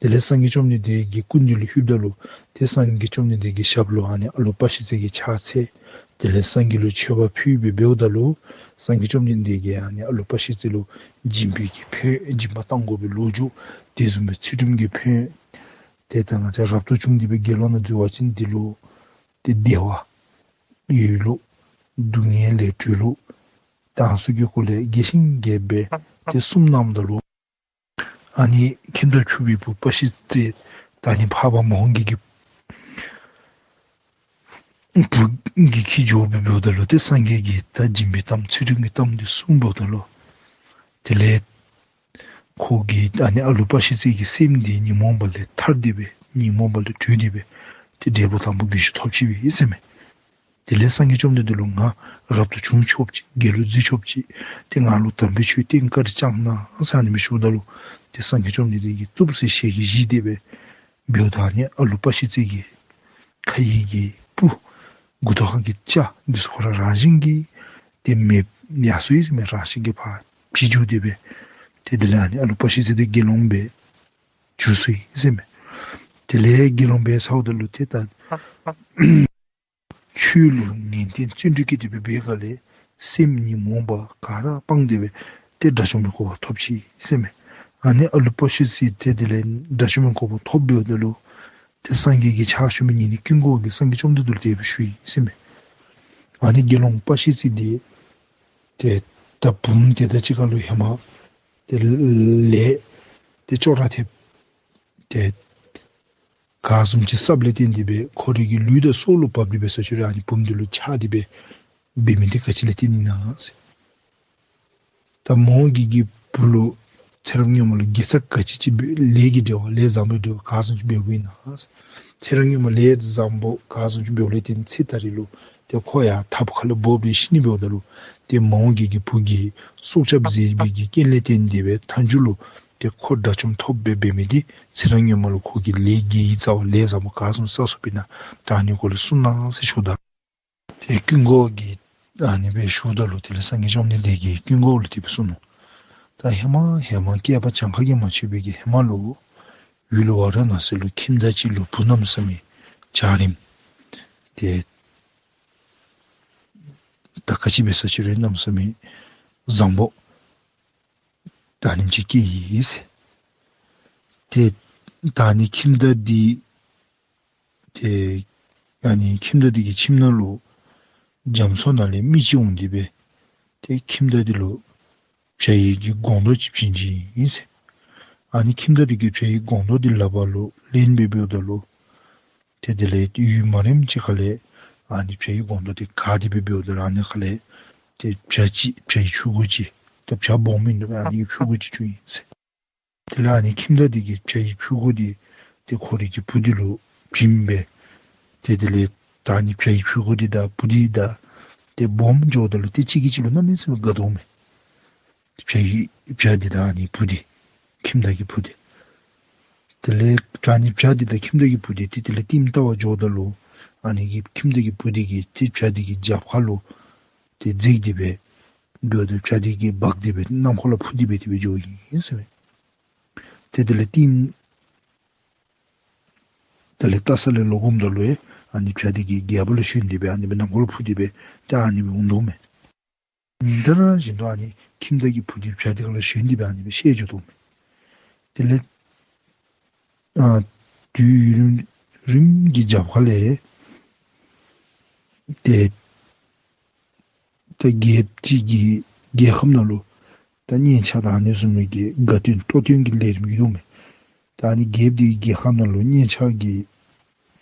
དེ་ལས་སངས་རྒྱས་བཅོམ་ལྡན་འདས་ཀྱི་སྐུ་མདུན་ལུ་ལྷོདཔ་ད་ལུ་ཏེ་སངས་རྒྱས་བཅོམ་ལྡན་འདས་ཀྱི་ཞབས་ལུ་ཨ་ནི་ཨ་ལུ་པ་ཤི་ཙི་གི་ཕྱག་འཚལ། དེ་ལས་སངས་རྒྱས་ལུ་མཆོད་པ་ཕུལ་སྦེ་འབདཝ་ད་ལུ་སངས་རྒྱས་བཅོམ་ལྡན་འདས་ཀྱིས་ཨ་ནི་ཨ་ལུ་པ་ཤི་ཙི་ལུ་སྦྱིན་པའི་གི་ཕན་སྦྱིན་པ་གཏང་དགོ་པའི་ལོ་རྒྱུས་དེ་བཟུམ་སྦེ་ཚུལ་ཁྲིམས་ཀྱི་ཕན་ཏེ་ད་ང་བཅས་རབ་ཏུ་བྱུང་སྟེ་སྦེ་དགེ་སློང་ནང་འཛུལ་བ་ཅིན་འདི་ལུ་ཏེ་བདེ་བ་ཡོད་ལུགས། སྡུག་བསྔལ་ལས་གྲོལ་ལུགས། དང་སུ་གི་སྐོར་ལས་རྒྱས་ཤིང་རྒྱས་པ་སྦེ་ཏེ་གསུངས་གནངམ་ད་ལུ་ཨ་ནི་ཁྱིམ་ཐབ་ཕྱུག་པའི་བུ་པ་ཤི་ཙི་ད་ཨ་ནི་འཕགས་པ་མོའུ་འགལ་གྱི་བུ་གིས་འཁྱིད་འགྱོ་སྦེ་འབདཝ་ད་ལུ་ཏེ་སངས་རྒྱས་ཀྱིས་ད་སྦྱིན་པའི་གཏམ་ཚུལ་ཁྲིམས་ཀྱི་གཏམ་འདི་གསུངས་འབདཝ་ད་ལུ་དེ་ལས་ཁོ་གིས་ཨ་ནི་ཨ་ལུ་པ་ཤི་ཙི་གི་སེམས་འདི་ཉོན་མོངས་པ་ལས་ཐར་ཏེ་སྦེ་ཉོན་མོངས་པ་ལས་གྲོལ་ཏེ་སྦེ་ཏེ་འབྲས་བུ་དང་པོ་རྒྱུད་ཞུགས་ཐོབ་ཅི་པས་ཟེར་མས། དེ་ལས་སངས་རྒྱས་བཅོམ་ལྡན་འདས་ལུ་ང་རབ་ཏུ་བྱུང་ཆོགཔ་ཅིག་དགེ་ལུ་འཛུལ་ཆོགཔ་ཅིག་ཏེ་ང་ལུ་དམ་པའི་ཆོས་བསྟན་བཀའ་དྲིན་བསྐྱང་གནང་ཟེར་ཨ་ནི་སྦེ་ཞུཝ་ད་ལུ་ཏེ་སངས་རྒྱས་བཅོམ་ལྡན་འདས་ཀྱིས་བཏུབ་ཟེར་ཞལ་གྱིས་བཞེས་ཏེ་སྦེ་འབདཝ་ད་ཨ་ནི་ཨ་ལུ་པ་ཤི་ཙི་གི་ཁ་ཡི་གི་སྤུ་མགུ་ཏོ་ཁ་གི་སྐྱ་འདི་ཚུ་ཁོ་ར་རང་བཞིན་གྱིས་ཏེ་མེདཔ་ཡར་སོ་ཡི་ཟེར་མས། རང་བཞིན་གྱིས་ཕར་ བྱི་འགྱོ་སྟེ་སྦེ་ཏེ་དེ་ལས་ཨ་ནི་ཨ་ལུ་པ་ཤི་ཙི་དེ་དགེ་སློང་སྦེ་འགྱུར་སོ་ཡི་ཟེར་མས། དེ་ལས་དགེ་སློང་སྦེ་སོངམ་ད་ལུ་ཏེ་ད་ཆོས་ལུ་ནན་ཏན་བརྩོན་འགྲུས་བསྐྱེད་དེ་སྦེ་འབད་བའི་སྒང་ལས་སེམས་ཉོན་མོངས་པ་ག་ར་སྤངས་ཏེ་སྦེ་ཏེ་དགྲ་བཅོམ་པའི་གོ་འཕང་ཐོབ་ཅི་ཟེར་མས། ཨ་ནི་ཨ་ལུ་པ་ཤི་ཙི་ཏེ་དེ་ལས་དགྲ་བཅོམ་པའི་གོ་འཕང་ཐོབ་འབདཝ་ད་ལུ་ཏེ་སངས་རྒྱས་ཀྱི་ཕྱག་ཞུ་མི་ཉིད་ནི་ཀུན་དགའ་བོ་གིས་སངས་རྒྱས་བཅོམ་ལྡན་འདས་ལུ་དེ་སྦེ་ཞུ་ཡི་ཟེར་མས། ཨ་ནི་དགེ་སློང་པ་ཤི་ཙི་འདི་ཏེ་ད་བུམོ་དེ་དང་གཅིག་ཁར་ལུ་ཧེ་མ་ཏེ་ལས་ཏེ་ཅོག་ར་འཐདཔ་ཏེ་ག་བཟུམ་ཅིག་བསགཔ་ལས་བརྟེན་ཏེ་སྦེ་ཁོ་རའི་གི་ལུས་དང་སྲོག་ལུ་བབས་ཏེ་སྦེ་ས་ཆུ་ར་ཨ་ནི་བུམོ་འདི་ལུ་ཆགས་ཏེ་སྦེ་འབད་མི་འདི་ག་ཅི་ལས་བརྟེན་ཨིན་ན་ཟེར། ད་མོ་གི་གི་བུ་ལུ་ཚེ་རབས་སྔོན་མ་ལུ་དགེ་རྩ་ག་ཅི་ཅིག་འབད་ལས་ཀྱི་འབྲེལ་བ་ལས་བཟང་པོའི་འབྲེལ་བ་ག་བཟུམ་ཅིག་འབདཝ་ཨིན་ན་ཟེར། ཚེ་རབས་སྔོན་མ་ལས་བཟང་པོ་ག་བཟུམ་ཅིག་འབདཝ་ལས་བརྟེན་ཚེ་ད་རེས་ལུ་ཏེ་ཁོ་ཡང་ཐབ་ཁ་ལུ་བབས་ཏེ་ཤི་ནི་འབདཝ་ད་ལུ་ཏེ་མོ་གི་གི་བུ་གིས་སྲོག་སྐྱབས་མཛད་པའི་གི་རྐྱེན་ལས་བརྟེན་ཏེ་སྦེ་མཐའ་མཇུག་ལུ་ཏེ་ཁོ་དགྲ་བཅོམ་ཐོབ་སྦེ་འབད་མི་འདི་ཚེ་རབས་སྔོན་མ་ལུ་ཁོ་གིས་ལས་ཀྱི་རྩ་བ་ལས་བཟང་པོ་ག་བཟུམ་བསགས་བསགསཔ་ཨིན་ན་ད་ཨ་ནི་སྐོར་ལས་གསུངས་གནང་ཟེར་ཞུཝ་ད། ཏེ་ཀུན་དགའ་བོ་གིས་ཨ་ནི་སྦེ་ཞུཝ་ད་ལུ་དེ་ལས་སངས་རྒྱས་བཅོམ་ལྡན་འདས་ཀྱིས་ཀུན་དགའ་བོ་ལུ་དེ་སྦེ་གསུངས་ནུག། ད་ཧེ་མ་ཧེ་མ་བསྐལ་པ་གྱངས་ཁ་གིས་མ་ཆོད་པའི་གི་ཧེ་མ་ལུ་ཡུལ་ཝཱ་ར་ཎ་སི་ལུ་ཁྱིམ་བདག་ཅིག་ལུ་བུ་གནམ་མེད་ས་མེད་འཇའ་རིསམོ་ཏེ་ད་ག་ཅི་འབད་ས་ཅི་རུང་གནམ་མེད་ས་མེད་བཟང་པོ་ད་ཨ་ནེམ་ཅིག་སྐྱེས་ཡི་ཟེར། ཏེ་ད་ཨ་ནི་ཁྱིམ་བདག་འདི་ཏེ་ཨ་ནི་ཁྱིམ་བདག་འདི་གི་ཁྱིམ་ནང་ལུ་རྒྱ་མཚོ་ནང་ལས་མི་ཅིག་འོང་སྟེ་སྦེ་ཏེ་ཁྱིམ་བདག་འདི་ལུ་བྱ་ཡི་གི་སྒོང་རྡོག་ཅིག་བྱིན་བྱིན་ཡི་ཟེར། ཨ་ནི་ཁྱིམ་བདག་འདི་གིས་བྱ་ཡི་སྒོང་རྡོག་འདི་ལག་པ་ལུ་ལེན་སྦེ་འབདཝ་ད་ལུ་ཏེ་དེ་ལས་ཡུན་མ་རིངམ་ཅིག་ཁ་ལས་ཨ་ནི་བྱ་ཡི་སྒོང་རྡོག་འདི་འགག་སྟེ་སྦེ་འབདཝ་ད་ལུ་ཨ་ནི་ཁ་ལས་ཏེ་བྱ་ཅིག་བྱ་ཡི་ཕྲུ་གུ་ཅིག་ད་བྱ་སྦོམ་མིན་འདུག། ཨ་ནི་ཕྲུ་གུ་ཅིག་བྱུང་ཡི་ཟེར། དེ་ལས་ཨ་ནི་ཁྱིམ་བདག་འདི་གིས་བྱ་ཡི་ཕྲུ་གུ་འདི་ཏེ་ཁོ་རའི་གི་བུ་འདི་ལུ་བྱིན་སྦེ་ཏེ་དེ་ལས་ད་ཨ་ནི་བྱ་ཡི་ཕྲུ་གུ་འདི་དང་བུ་འདི་དང་ཏེ་སྦོམ་འགྱོཝ་ད་ལུ་ཏེ་གཅིག་གིས་གཅིག་ལུ་གནམ་མེད་ས་མེད་དགའ་དོ་མས། བྱ་ཡི་བྱ་འདི་དང་ཨ་ནི་བུ་འདི་ཁྱིམ་བདག་གི་བུ་འདི། དེ་ལས་ད་ཨ་ནི་བྱ་འདི་དང་ཁྱིམ་བདག་གི་བུ་འདི་ཏེ་དེ་ལས་ལྟདམོ་བལྟ་བར་འགྱོཝ་ད་ལུ་ཨ་ནི་གི་ཁྱིམ་བདག་གི་བུ་འདི་གིས་ཏེ་བྱ་འདི་གི་རྒྱབ་ཁ་ལུ་ཏེ་འཛེགས་ཏེ་སྦེ་འགྱོཝ་ད་བྱ་འདི་གིས་འབག་སྟེ་སྦེ་ནམ་མཁའ་ལུ་འཕུར་ཏེ་སྦེ་དེ་སྦེ་འགྱོ་ཡི་ཟེར་མས། ཏེ་དེ་ལས་ལྟདམོ་དེ་ལས་བལྟ་ས་ལས་ལོག་འོངམ་ད་ལུ་ཨ་ནི་བྱ་འདི་གིས་རྒྱལ་པོ་ལུ་ཞོན་ཏེ་སྦེ་ཨ་ནི་སྦེ་ནམ་མཁའ་ལུ་འཕུར་ཏེ་སྦེ་ཏེ་ཨ་ནི་སྦེ་འོང་དོ་མས། ཉིན་ལྟར་བཞིན་དུ་ཨ་ནི་ཁྱིམ་བདག་གི་བུ་འདི་བྱ་འདི་ཁ་ལུ་ཞོན་ཏེ་སྦེ་ཨ་ནི་སྦེ་བཤལ་འགྱོ་དོ་མས། དེ་ལས་ཨ་དུས་ཡུན་རིངམོ་གི་རྒྱབ་ཁ་ལས་ཏེ་ད་རྒྱལཔོ་ཅིག་གི་རྒྱལ་ཁབ་ནང་ལུ་ད་སྙན་ཆ་དང་ཨ་ནི་བཟུམ་མའི་གི་དགའ་སྟོན་སྤྲོ་སྟོན་གྱི་ལས་རིམ་ཡོདཔ་མས། ད་ཨ་ནི་རྒྱལཔོ་འདི་གི་རྒྱལ་ཁབ་ནང་ལུ་སྙན་ཆ་གི་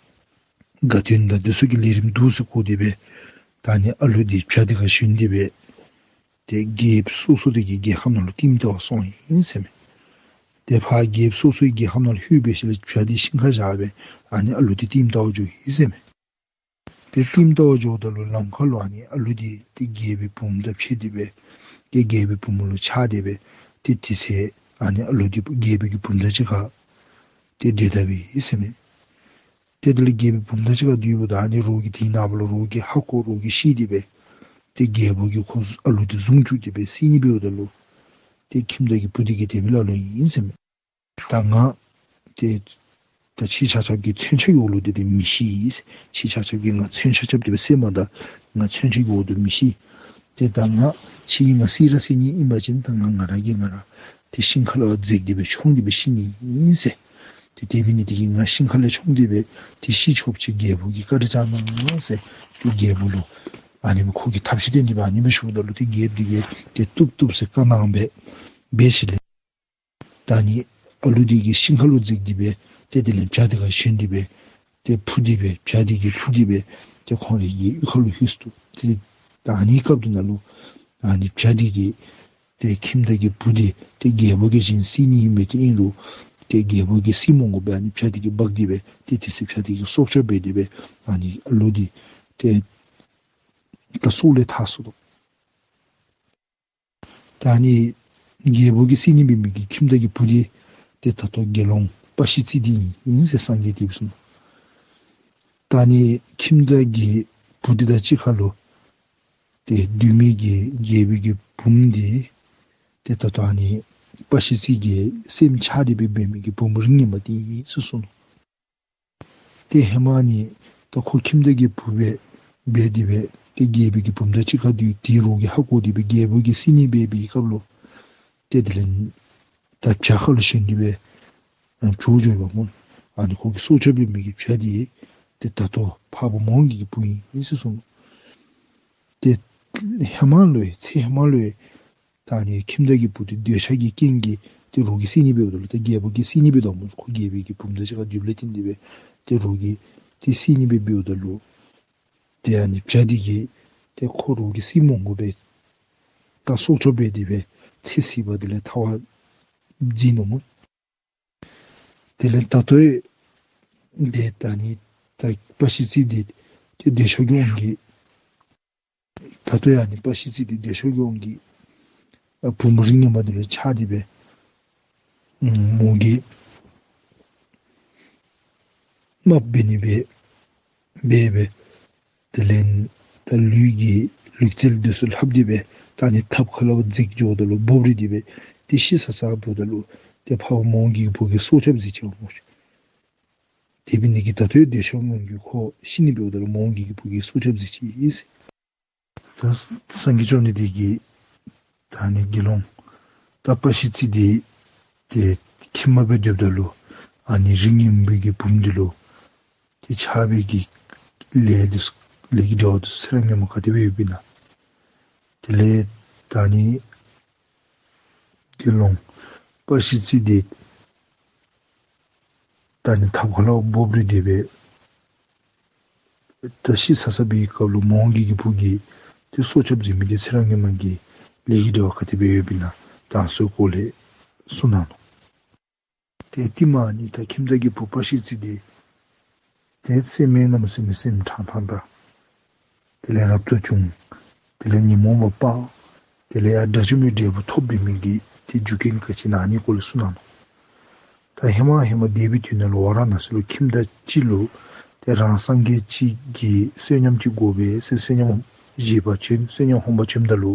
དགའ་སྟོན་དང་འདི་ཚུ་གི་ལས་རིམ་འདུག་ཟེར་གོ་སྟེ་སྦེ་ད་ཨ་ནི་ཨ་ལུ་འདི་བྱ་འདི་ཁར་ཞོན་ཏེ་སྦེ་ཏེ་རྒྱལཔོ་སོ་སོ་འདི་གི་རྒྱལ་ཁབ་ནང་ལུ་ལྟདམོ་བལྟ་བར་སོང་ཡི་ཟེར་མས། ཏེ་ཕར་རྒྱལཔོ་སོ་སོའི་རྒྱལ་ཁབ་ནང་ལུ་ལྷོད་པའི་ཤུལ་ལས་བྱ་འདི་ཤིང་ཁར་བཞག་སྦེ་ཨ་ནི་ཨ་ལུ་འདི་ལྟདམོ་བལྟ་བར་འགྱོ་ཡི་ཟེར་མས། ཏེ་ལྟདམོ་བལྟ་བར་འགྱོཝ་ད་ལུ་ལམ་ཁ་ལུ་ཨ་ནི་ཨ་ལུ་འདི་ཏེ་རྒྱལ་པོའི་བུམོ་དང་ཕྱད་དེ་སྦེ་ཏེ་རྒྱལ་པོའི་བུམོ་ལུ་ཆགས་ཏེ་སྦེ་ཏེ་དེ་ཚེ་ཨ་ནི་ཨ་ལུ་འདི་རྒྱལ་པོའི་གི་བུམོ་དང་གཅིག་ཁར་ཏེ་སྡོད་ད་པས་ཟེར་མས། ཏེ་དེ་ལས་རྒྱལ་པོའི་བུམོ་དང་གཅིག་ཁར་སྡོདཔ་ད་ཨ་ནི་རོགས་ཀྱིས་དེའི་ནངས་པ་ལུ་རོགས་ཀྱིས་ཧ་གོ་རོགས་ཀྱིས་ཤེས་ཏེ་སྦེ་ཏེ་རྒྱལ་པོ་གིས་ཁོ་ཨ་ལུ་འདི་བཟུང་བཅུག་སྟེ་སྦེ་བསད་ནི་འབདཝ་ད་ལུ་ཏེ་ཁྱིམ་བདག་གི་བུ་འདི་གིས་དེ་སྦེ་སླབ་ལོ་ཨིན་ཟེར་མས། ད་ང་ཏེ་ད་ཁྱེད་ཆ་ཁྱབ་ཀྱིས་མཚོན་ཆ་གི་འོག་ལུ་སྡོད་དེ་མི་ཤི་ཟེར། ཁྱེད་ཆ་ཁྱབ་ཀྱིས་ང་མཚོན་ཆ་རྐྱབ་སྟེ་སྦེ་བསདཔ་ད་ང་མཚོན་ཆ་གི་འོག་ཏུ་མི་ཤི། ཏེ་ད་ང་ཁྱེད་ཀྱིས་ང་བསད་ར་བསད་ནི་ཨིན་པ་ཅིན་ད་ང་ང་ར་གིས་ང་ར་ཏེ་ཤིང་ཁ་ལུ་འཛེགས་ཏེ་སྦེ་མཆོངས་ཏེ་སྦེ་ཤི་ནི་ཨིན་ཟེར། ཏེ་དེ་འབད་ནི་དེ་གིས་ང་ཤིང་ཁ་ལས་མཆོངས་ཏེ་སྦེ་ཏེ་ཤི་ཆོགཔ་ཅིག་རྒྱལ་པོ་གིས་བཀའ་དྲིན་བསྐྱང་གནང་ཟེར། ཏེ་རྒྱལ་པོ་ལུ་ཨ་ནི་སྦེ་ཁོ་གིས་ཐབས་ཤེས་བཏོན་ཏེ་སྦེ་ཨ་ནི་སྦེ་ཞུཝ་ད་ལུ་ཏེ་རྒྱལཔོ་འདི་གིས་ཏེ་བཏུབ་བཏུབ་ཟེར་བཀའ་གནང་སྦེ་འབད་ཞིནམ་ལས་ད་ཨ་ནི་ཨ་ལུ་འདི་གིས་ཤིང་ཁ་ལུ་འཛེགས་ཏེ་སྦེ་ཏེ་དེ་ལས་བྱ་འདི་ཁར་ཞོན་ཏེ་སྦེ་ཏེ་འཕུར་ཏེ་སྦེ་བྱ་འདི་གིས་འཕུར་ཏེ་སྦེ་ཏེ་ཁོང་རའི་གི་གཡུས་ཁ་ལུ་ལྷོད་སོ་ནུག། ཏེ་ད་ཨ་ནི་སྐབས་འདི་ནང་ལུ་ཨ་ནི་བྱ་འདི་གིས་ཏེ་ཁྱིམ་བདག་གི་བུ་འདི་ཏེ་རྒྱལ་པོ་གིས་བྱིན་བསད་ནི་ཨིན་པས། ཏེ་ཨིན་རུང་ཏེ་རྒྱལ་པོ་གིས་བསད་མི་དགོ་པས། ཨ་ནི་བྱ་འདི་གིས་འབག་སྟེ་སྦེ་ཏེ་དེ་ཚེ་བྱ་འདི་གིས་སྲོག་སྐྱབས་འབད་དེ་སྦེ་ཨ་ནི་ཨ་ལུ་འདི་ཏེ་ད་སྲོག་ལས་ཐར་སོ་ནུག། ད་ཨ་ནི་རྒྱལ་པོ་གིས་བསད་ནི་འབད་མི་གི་ཁྱིམ་བདག་གི་བུ་འདི་ཏེ་ད་ལྟོ་དགེ་སློང་པ་ཤི་ཙི་འདི་ཨིན་ཟེར་སངས་རྒྱས་དེ་སྦེ་གསུངས་ནུག། ད་ཨ་ནི་ཁྱིམ་བདག་གི་བུ་འདི་དང་གཅིག་ཁར་ལུ་ཏེ་སྡོད་མི་གི་རྒྱལ་པོའི་གི་བུམོ་འདི་ ཏེ་ད་ལྟོ་ཨ་ནི་པ་ཤི་ཙི་གི་སྲསམོ་ཆགས་ཏེ་སྦེ་འབད་མི་གི་བུམོ་རིགས་ངན་པ་འདི་ཨིན་ཟེར་གསུངས་ནུག། ཏེ་ཧེ་མ་ཨ་ནི་ད་ཁོ་ཁྱིམ་བདག་གི་བུ་སྦེ་འབད་དེ་སྦེ་ཏེ་རྒྱལ་པོའི་གི་བུམོ་དང་གཅིག་ཁར་སྡོད། དེ་རོགས་ཀྱིས་ཧ་གོ་སྟེ་སྦེ་རྒྱལ་པོ་གིས་བསད་ནི་སྦེ་འབད་བའི་སྐབས་ལུ་ཏེ་དེ་ལས་ད་བྱག་ཁ་ལུ་ཞོན་ཏེ་སྦེ་ཨ་བྱོག་འགྱོཝ་སྨོ། ཨ་ནི་ཁོ་གི་སྲོག་སྐྱབས་འབད་མི་གི་བྱ་འདི་ཏེ་ད་ལྟོ་འཕགས་པ་མོའུ་འགལ་གྱི་བུ་ཨིན་ཟེར་གསུངས་ནུག། ཏེ་ཧེ་མ་ལུ་ཡང་ཚེ་ཧེ་མ་ལུ་ཡང་ད་ཨ་ནི་ཁྱིམ་བདག་གི་བུ་འདི་འདོད་ཆགས་ཀྱི་རྐྱེན་གྱིས་ཏེ་རོགས་ཀྱིས་བསད་ནི་འབདཝ་ད་ལུ་ད་རྒྱལ་པོ་གིས་བསད་ནི་འབད་དོ་སྨོ། ཁོ་རྒྱལ་པོའི་གི་བུམོ་དང་གཅིག་ཁར་སྡོདཔ་ལས་བརྟེན་ཏེ་སྦེ་ཏེ་རོགས་ཀྱིས་ཏེ་བསད་ནི་འབད་འབདཝ་ད་ལུ་ཏེ་ཨ་ནི་བྱ་འདི་གིས་ཏེ་ཁོ་རོགས་ཀྱིས་བསད་མ་དགོ་པར་ད་སྲོག་སྐྱོབ་འབད་དེ་སྦེ་ཚེ་ཟད་པ་དེ་ལས་ཐར་བར་བྱིན་ནུག་སྨོ། དེ་ལས་ད་ལྟོ་ཡང་ཏེ་ད་ཨ་ནི་ད་པ་ཤི་ཙི་འདི་ཏེ་འདོད་ཆགས་ཀྱི་དབང་གིས་ད་ལྟོ་ཡང་ཨ་ནི་པ་ཤི་ཙི་འདི་འདོད་ཆགས་ཀྱི་དབང་གིས་ཨ་བུམོ་རིགས་ངན་པ་འདི་ལུ་ཆགས་ཏེ་སྦེ་མོ་གིས་རྨགཔ་འབད་ནི་སྦེ་འབད་སྦེ་དེ་ལས་ད་ལུས་ཀྱི་ལུས་རྩལ་འདི་ཚུ་ལྷབ་སྟེ་སྦེ་ད་ཨ་ནི་ཐབ་ཁ་ལུ་འཛེགས་འགྱོཝ་ད་ལུ་འབོ་རིལ་ཏེ་སྦེ་ཏེ་ཤི་ས་ས་འབདཝ་ད་ལུ་ཏེ་འཕགས་པ་མོའུ་འགལ་གྱི་བུ་གིས་སྲོག་སྐྱབས་མཛད་ཅི་སྨོ། དེ་འབད་ནི་གིས་ད་ལྟོ་ཡང་འདོད་ཆགས་དབང་གིས་ཁོ་ཤི་ནི་འབདཝ་ད་ལུ་མོའུ་འགལ་གྱི་བུ་གིས་སྲོག་སྐྱབས་མཛད་ཅི་ཟེར། ད་སངས་རྒྱས་བཅོམ་ལྡན་འདས་ཀྱིས་ད་ཨ་ནི་དགེ་སློང་ད་པ་ཤི་ཙི་འདི་ཏེ་ཁྱིམ་པ་སྦེ་སྡོདཔ་ད་ལུ་ཨ་ནི་རིགས་ངན་པའི་གི་བུམོ་འདི་ལུ་ཏེ་ཆགས་པའི་གི་ལས་འདི་ལས་ཀྱི་འབྲེལ་བ་འདི་ཚེ་རབས་སྔོན་མ་ག་དེ་སྦེ་ཡོདཔ་ཨིན་ན། དེ་ལས་ད་ཨ་ནི་དགེ་སློང་པ་ཤི་ཙི་འདི་ད་ཨ་ནི་ཐབ་ཁ་ལུ་འབོ་རིལ་ཏེ་སྦེ་ད་ཤི་ས་ས་འབད་བའི་སྐབས་ལུ་མོའུ་འགལ་གྱི་བུ་གིས་ཏེ་སྲོག་སྐྱབས་མཛད་མི་འདི་ཚེ་རབས་སྔོན་མ་གི་ལས་ཀྱི་འབྲེལ་བ་ག་དེ་སྦེ་ཡོདཔ་ཨིན་ན་ད་ཨ་ནི་ཚུ་སྐོར་ལས་གསུངས་གནང་ནུག། ཏེ་ཧེ་མ་ཨ་ནི་ད་ཁྱིམ་བདག་གི་བུ་པ་ཤི་ཙི་འདི་ཏེ་སེམས་ཡང་གནམ་མེད་ས་མེད་སེམས་དྲང་ཐངས་དང་དེ་ལས་རབ་ཏུ་བྱུང་། དེ་ལས་ཉོན་མོངས་པ་སྤངས། དེ་ལས་ཡང་དགྲ་བཅོམ་པའི་འབྲས་བུ་ཐོབ་པའི་མི་གི་ཏེ་རྒྱུ་རྐྱེན་ག་ཅི་ཨིན་ན་ཨ་ནི་སྐོར་ལས་གསུངས་གནང་ནུག། ད་ཧེ་མ་ཧེ་མ་འདས་པའི་དུས་ནང་ལུ་ཝ་ར་ཎ་སི་ལུ་ཁྱིམ་བདག་ཅིག་ལུ་ཏེ་རང་སངས་རྒྱས་ཅིག་གིས་བསོད་སྙོམས་ཅིག་དགོ་པས་ཟེར་བསོད་སྙོམས་བཞེས་པར་བྱོན། བསོད་སྙོམས་ཧོམ་པར་བྱོནམ་ད་ལུ་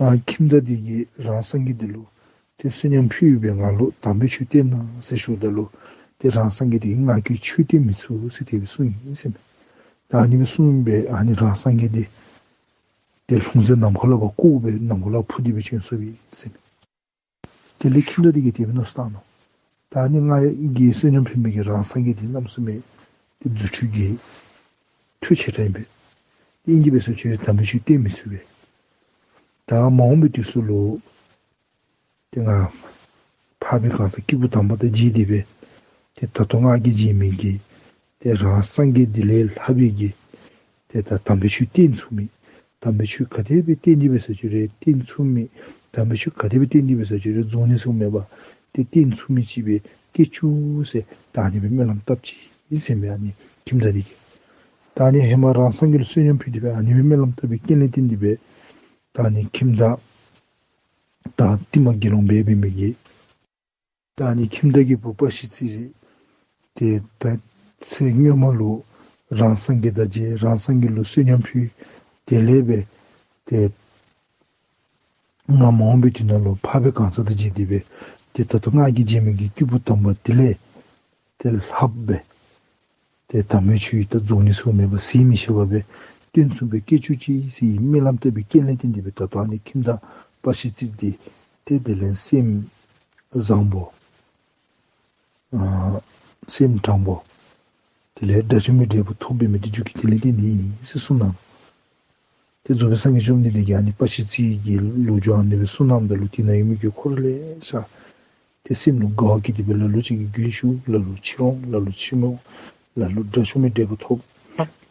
ཨ་ཁྱིམ་བདག་འདི་གིས་རང་སངས་རྒྱས་འདི་ལུ་ཏེ་བསོད་སྙོམས་ཕུལ་སྦེ་ང་ལུ་དམ་པའི་ཆོས་སྟོན་གནང་ཟེར་ཞུཝ་ད་ལུ་ཏེ་རང་སངས་རྒྱས་འདི་གིས་ང་གིས་ཆོས་སྟོན་མི་ཚུགས་ཟེར་དེ་སྦེ་གསུངས་ཡི་ཟེར་མས། ད་ཨ་ནི་སྦེ་གསུངས་སྦེ་ཨ་ནི་རང་སངས་རྒྱས་འདི་ཏེ་ལྷུང་བཟེད་ནམ་མཁའ་ལུ་ཕར་བཀོག་སྦེ་ནམ་མཁའ་ལུ་འཕུར་ཏེ་སྦེ་བྱོན་སོང་ཡི་ཟེར་མས། དེ་ལས་ཁྱིམ་བདག་འདི་གིས་དེ་སྦེ་མནོ་བསམ་བཏང་ནུག། ད་ཨ་ནི་ང་གིས་བསོད་སྙོམས་ཕུལ་མི་གི་རང་སངས་རྒྱས་འདི་གནམ་མེད་ས་མེད་ཏེ་རྫུ་འཕྲུལ་གྱི་མཐུ་ཆེ་དྲགས་ཨིན་པས། ཏེ་ཨིན་ཏེ་འབད་སོང་ཅི་རུང་དམ་པའི་ཆོས་སྟོན་མི་ཚུགས་པས། ད་མ་འོངས་པའི་དུས་སུ་ལུ་ཏེ་ང་འཕགས་པའི་གང་ཟག་སྐྱེས་བུ་དམ་པ་དང་མཇལ་ཏེ་སྦེ་ཏེ་ད་ལྟོ་ང་གིས་མཇལ་མི་གི་ཏེ་རང་སངས་རྒྱས་འདི་ལས་ལྷག་པའི་གི་ཏེ་ད་དམ་པའི་ཆོས་སྟོན་ཚུགས་མི། དམ་པའི་ཆོས་ག་དེ་སྦེ་སྟོན་ཏེ་འབད་སོང་ཅི་རུང་སྟོན་ཚུགས་མི། དམ་པའི་ཆོས་ག་དེ་སྦེ་སྟོན་ཏེ་འབད་སོང་ཅི་རུང་རྫོགས་ནི་ཟེར་མེད་པར་ཏེ་སྟོན་ཚུགས་མི་ཅིག་སྦེ་སྐྱེ་བཅུག་ཟེར་ད་ཨ་ནི་སྦེ་སྨོན་ལམ་བཏབ་ཅི་ཟེར་མས། ཨ་ནི་ཁྱིམ་བདག་འདི་གིས་ད་ཨ་ནི་ཧེ་མ་རང་སངས་རྒྱས་ལུ་བསོད་སྙོམས་ཕུལ་ཏེ་སྦེ་ཨ་ནི་སྦེ་སྨོན་ལམ་བཏབ་པའི་རྐྱེན་ལས་བརྟེན་ཏེ་སྦེ་ད་ཨ་ནི་ཁྱིམ་བདག་ད་ཧེ་མ་དགེ་སློང་འབད་འབད་མི་གི་ད་ཨ་ནི་ཁྱིམ་བདག་གི་བུ་པ་ཤི་ཙི་འདི་ད་ཚེ་སྔོན་མ་ལུ་རང་སངས་རྒྱས་དང་མཇལ། རང་སངས་རྒྱས་ལུ་བསོད་སྙོམས་ཕུལ། དེ་ལས་སྦེ་ཏེ་ང་མ་འོངས་པའི་དུས་ནང་ལུ་འཕགས་པའི་གང་ཟག་དང་མཇལ་ཏེ་སྦེ་ཏེ་ད་ལྟོ་ང་གིས་མཇལ་མི་གི་སྐྱེས་བུ་དམ་པ་འདི་ལས་ཏེ་ལྷག་སྦེ་ཏེ་དམ་པའི་ཆོས་ད་རྫོགས་ནི་ཟེར་མེད་པར་ཟད་མི་ཤེས་པ་སྦེ་སྟོན་ཚུགས་པའི་སྐྱེ་བཅུག་ཅིག་ཟེར་སྨོན་ལམ་བཏབ་པའི་རྐྱེན་ལས་བརྟེན་ཏེ་སྦེ་ད་ལྟོ་ཨ་ནི་ཁྱིམ་བདག་པ་ཤི་ཙི་འདི་ཏེ་དེ་ལས་སེམས་བཟང་པོ་ཨ་སེམས་དྲང་པོ་དེ་ལས་དགྲ་བཅོམ་པའི་འབྲས་བུ་ཐོབ་པའི་མི་འདི་རྒྱུ་རྐྱེན་དེ་ལས་བརྟེན་ནི་ཨིན་ཟེར་གསུངས་གནང་། ཏེ་རྫོགས་པའི་སངས་རྒྱས་བཅོམ་ལྡན་འདས་ཀྱིས་ཨ་ནི་པ་ཤི་ཙི་གི་ལོ་རྒྱུས་ཨ་ནི་སྦེ་གསུངས་གནངམ་ད་ལུ་དེ་ནང་ཡོད་མི་གི་འཁོར་ལེ་ཤ་ཏེ་སེམས་ལུ་དགའ་བ་སྐྱེས་ཏེ་སྦེ་ལ་ལུ་ཅིག་གིས་རྒྱུན་ཞུགས། ལ་ལུ་ཕྱིར་འོང་། ལ་ལུ་ཕྱིར་མི་འོང་། ལ་ལུ་དགྲ་བཅོམ་པའི་འབྲས་བུ་ཐོབ།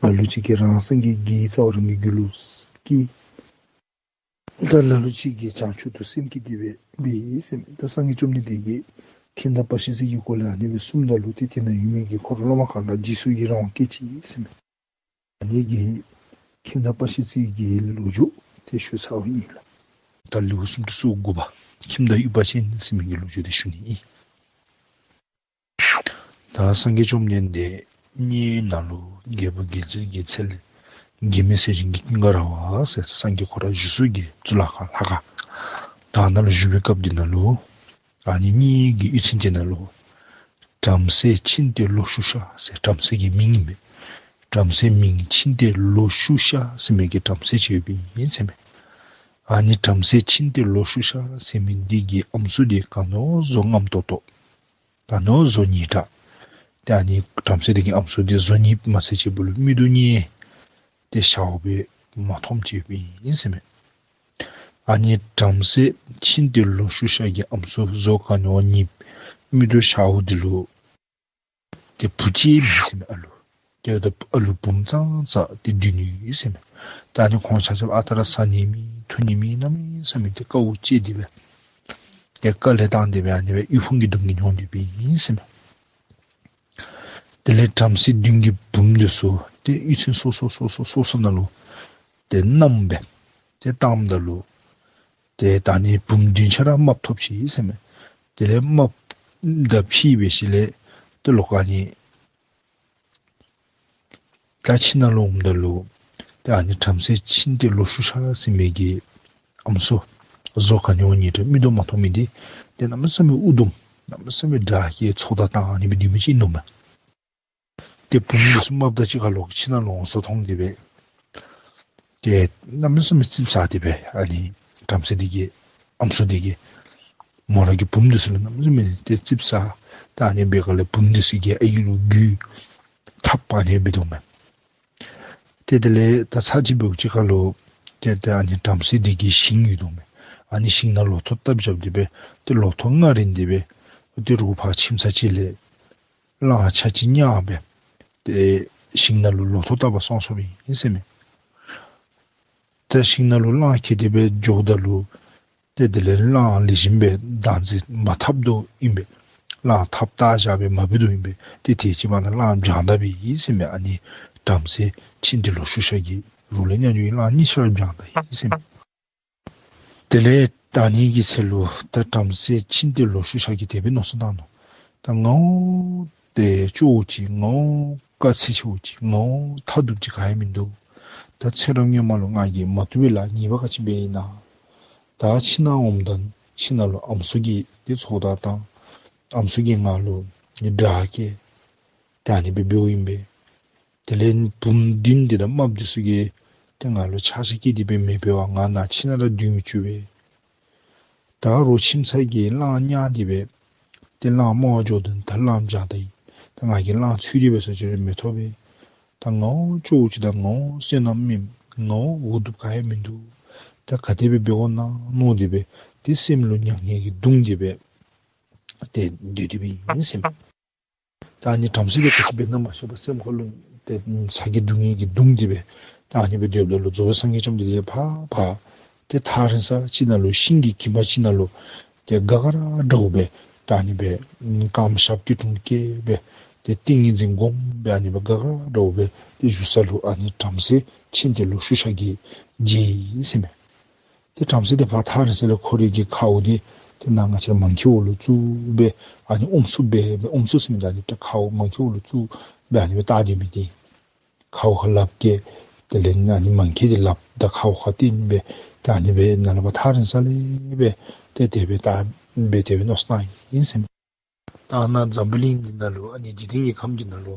ལ་ལུ་ཅིག་གིས་རང་སངས་རྒྱས་ཀྱི་རྩ་བ་རང་གི་རྒྱུད་ལུ་སྐྱེས། ད་ལ་ལུ་ཅིག་གིས་བྱང་ཆུབ་ཏུ་སེམས་བསྐྱེད་དེ་སྦེ་འབད་ཡི་ཟེར་མས། ད་སངས་རྒྱས་བཅོམ་ལྡན་འདས་ཀྱིས་ཁྱིམ་བདག་པ་ཤི་ཙི་གི་སྐོར་ལས་ཨ་ནི་སྦེ་གསུངམ་ད་ལུ་ཏེ་དེ་ནང་ཡོད་མི་གི་འཁོར་སློབ་མ་ག་ར་རྗེས་སུ་ཡི་རང་བ་སྐྱེས་ཅི་ཟེར་མས། ཨ་ནི་གིས་ཁྱིམ་བདག་པ་ཤི་ཙི་གི་ལོ་རྒྱུས་དེ་ཞུ་ཚརཝ་ཨིན་ལགས། ད་ལེའུ་སུམ་ཅུ་སོ་དགུ་པ་ཁྱིམ་བདག་ཡུ་བ་ཅན་ཟེར་མི་གི་ལོ་རྒྱུས་དེ་ཞུ་ནི་ཨིན། ད་སངས་རྒྱས་བཅོམ་ལྡན་འདས་དམྱལ་བའི་ནང་ལུ་རྒྱལ་བུ་རྒྱལ་བྱེད་ཀྱི་ཚལ་མགོན་མེད་ཟས་སྦྱིན་གྱི་ཀུན་དགའ་ར་བ་ཟེར་སངས་རྒྱས་ཁོ་ར་བཞུགས་ས་གི་གཙུག་ལག་ཁང་ལྷ་ཁང་ ད་ནཱ་ལུ་བཞུགས་པའི་སྐབས་འདི་ནང་ལུ་ཨ་ནི་གཉིས་ཀྱི་གཡུས་ཚན་འདི་ནང་ལུ་བྲམ་ཟེ་ཆིང་ཏེ་ལོ་ཤུ་ཤ་ཟེར་བྲམ་ཟེ་གི་མིང་ཨིན་པས། བྲམ་ཟེ་མིང་ཆིང་ཏེ་ལོ་ཤུ་ཤ་ཟེར་མི་གི་བྲམ་ཟེ་ཅིག་ཡོདཔ་ཨིན་ཟེར་མས། ཨ་ནི་བྲམ་ཟེ་ཆིང་ཏེ་ལོ་ཤུ་ཤ་ཟེར་མི་འདི་གི་ཨམ་སྲུ་འདི་ག་ནི་བཟོ་རྔམ་ཏོག་ཏོ། ག་ནི་བཟོ་ཉེས་དྲགས། ཏེ་ཨ་ནི་བྲམ་ཟེ་འདི་གི་ཨམ་སྲུ་འདི་བཟོ་ཉེསཔ་མ་ཚད་ཅིག་སྦུག་ལུ་མིག་ཏོ་གཉིས་ཏེ་ཞརཝ་སྦེ་མ་མཐོངམ་ཅིག་ཡོདཔ་ཨིན་ཟེར་མས། ཨ་ནི་བྲམ་ཟེ་ཆིང་ཏེ་ལོ་ཤུ་ཤ་གི་ཨམ་སྲུ་བཟོ་ག་ནི་བ་ཉེསཔ་མིག་ཏོ་ཞརཝ་འདི་ལུ་ཏེ་བུ་གཅིག་མེད་ཟེར་མས་ཨ་ལུ། ཏེ་ད་ཨ་ལུ་བུམོ་ཙང་ཙ་ཏེ་བདུན་ཡོད་ཟེར་མས། ད་ཨ་ནི་ཁོང་ཆ་ཁྱབ་ཨ་རྟག་ར་བཟའ་ནི་མེད་འཐུང་ནི་མེད་གནམ་མེད་ས་མེད་ཏེ་དཀའཝ་སྤྱད་དེ་སྦེ་ཏེ་དཀའ་ལས་བཏང་སྟེ་སྦེ་ཨ་ནི་སྦེ་དབུལ་ཕོངས་ཀྱི་སྡུག་བསྔལ་མྱོང་སྡོདཔ་ཨིན་ཟེར་མས། དེ་ལས་བྲམ་ཟེ་བདུན་གྱི་བུམོ་འདི་ཚུ་ཏེ་གཡུས་ཚན་སོ་སོ་སོ་སོ་སོ་སོ་ནང་ལུ་ཏེ་མནའམ་སྦེ་ཏེ་བཏངམ་ད་ལུ་ཏེ་ད་ཨ་ནི་བུམོ་བདུན་ཆ་ར་རྨགཔ་ཐོབ་ཅི་ཟེར་མས། དེ་ལས་རྨགཔ་ད་ཕྱི་སྦེ་ཞིནམ་ལས་ཏེ་ལོག་ཨ་ནི་ད་ཁྱིམ་ནང་ལུ་འོངམ་ད་ལུ་ཏེ་ཨ་ནི་བྲམ་ཟེ་ཆིང་ཏེ་ལོ་ཤུ་ཤ་ཟེར་མི་གི་ཨམ་སྲུ་བཟོ་ག་ནི་བ་ཉེས་དྲགས་མིག་ཏོ་མ་མཐོང་མི་འདི་ཏེ་གནམ་མེད་ས་མེད་ཨུ་དུམ་གནམ་མེད་ས་མེད་དྲག་གེ་ཚོགས་བརྡ་བཏང་ཨ་ནི་སྦེ་སྡོད་མི་ཅིག་ཨིན་ནོ་མས། ཏེ་བུམོ་འདི་ཚུ་རྨགཔ་དང་གཅིག་ཁར་ལོག་ཁྱིམ་ནང་ལུ་འོང་ས་མཐོང་སྟེ་སྦེ་ཏེ་གནམ་མེད་ས་མེད་ཙིགཔ་ཟ་སྟེ་སྦེ་ཨ་ནི་བྲམ་ཟེ་འདི་གི་ཨམ་སྲུ་འདི་གིས་མོ་ར་གི་བུམོ་འདི་ཚུ་ལུ་གནམ་མེད་ས་མེད་ཏེ་ཙིགཔ་ཟ། ད་ཨ་ནི་སྦེ་ག་ལས་བུམོ་འདི་ཚུ་གིས་ཨའི་ལུ་རྒྱུས་འཐབ་ཨ་ནི་སྦེ་འདུག་མས། ཏེ་དེ་ལས་ད་ཚར་གཅིག་འབདཝ་ཅིག་ཁར་ལུ་ཏེ་ད་ཨ་ནི་བྲམ་ཟེ་འདི་གི་ཞིང་ཡོད་དོ་མས། ཨ་ནི་ཞིང་ནང་ལོ་ཐོག་བཏབ་བཞག་སྟེ་སྦེ་ཏེ་ལོ་ཐོག་ང་རིང་སྟེ་སྦེ་ཏེ་རོགས་ཕར་ཁྱིམ་ཚར་གཅིག་ལས་གླང་ཆ་གཅིག་བརྙ་སྦེ་ཏེ་ཞིང་ནང་ལུ་ལོ་ཐོག་བཏབ་པར་སོང་སོངམ་ཨིན་ཟེར་མས། ཏེ་ཞིང་ནང་ལུ་གླང་ཁྱེར་ཏེ་སྦེ་འགྱོཝ་ད་ལུ་ཏེ་དེ་ལས་གླང་ལེགས་ཤོམ་སྦེ་བདག་འཛིན་མ་འཐབ་དོ་ཨིན་པས། གླང་འཐབ་བལྟ་བཞག་སྦེ་མ་འབད་དོ་ཨིན་པས། ཏེ་དེ་ཅིག་མ་ད་གླང་བྱང་ད་པས་ཟེར་མས། ཨ་ནི་བྲམ་ཟེ་ཆིང་ཏེ་ལོ་ཤུ་ཤ་གི་རོགས་ལས་བརྙ་འགྱོ་བའི་གླང་གཉིས་ཆ་ར་བྱང་ད་ཡི་ཟེར་མས། དེ་ལས་ད་ཨ་ནི་གི་ཚེ་ལུ་ད་བྲམ་ཟེ་ཆིང་ཏེ་ལོ་ཤུ་ཤ་གིས་དེ་སྦེ་མནོ་བསམ་བཏང་ནུག། ད་ང་བོ་ཏེ་སྐྱོ་བོ་ཅིག་ང་བོ་དཀའ་ཚེགས་ཆེ་བོ་ཅིག་ང་བོ་ཐ་དུབ་ཅིག་ག་ཡང་མིན་འདུག། ད་ཚེ་རབས་སྔོན་མ་ལུ་ང་གིས་མ་བཏུབ་པའི་ལཱ་ཉེས་པ་ག་ཅི་འབད་ཡི་ན། ད་ཁྱིམ་ནང་འོངམ་ད་ཁྱིམ་ནང་ལུ་ཨམ་སྲུ་གིས་ཏེ་ཚོགས་བརྡ་བཏང་། ཨམ་སྲུ་གིས་ང་ལུ་ནི་དྲག་གེ་ད་ཨ་ནི་སྦེ་འབདཝ་ཨིན་པས། དེ་ལས་བུམོ་བདུན་འདི་དང་རྨགཔ་འདི་ཚུ་གིས་ཏེ་ང་ལུ་ཆགས་ཞེན་བསྐྱེད་དེ་སྦེ་མི་འབད་བར་ང་ནཱ་ཁྱིམ་ནང་ར་སྡོད་མི་བཅུག་པས། ད་རོགས་ཁྱིམ་ཚར་གྱིས་གླང་བརྙ་སྟེ་སྦེ་ཏེ་གླང་རྨོ་བར་འགྱོཝ་ད་ད་གླང་བྱང་ད་ཡི། ད་ང་གིས་གླང་འཚོལ་ཏེ་འབད་ས་ཅིག་ར་མི་ཐོབ་པས། ད་ང་བོ་སྐྱོ་བོ་ཅིག་དང་ང་བོ་བསོད་ནམས་མེད། ང་བོ་འུ་སྡུག་ག་ཡང་མིན་འདུག། ད་ག་དེ་སྦེ་འབད་དགོ་ན་མནོ་སྟེ་སྦེ་ཏེ་སེམས་ལུ་མྱ་ངན་གྱིས་གདུང་སྟེ་སྦེ་ཏེ་སྡོད་སྡོདཔ་ཨིན་ཟེར་མས། ད་ཨ་ནི་བྲམ་ཟེ་འདི་ག་ཅི་འབད་ན་མ་ཤེས་པར་སེམས་ཁར་ལུ་ཏེ་ཚ་གྱང་སྡུག་བསྔལ་གྱིས་གདུང་སྟེ་སྦེ་ད་ཨ་ནི་སྦེ་སྡོདཔ་ད་ལུ་རྫོགས་པའི་སངས་རྒྱས་བཅོམ་ལྡན་འདས་ཕར་ཕར་ཏེ་ཐག་རིང་ས་ཅིག་ནང་ལུ་ཤིང་གི་གྱིབ་མ་ཅིག་ནང་ལུ་ཏེ་དགའ་དགའ་ར་འདྲཝ་སྦེ་ད་ཨ་ནི་སྦེ་རྐངམ་ཞབས་ཀྱི་དྲུང་བཀལ་སྦེ་ཏེ་ཏིང་ངེ་འཛིན་བསྒོམ་སྦེ་ཨ་ནི་སྦེ་དགའ་དགའ་ར་འདྲཝ་སྦེ་ཏེ་བཞུགས་ས་ལུ་ཨ་ནི་བྲམ་ཟེ་ཆིང་ཏེ་ལོ་ཤུ་ཤ་གིས་མཇལ་ཡི་ཟེར་མས། ཏེ་བྲམ་ཟེ་འདི་ཕར་ཐག་རིང་ས་ལས་ཁོ་རའི་གི་ཁཝ་འདི་ཏེ་ནཱ་ང་བཅས་ར་མང་ཁྱིམ་འོག་ལུ་བཙུགས་སྦེ་ཨ་ནི་ཨོམ་སྲུ་སྦེ་སྦེ་ཨོམ་སྲུ་ཟེར་མི་ད་ཨ་ནི་ཏེ་ཁཝ་མང་ཁྱིམ་འོག་ལུ་བཙུགས་སྦེ་ཨ་ནི་སྦེ་བལྟ་སྡོད་མི་འདི་ཁཝ་ཁར་ལགཔ་བཀལ། དེ་ལས་ཨ་ནི་མང་ཁྱིམ་འདི་ལགཔ་དང་ཁཝ་ཁར་བསྟེན་སྦེ་ཏེ་ཨ་ནི་སྦེ་ནཱ་ལས་ཕར་ཐག་རིང་ས་ལས་སྦེ་ཏེ་དེ་སྦེ་བལྟ་སྦེ་དེ་སྦེ་མནོ་བསམ་བཏང་ཡི་ཟེར་མས། ད་ནཱ་འཛམ་བུ་གླིང་འདི་ནང་ལུ་ཨ་ནི་འཇིག་རྟེན་གྱི་ཁམས་འདི་ནང་ལུ་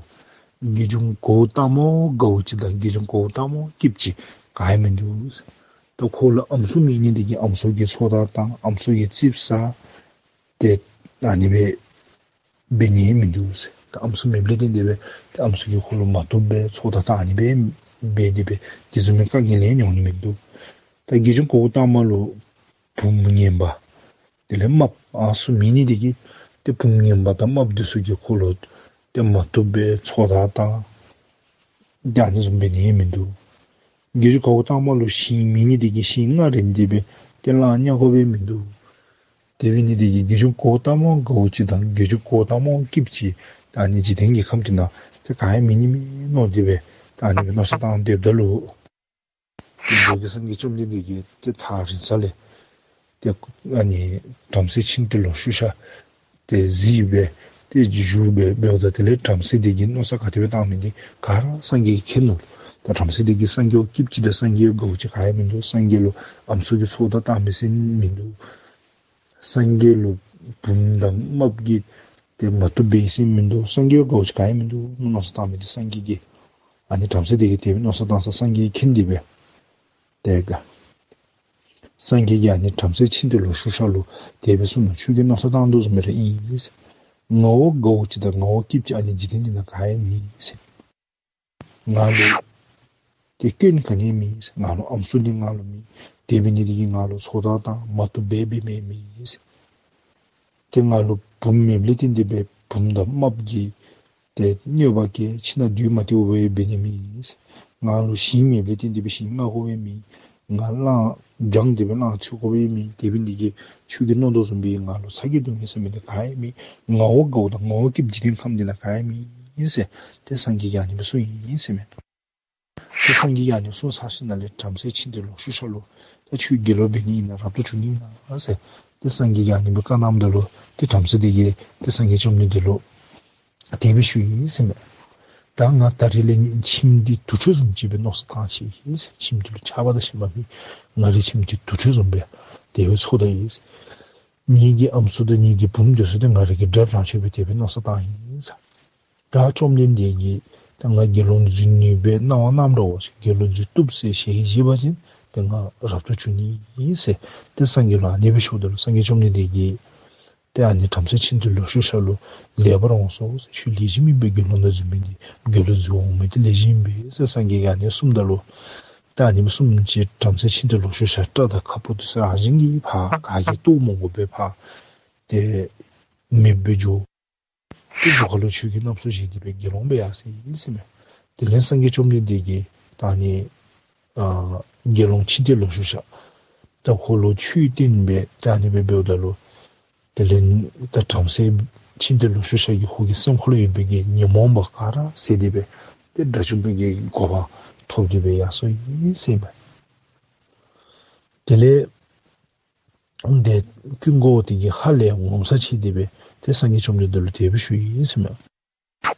དགེ་སྦྱོང་གོའུ་ཏ་མ་དགའཝ་ཅིག་དང་དགེ་སྦྱོང་གོའུ་ཏ་མ་སྐྱིདཔ་ཅིག་ག་ཡང་མིན་འདུག། ད་ཁོ་ལུ་ཨམ་སྲུ་མེད་ནི་འདི་གིས་ཨམ་སྲུ་གིས་ཚོགས་བརྡ་བཏང་ཨམ་སྲུ་གིས་ཙིགཔ་ཟ། ཏེ་ཨ་ནི་སྦེ་འབད་ནི་མིན་འདུག་ཟེར། ད་ཨམ་སྲུ་མེདཔ་ལས་བརྟེན་ཏེ་སྦེ་ཏེ་ཨམ་སྲུ་གིས་ཁོ་ལུ་མ་བཏུབ་པའི་ཚོགས་བརྡ་བཏང་ཨ་ནི་སྦེ་འབད་དེ་སྦེ་དེ་བཟུམ་མའི་དཀའ་ངལ་ཡང་མྱོང་ནི་མིན་འདུག། ད་དགེ་སྦྱོང་གོའུ་ཏ་མ་ལུ་བུམོ་ངན་པ་དེ་ལས་རྨགཔ་ཨ་སྲུ་མེད་ནི་འདི་གིས་ཏེ་བུམོ་ངན་པ་དང་རྨགཔ་འདི་ཚུ་གིས་ཁོ་ལུ་ཏེ་མ་བཏུབ་པའི་ཚོགས་བརྡ་བཏང་། ཏེ་ཨ་ནི་བཟུམ་འབད་ནི་མིན་འདུག། དགེ་སྦྱོང་གོའུ་ཏ་མ་ལུ་ཞིང་མེད་ནི་འདི་གིས་ཞིང་ང་རིང་སྟེ་སྦེ་ཏེ་གླང་བརྙ་དགོཔ་སྦེ་མིན་འདུག། དེ་འབད་ནི་འདི་གིས་དགེ་སྦྱོང་གོའུ་ཏ་མ་དགའཝ་ཅིག་དང་དགེ་སྦྱོང་གོའུ་ཏ་མ་སྐྱིདཔ་ཅིག་ད་ཨ་ནི་འཇིག་རྟེན་གྱི་ཁམས་འདི་ནང་ཏེ་ག་ཡང་མེད་ནི་མས་མནོ་སྟེ་སྦེ་ད་ཨ་ནི་སྦེ་མནོ་བསམ་བཏང་སྡོདཔ་ད་ལུ་ཏེ་རྫོགས་པའི་སངས་རྒྱས་བཅོམ་ལྡན་འདས་ཀྱིས་ཏེ་ཐག་རིང་ས་ལས་ཏེ་ཨ་ནི་བྲམ་ཟེ་ཆིང་ཏེ་ལོ་ཤུ་ཤ་ཏེ་གཟིགས་སྦེ་ཏེ་བཞུགས་སྦེ་འབདཝ་ད་དེ་ལས་བྲམ་ཟེ་འདི་གིས་མནོ་བསམ་ག་དེ་སྦེ་བཏང་མི་འདི་ག་ར་སངས་རྒྱས་ཀྱིས་མཁྱེན་ནུག། ད་བྲམ་ཟེ་འདི་གིས་སངས་རྒྱས་སྐྱིདཔ་ཅིག་དང་སངས་རྒྱས་དགའཝ་ཅིག་ག་ཡང་མིན་འདུག། སངས་རྒྱས་ལུ་ཨམ་སྲུ་གིས་ཚོགས་བརྡ་བཏང་མི་ཟེར་མིན་འདུག། སངས་རྒྱས་ལུ་བུམོ་དང་རྨགཔ་གིས་ཏེ་མ་བཏུབ་པས་ཟེར་མིན་འདུག། སངས་རྒྱས་དགའཝ་ཅིག་ག་ཡང་མིན་འདུག་མནོ་བསམ་བཏང་མི་འདི་སངས་རྒྱས་ཀྱིས། ཨ་ནི་བྲམ་ཟེ་དེ་གིས་དེ་སྦེ་མནོ་བསམ་བཏང་ས་སངས་རྒྱས་མཁྱེན་ཏེ་སྦེ། ཏེ་ག་སངས་རྒྱས་ཀྱིས་ཨ་ནི་བྲམ་ཟེ་ཁྱིམ་དེ་ལུ་ཞུགས་ས་ལུ་དེ་སྦེ་གསུངས་ནུག། ཁྱོད་ཀྱིས་མནོ་བསམ་བཏང་དོ་བཟུམ་སྦེ་ར་ཨིན་ཟེར། ངོ་བོ་དགའཝ་ཅིག་དང་ངོ་བོ་སྐྱིདཔ་ཅིག་ཨ་ནི་འཇིག་རྟེན་འདི་ནང་ག་ཡང་མེད་ཟེར། ང་ལུ་ཏེ་སྐྱོན་ག་ནི་ཡང་མེད་ཟེར། ང་ལུ་ཨམ་སྲུ་ནི་ང་ལུ་མེད། དེ་འབད་ནི་དེ་གིས་ང་ལུ་ཚོགས་བདག་དང་མ་བཏུབ་པའི་འབད་མི་མེད་ཟེར། ཏེ་ང་ལུ་བུམོ་མེདཔ་ལས་བརྟེན་ཏེ་སྦེ་བུམོ་དང་རྨགཔ་གིས་ཏེ་གནོད་པ་བཀལ། ཁྱིམ་ནང་སྡོད་མ་བཏུབ་པའི་འབད་ནི་མེད་ཟེར། ང་ལུ་ཞིང་མེདཔ་ལས་བརྟེན་ཏེ་སྦེ་ཞིང་བརྔ་དགོ་པའི་མེད། ང་གླང་རྒྱང་དེ་སྦེ་གླང་འཚོལ་དགོ་པའི་མེད། དེ་འབད་ནི་དེ་གིས་ཁྱོད་ཀྱིས་མནོ་དོ་བཟུམ་སྦེ་ང་ལུ་ཚ་གྱང་སྡུག་བསྔལ་ཟེར་མི་འདི་ག་ཡང་མེད། ངོ་བོ་དགའཝ་དང་ངོ་བོ་སྐྱིདཔ་འཇིག་རྟེན་ཁམས་འདི་ནང་ག་ཡང་མེད་ཟེར། ཏེ་སངས་རྒྱས་ཀྱིས་ཨ་ནི་སྦེ་གསུངས་ཡི་ཟེར་མས། ཏེ་སངས་རྒྱས་ཀྱིས་ཨ་ནི་གསུངས་ཚར་ཞིནམ་ལས་བྲམ་ཟེ་ཁྱིམ་དེ་ལུ་ཞུགས་ས་ལུ་ད་ཁྱོད་དགེ་སློང་འབད་ནི་ཨིན་ན་རབ་ཏུ་བྱུང་ནི་ཨིན་ན་ཟེར། ཏེ་སངས་རྒྱས་ཀྱིས་ཨ་ནི་སྦེ་བཀའ་གནངམ་ད་ལུ་ཏེ་བྲམ་ཟེ་དེ་གིས་ཏེ་སངས་རྒྱས་བཅོམ་ལྡན་འདས་ལུ་དེ་སྦེ་ཞུ་ཡི་ཟེར་མས། ད་ང་ད་རིས་ལས་ཁྱིམ་འདི་དུར་ཁྲོད་བཟུམ་ཅིག་སྦེ་མནོ་བསམ་བཏང་ཅི་ཨིན་ཟེར། ཁྱིམ་འདི་ལུ་ཆརཔ་དང་ཞིམ་པ་མེད། ང་རའི་ཁྱིམ་འདི་དུར་ཁྲོད་བཟུམ་སྦེ་དེ་སྦེ་ཚོར་ད་ཡི་ཟེར། ངེ་གི་ཨམ་སྲུ་དང་ངེ་གི་བུམོ་འདི་ཚུ་ཏེ་ང་ར་གིས་དགྲ་བྱང་ཆུབ་སྦེ་དེ་སྦེ་མནོ་བསམ་བཏང་ཡི་ཟེར། ད་བཅོམ་ལྡན་འདས་ཀྱིས་ད་ང་དགེ་སློང་འཛུལ་ནི་སྦེ་གནང་བ་གནངམ་ར་འོང་ཟེར། དགེ་སློང་འཛུལ་བཏུབ་ཟེར་ཞལ་བཞེས་པ་ཅིན་ཏེ་ང་རབ་ཏུ་བྱུང་ནི་ཨིན་ཟེར། ཏེ་སངས་རྒྱས་ལུ་ཨ་ནི་སྦེ་ཞུཝ་ད་ལུ་སངས་རྒྱས་བཅོམ་ལྡན་འདས་ཀྱིས་ཏེ་ཨ་ནི་བྲམ་ཟེ་ཁྱིམ་དེ་ལུ་ཞུགས་ས་ལུ་ལེགས་པར་འོང་སོང་ཟེར། ཁྱོད་ལེགས་ཤོམ་ཨིན་པས། དགེ་སློང་དང་འཛུལ་མི་འདི་དགེ་སློང་འཛུལ་འོང་མི་འདི་ལེགས་ཤོམ་ཨིན་པས་ཟེར་སངས་རྒྱས་ཀྱིས་ཨ་ནི་གསུངམ་ད་ལུ་ད་ཨ་ནི་སྦེ་གསུངམ་ཅིག་བྲམ་ཟེ་ཁྱིམ་དེ་ལུ་ཞུགས་ས་སྐྲ་དང་ཁ་སྤུ་འདི་ཚུ་རང་བཞིན་གྱིས་ཕར་ག་གིས་རྟོགས་མ་དགོ་པར་ཕར་ཏེ་མེདཔ་སྦེ་འགྱོ། ཏེ་གཟུགས་ཁ་ལུ་ཆོས་ཀྱི་རྣམ་གསུམ་བཞེས་ཏེ་སྦེ་དགེ་སློང་སྦེ་ཡར་སོ་ཡི་ཟེར་མས། དེ་ལས་སངས་རྒྱས་བཅོམ་ལྡན་འདས་ཀྱིས་ད་ཨ་ནི་ཨ་དགེ་སློང་ཁྱིམ་དེ་ལུ་ཞུགས་ས་ད་ཁོ་ལུ་ཆོས་བསྟན་སྦེ་ད་ཨ་ནི་སྦེ་འབདཝ་ད་ལུ་དེ་ལས་ད་བྲམ་ཟེ་ཁྱིམ་དེ་ལུ་ཞུགས་ས་གི་ཁོ་གི་སེམས་ཁ་ལུ་ཡོད་པའི་གི་ཉོན་མོངས་པ་ག་ར་ཟད་དེ་སྦེ་ཏེ་དགྲ་བཅོམ་པའི་གི་གོ་འཕང་ཐོབ་སྟེ་སྦེ་ཡར་སོ་ཡི་ཟེར་མས། དེ་ལས་ཏེ་ཀུན་དགའ་བོ་དེ་གིས་ཧ་ལས་ངོ་མཚར་ཆེ་སྟེ་སྦེ་ཏེ་སངས་རྒྱས་བཅོམ་ལྡན་འདས་ལུ་དེ་སྦེ་ཞུ་ཡི་ཟེར་མས།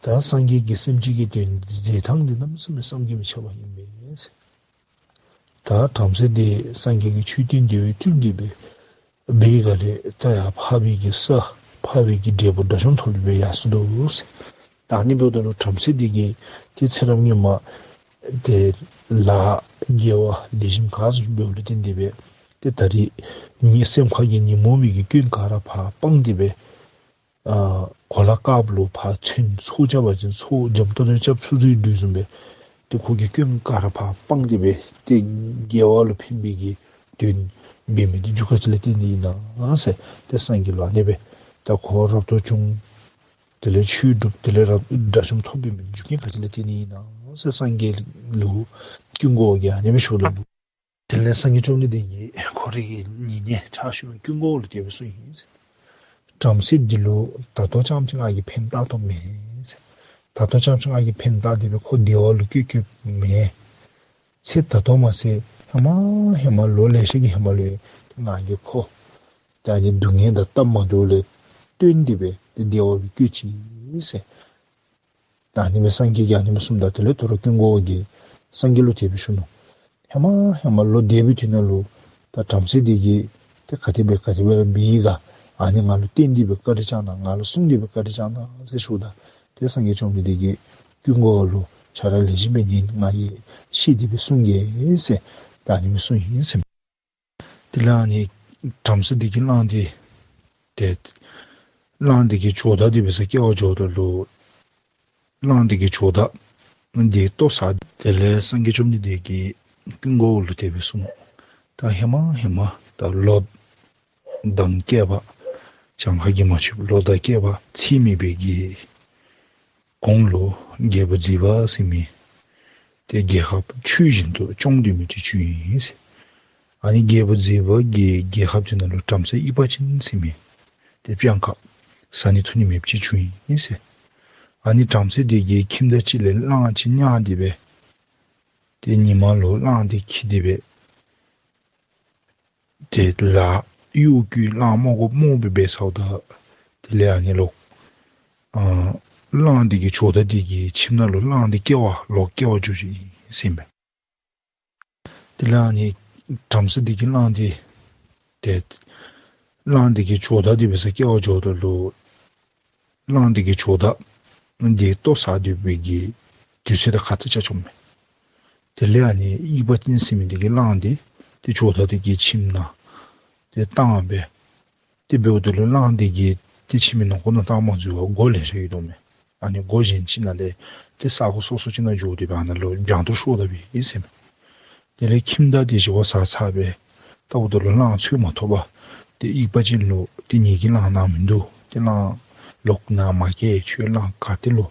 ད་སངས་རྒྱས་ཀྱིས་སེམས་ཅན་གྱི་དོན་མཛད་ཐངས་འདི་གནམ་མེད་ས་མེད་བསམ་གྱིས་མི་ཁྱབ་པ་ཨིན་པས་ཟེར། ད་བྲམ་ཟེ་དེ་སངས་རྒྱས་ཀྱི་ཆོས་བསྟན་དེ་བསྟུན་ཏེ་སྦེ་འབད་བའི་སྒང་ལས་ད་ཡར་འཕགས་པའི་གི་ས་འཕགས་པའི་གི་འབྲས་བུ་དགྲ་བཅོམ་ཐོབ་སྟེ་སྦེ་ཡར་སོ་ནུག་ཟེར། ད་ཨ་ནི་འབདཝ་ད་ལུ་བྲམ་ཟེ་དེ་གིས་ཏེ་ཚེ་རབས་སྔོན་མ་ཏེ་ལཱ་དགེ་བ་ལེགས་ཤོམ་ག་ཚོད་འབདཝ་ལུ་བརྟེན་ཏེ་སྦེ་ཏེ་ད་རིས་ཉེ་སེམས་ཁ་གི་ཉོན་མོངས་པའི་གི་སྐྱོན་ག་ར་ཕར་སྤངས་ཏེ་སྦེ་ཨ་གོ་ལ་དཀརཔོ་ལུ་ཕར་ཚོན་ཚོགས་རྐྱབ་པ་ཅིན་ཚོགས་འཇམ་ཏོང་ཏོ་རྐྱབ་ཚུགས་ཚུགས་དོ་བཟུམ་སྦེ་ཏེ་ཁོ་གི་སྐྱོན་ག་ར་ཕར་སྤངས་ཏེ་སྦེ་ཏེ་དགེ་བ་ལུ་ཕན་པའི་གི་དོན་འབད་མི་འདི་རྒྱུ་ག་ཅི་ལས་བརྟེན་ཏེ་ཨིན་ན་ཟེར་ཏེ་སངས་རྒྱས་ལུ་ཨ་ནི་སྦེ་ད་ཁོ་རབ་ཏུ་བྱུང་། དེ་ལས་ཆོས་སྒྲུབ། དེ་ལས་རབ་དགྲ་བཅོམ་ཐོབ་པའི་རྒྱུ་རྐྱེན་ག་ཅི་ལས་བརྟེན་ཏེ་ཨིན་ན་ཟེར་སངས་རྒྱས་ལུ་ཀུན་དགའ་བོ་གིས་ཨ་ནི་སྦེ་ཞུཝ་ད་ལུ་དེ་ལས་སངས་རྒྱས་བཅོམ་ལྡན་འདས་ཀྱིས་ཁོ་རའི་གི་ཉེ་གནས་ཕྱག་ཞུ་མི་ཀུན་དགའ་བོ་ལུ་དེ་སྦེ་གསུངས་ཡི་ཟེར། བྲམ་ཟེ་འདི་ལུ་ད་ལྟོ་རྐྱངམ་ཅིག་ང་གིས་ཕན་བཏགས་དོ་མེན་ཟེར། ད་ལྟོ་རྐྱངམ་ཅིག་ང་གིས་ཕན་བཏགས་ཏེ་སྦེ་ཁོ་བདེ་བ་ལུ་བཀོད་བཀོདཔ་མེན། ཚེ་ད་ལྟོ་མ་ཚད་ཧེ་མ་ཧེ་མ་ལོ་ལེ་ཤ་གི་ཧེ་མ་ལུ་ཡང་ང་གིས་ཁོ་ད་ཨ་ནི་སྡུག་བསྔལ་དང་སྟབས་མ་བདེཝ་ལས་བཏོན་ཏེ་སྦེ་ཏེ་བདེ་བ་ལུ་བཀོད་ཅི་ཟེར། ད་ཨ་ནི་སྦེ་སངས་རྒྱས་ཀྱིས་ཨ་ནི་སྦེ་གསུངམ་ད་དེ་ལས་དོ་རུང་ཀུན་དགའ་བོ་གིས་སངས་རྒྱས་ལུ་དེ་སྦེ་ཞུ་ནུག། ཧེ་མ་ཧེ་མ་ལོ་འདས་པའི་དུས་ནང་ལུ་ད་བྲམ་ཟེ་འདི་གིས་ཏེ་ག་དེ་སྦེ་ག་དེ་སྦེ་འབད་ཡི་ག། ཨ་ནི་ང་ལུ་བསྟན་ཏེ་སྦེ་བཀའ་དྲིན་བསྐྱངས་གནང་། ང་ལུ་གསུངས་ཏེ་སྦེ་བཀའ་དྲིན་བསྐྱངས་གནང་ཟེར་ཞུཝ་ད་ཏེ་སངས་རྒྱས་བཅོམ་ལྡན་འདས་ཀྱིས་ཀུན་དགའ་བོ་ལུ་ཁྱོད་ར་ལེགས་ཤོམ་སྦེ་ཉན། ང་གིས་བཤད་དེ་སྦེ་གསུང་གེ་ཟེར་ད་ཨ་ནི་སྦེ་གསུངས་ཡི་ཟེར། དེ་ལས་ཨ་ནི་བྲམ་ཟེ་འདི་གིས་གླང་འདི་ཏེ་གླང་འདི་གི་ཇོ་བདག་འདི་འབད་སར་སྐྱེལ་བར་འགྱོཝ་ད་ལུ་གླང་འདི་གི་ཇོ་བདག་འདི་ལྟོ་ཟ། དེ་ལས་སངས་རྒྱས་བཅོམ་ལྡན་འདས་ཀྱིས་ཀུན་དགའ་བོ་ལུ་དེ་སྦེ་གསུངས་ནུག། ད་ཧེ་མ་ཧེ་མ་ད་ལོ་དང་བསྐལ་པ་གྱངས་ཁ་གིས་མ་ཆོདཔ་ལོ་དང་བསྐལ་པ་ཚད་མེད་པའི་གི་གོང་ལུ་རྒྱལ་པོ་མཛེས་པ་ཟེར་མི་ཏེ་རྒྱལ་ཁབ་ཆོས་བཞིན་དུ་སྐྱོང་སྡོད་མི་ཅིག་བྱུང་ཡི་ཟེར། ཨ་ནི་རྒྱལ་པོ་མཛེས་པ་གི་རྒྱལ་ཁབ་ཅིག་ནང་ལུ་བྲམ་ཟེ་ཨི་པ་ཅན་ཟེར་མི་ཏེ་སྤྱང་ཀ་བཟའ་ནི་འཐུང་ནི་མེདཔ་ཅིག་བྱུང་ཡི་ཟེར། ཨ་ནི་བྲམ་ཟེ་དེ་གིས་ཁྱིམ་དང་གཅིག་ལས་གླང་ཅིག་བརྙ་སྟེ་སྦེ་ཏེ་ཉིན་མ་ལུ་གླང་དེ་འཁྱིད་དེ་སྦེ་ཏེ་ལཱ་གཡོག་བཀོལ་གླང་རྨོ་དགོཔ་རྨོ་སྦེ་འབད་ཚརཝ་ད་དེ་ལས་ཨ་ནི་ལོག་ཨ་གླང་དེ་གི་ཇོ་བདག་དེ་གི་ཁྱིམ་ནང་ལུ་གླང་དེ་སྐྱེལ་བར་ལོག་སྐྱེལ་བར་འགྱོ་ཅི་ཟེར་ཨིན་པས། དེ་ལས་ཨ་ནི་བྲམ་ཟེ་དེ་གིས་གླང་དེ་ཏེ་ གླང་དེ་གིས་ཇོ་བདག་དེ་འབད་སར་སྐྱེལ་བར་འགྱོཝ་ད་ལུ་གླང་དེ་གིས་ཇོ་བདག་དེ་ལྟོ་ཟ་སྡོད་པའི་གི་དུས་ཚོད་དེ་ཁ་ཐུག་རྐྱབ་བཅུགཔ་མས། དེ་ལས་ཨ་ནི་དབྱུག་པ་ཅན་ཟེར་མི་དེ་གིས་གླང་དེ་ཏེ་ཇོ་བདག་དེ་གི་ཁྱིམ་ནང་ཏེ་བཏང་སྦེ་ཏེ་འབདཝ་ད་ལུ་གླང་དེ་གིས་ཏེ་ཁྱིམ་གྱི་ནང་འཁོད་ནང་བཏང་མ་ཚུགས་པར་སྒོ་ལེ་ཤ་ཡོད་དོ་མས། ཨ་ནི་སྒོ་གཞན་ཅིག་ནང་ལས་ཏེ་ས་གོ་སོ་སོ་ཅིག་ནང་འགྱོ་སྟེ་སྦེ་ཨ་ནཱ་ལུ་བྱང་ཐུར་ཤོར་ད་པས་ཟེར་མས། དེ་ལས་ཁྱིམ་བདག་དེ་བཞེས་སྒོ་ཟ་ཚར་སྦེ་བལྟཝ་ད་ལུ་གླང་འཚོལ་མ་ཐོབ་པར་ཏེ་དབྱུག་པ་ཅན་ལུ་ཏེ་ངེ་གི་གླང་ནཱ་མིན་འདུག། ཏེ་གླང་ལོག་ནཱ་མ་སྐྱེལ། ཁྱོད་གླང་ག་ཏེ་ལུ་